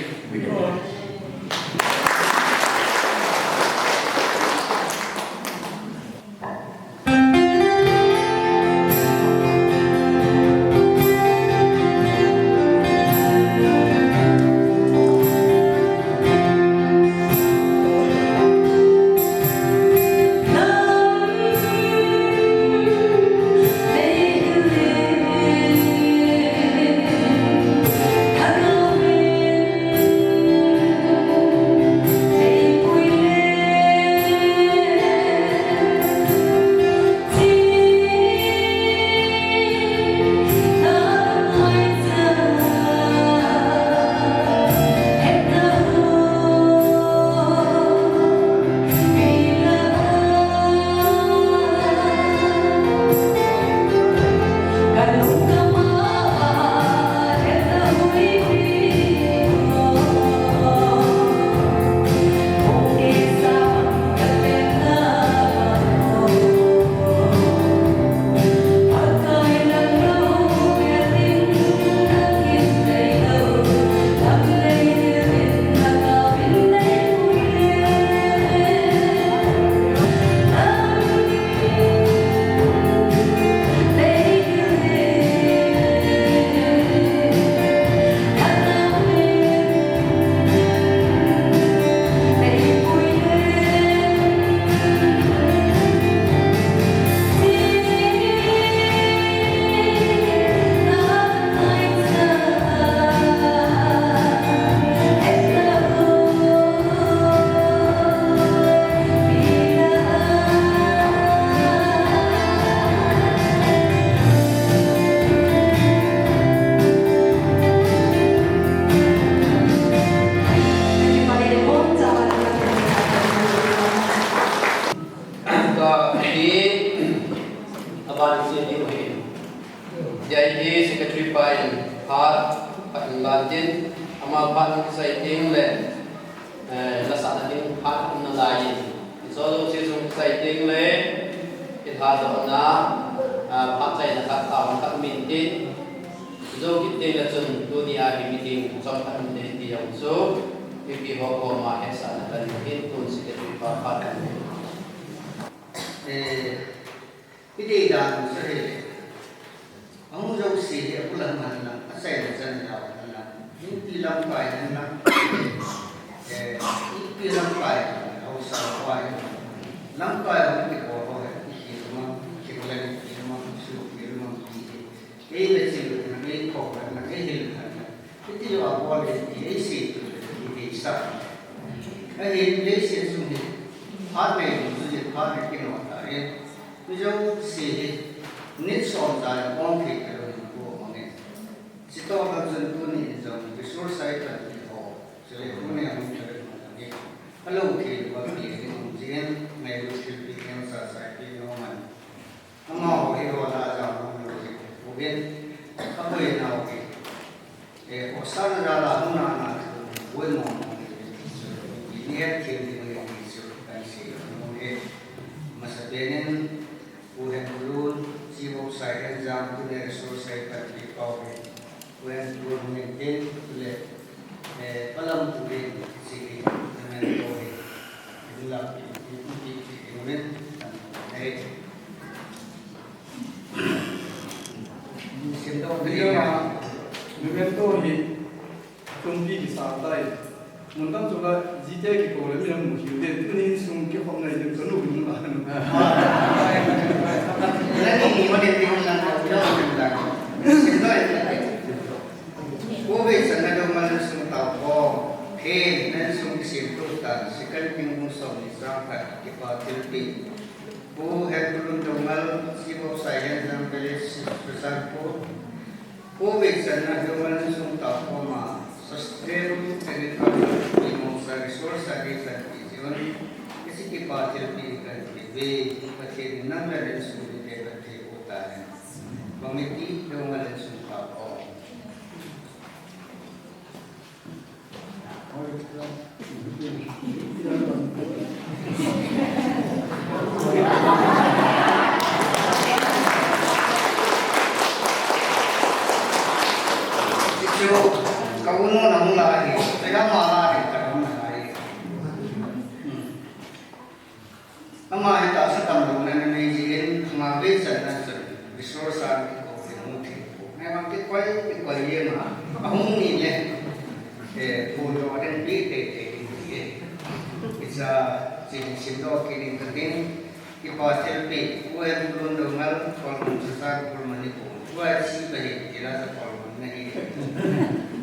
Hiche hi Secretary pa in phat khat in lan tin, ama phat in kisai teng le, eh, la sahna ding phat khat um nalai in, hiche jouse jong kisai teng le, kilhadohna, ah, phat chaina khat, taona khat um in tin, jou kit teng le chun tuni a hi meeting chomkhat um ding ti jong chu, mipi ho koma hetsahna kahin nei in, tun Secretary pa phat khat in. Eh, Hiti dan chu ahile, ahung jouse hi apulam hen lang, achaina chan jao hen lang, inpi lamkai hen lang, eh, inpi lamkai, haosa pa hen lang, lamkai hung kibol ho hi, ikhel mang, ikhel leng, ikhel mang, isu, ikhel mang, ti hi. Ei le chil hen lang, ei tho hen lang, ei hil hen lang. Hiti a bol le ti, ei sei tu le ti, ei sa. Ahin, leiset sung hi, phat nei ding chu hi, phat nei kino ta e. Mi jouse hi, nit som jan a pom thei talou hin pu mang e. Chutobang chun tuni in jong, resource center ti ho, chule tuni a hung thei le hung thei. Alo thei le va pi ding um jin, ngailut thilpi, ngailut sa sa pi no man. Amaho hi ho la jao nom lou jeh uvin, aboinau hi, eh, Hosanna jal a hung nana thu, boimo mo hi, ni het thim ding hi, hi chu kan sei nom e. Masapen in, Pu Henkulun, Chief of Saihenjang, tuni resource center pi pau hi. Pu Henkulun hung in tin, le, eh, Palam Pu in, hiche hi, memento hi, hung la, hung pi, pi, hung in, eh. Sim doh, memento hi, tumpi kisa tai. Mun dang chu la, jite kikou le, mi lam mu hiu te, tuni insung kikhopna in, kanu mun la. Lani ni mo de ti hung lang, hung lang, hung lang. Sim doh, Pu Veichanna Doungel insung taokhom, Themna insung kisemtoh tan, second Kings bung som ni chang khat, kipa thilpeh. Pu Henkulun Doungel, Chief of Saihenjang Village, Churachandpur. Pu Veichanna Doungel insung taokhom a, Sustainable Agriculture, Pi Mongsa Resource a ding kanpeh jeh un, hiche kipa thilpeh kanpeh uve, Pathen in nang le na insung mite phatthei boh tahen. Committee, Doungel insung taokhom. Hichu, ka u nu nahung la ahi, ka ama la ahi, ka nahung la ahi. Hmm. Ama hi tahsa tamlouna anei jeh in, Pu Veichanna chun resource a kikoupi hung thei poi. Ngai vang kikoi, kikoi jeng a, ahung ni le, eh, phudoh ding pi teitei ding ti e. Hiche, hiche hin simdoh kit ing kating, kipa thilpeh, Pu Henkulun Doungel, Kholmun Churachandpur Manipur. Tua chi pa hi, kila sa Kholmun na hi.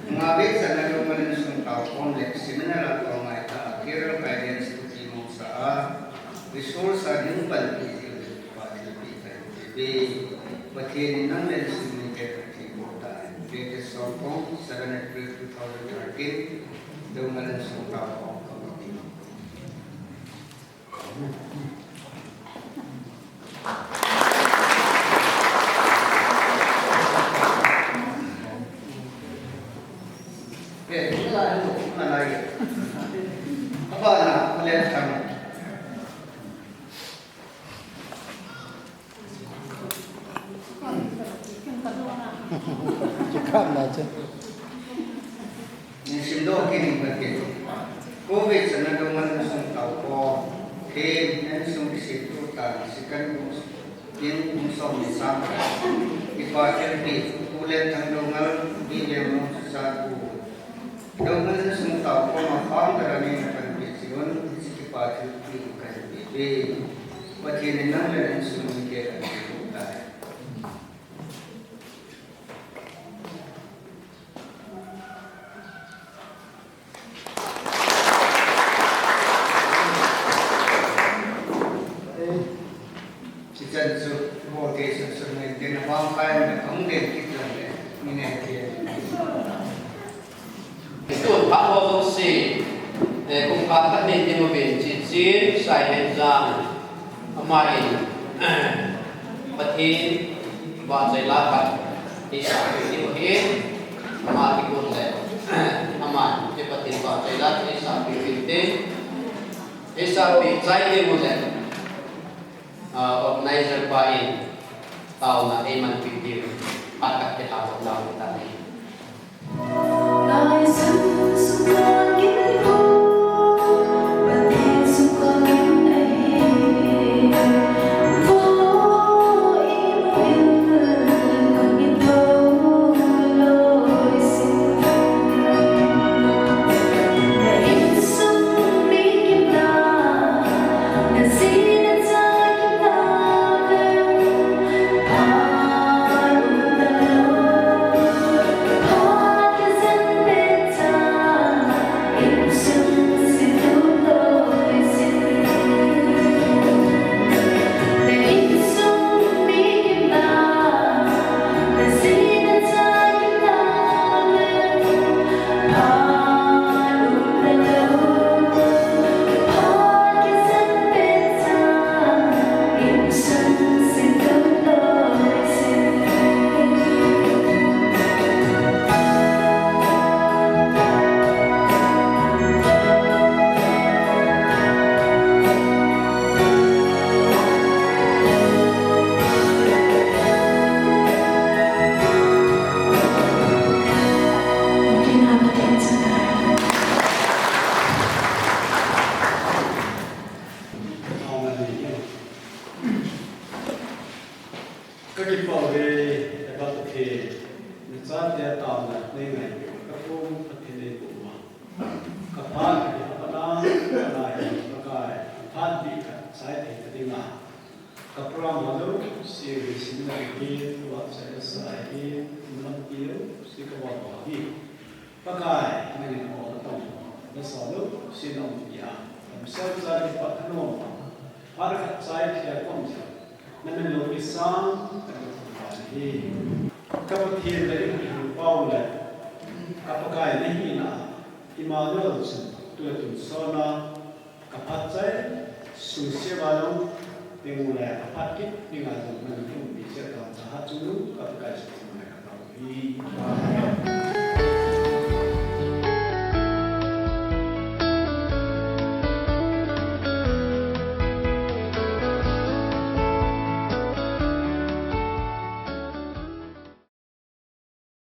Pu Veichanna Doungel insung taokhom le, seminar a tol ngai tah a, career guidance Pi Mongsa a, resource a ding panpi jeh uva, kipa thilpeh kanpeh uve. Pathen in nang le na insung mite phatthei boh tahen. Latest song kong, seven April two thousand thirteen, Doungel insung taokhom committee. Kikham na che. Nin simdoh kit ing kate. Pu Veichanna Doungel insung taokhom, Themna insung kisemtoh tan, second Kings bung som ni chang khat. Kipa thilpeh, Pu Lenthang Doungel, Pi Vengmon Churachandpur. Doungel insung taokhom a founder a neina kanpeh jeh un, hiche kipa thilpeh kanpeh uve. Pathen in nang le na insung mite phatthei boh tahen. Hichan chu, ibolte chu, chu ngai tin, abang kai le, ahung den kit jongle, mi ngai tin. Tun phat ho jouse, eh, kum khat khat nei ding uvin, Chief, Chief Saihenjang, ama in, Pathen vahchoi la khat, Eisahpi diu ahin, ama kigon le, aman, e Pathen vahchoi la, eisahpi diu te, eisahpi chai diu le, ah, organizer pa in, taona eimanpi diu, phat khat kithah doh ding ahitai. Ka kipah uve, e Pathen, nachate taona nei ngaipi uva ka pum Pathen nei pum uva. Ka phat ka kipah na, ka nai ka kai, ka phat bih ka chai thei ka dinga. Ka program ho jouse hi simna hi, ka vahchoi sa hi, lampi jouse ka vah hi. Pakai, nangin aw natong, nasol jouse na umpi a, damsel cha kipat thanom a, phat khat chai thei a ka um jeh, na min lopi sanga ka thangvah nahi. Ka Pathen le i Pu Pau le, ka Pakai nahina, Immanuel chun tu le tun sona, ka phat chai sungse uva jong, ding le ka phat kit dinga jong nangin umpi jeh a ka cha ha chu ka Pakai sung le ka tao hi.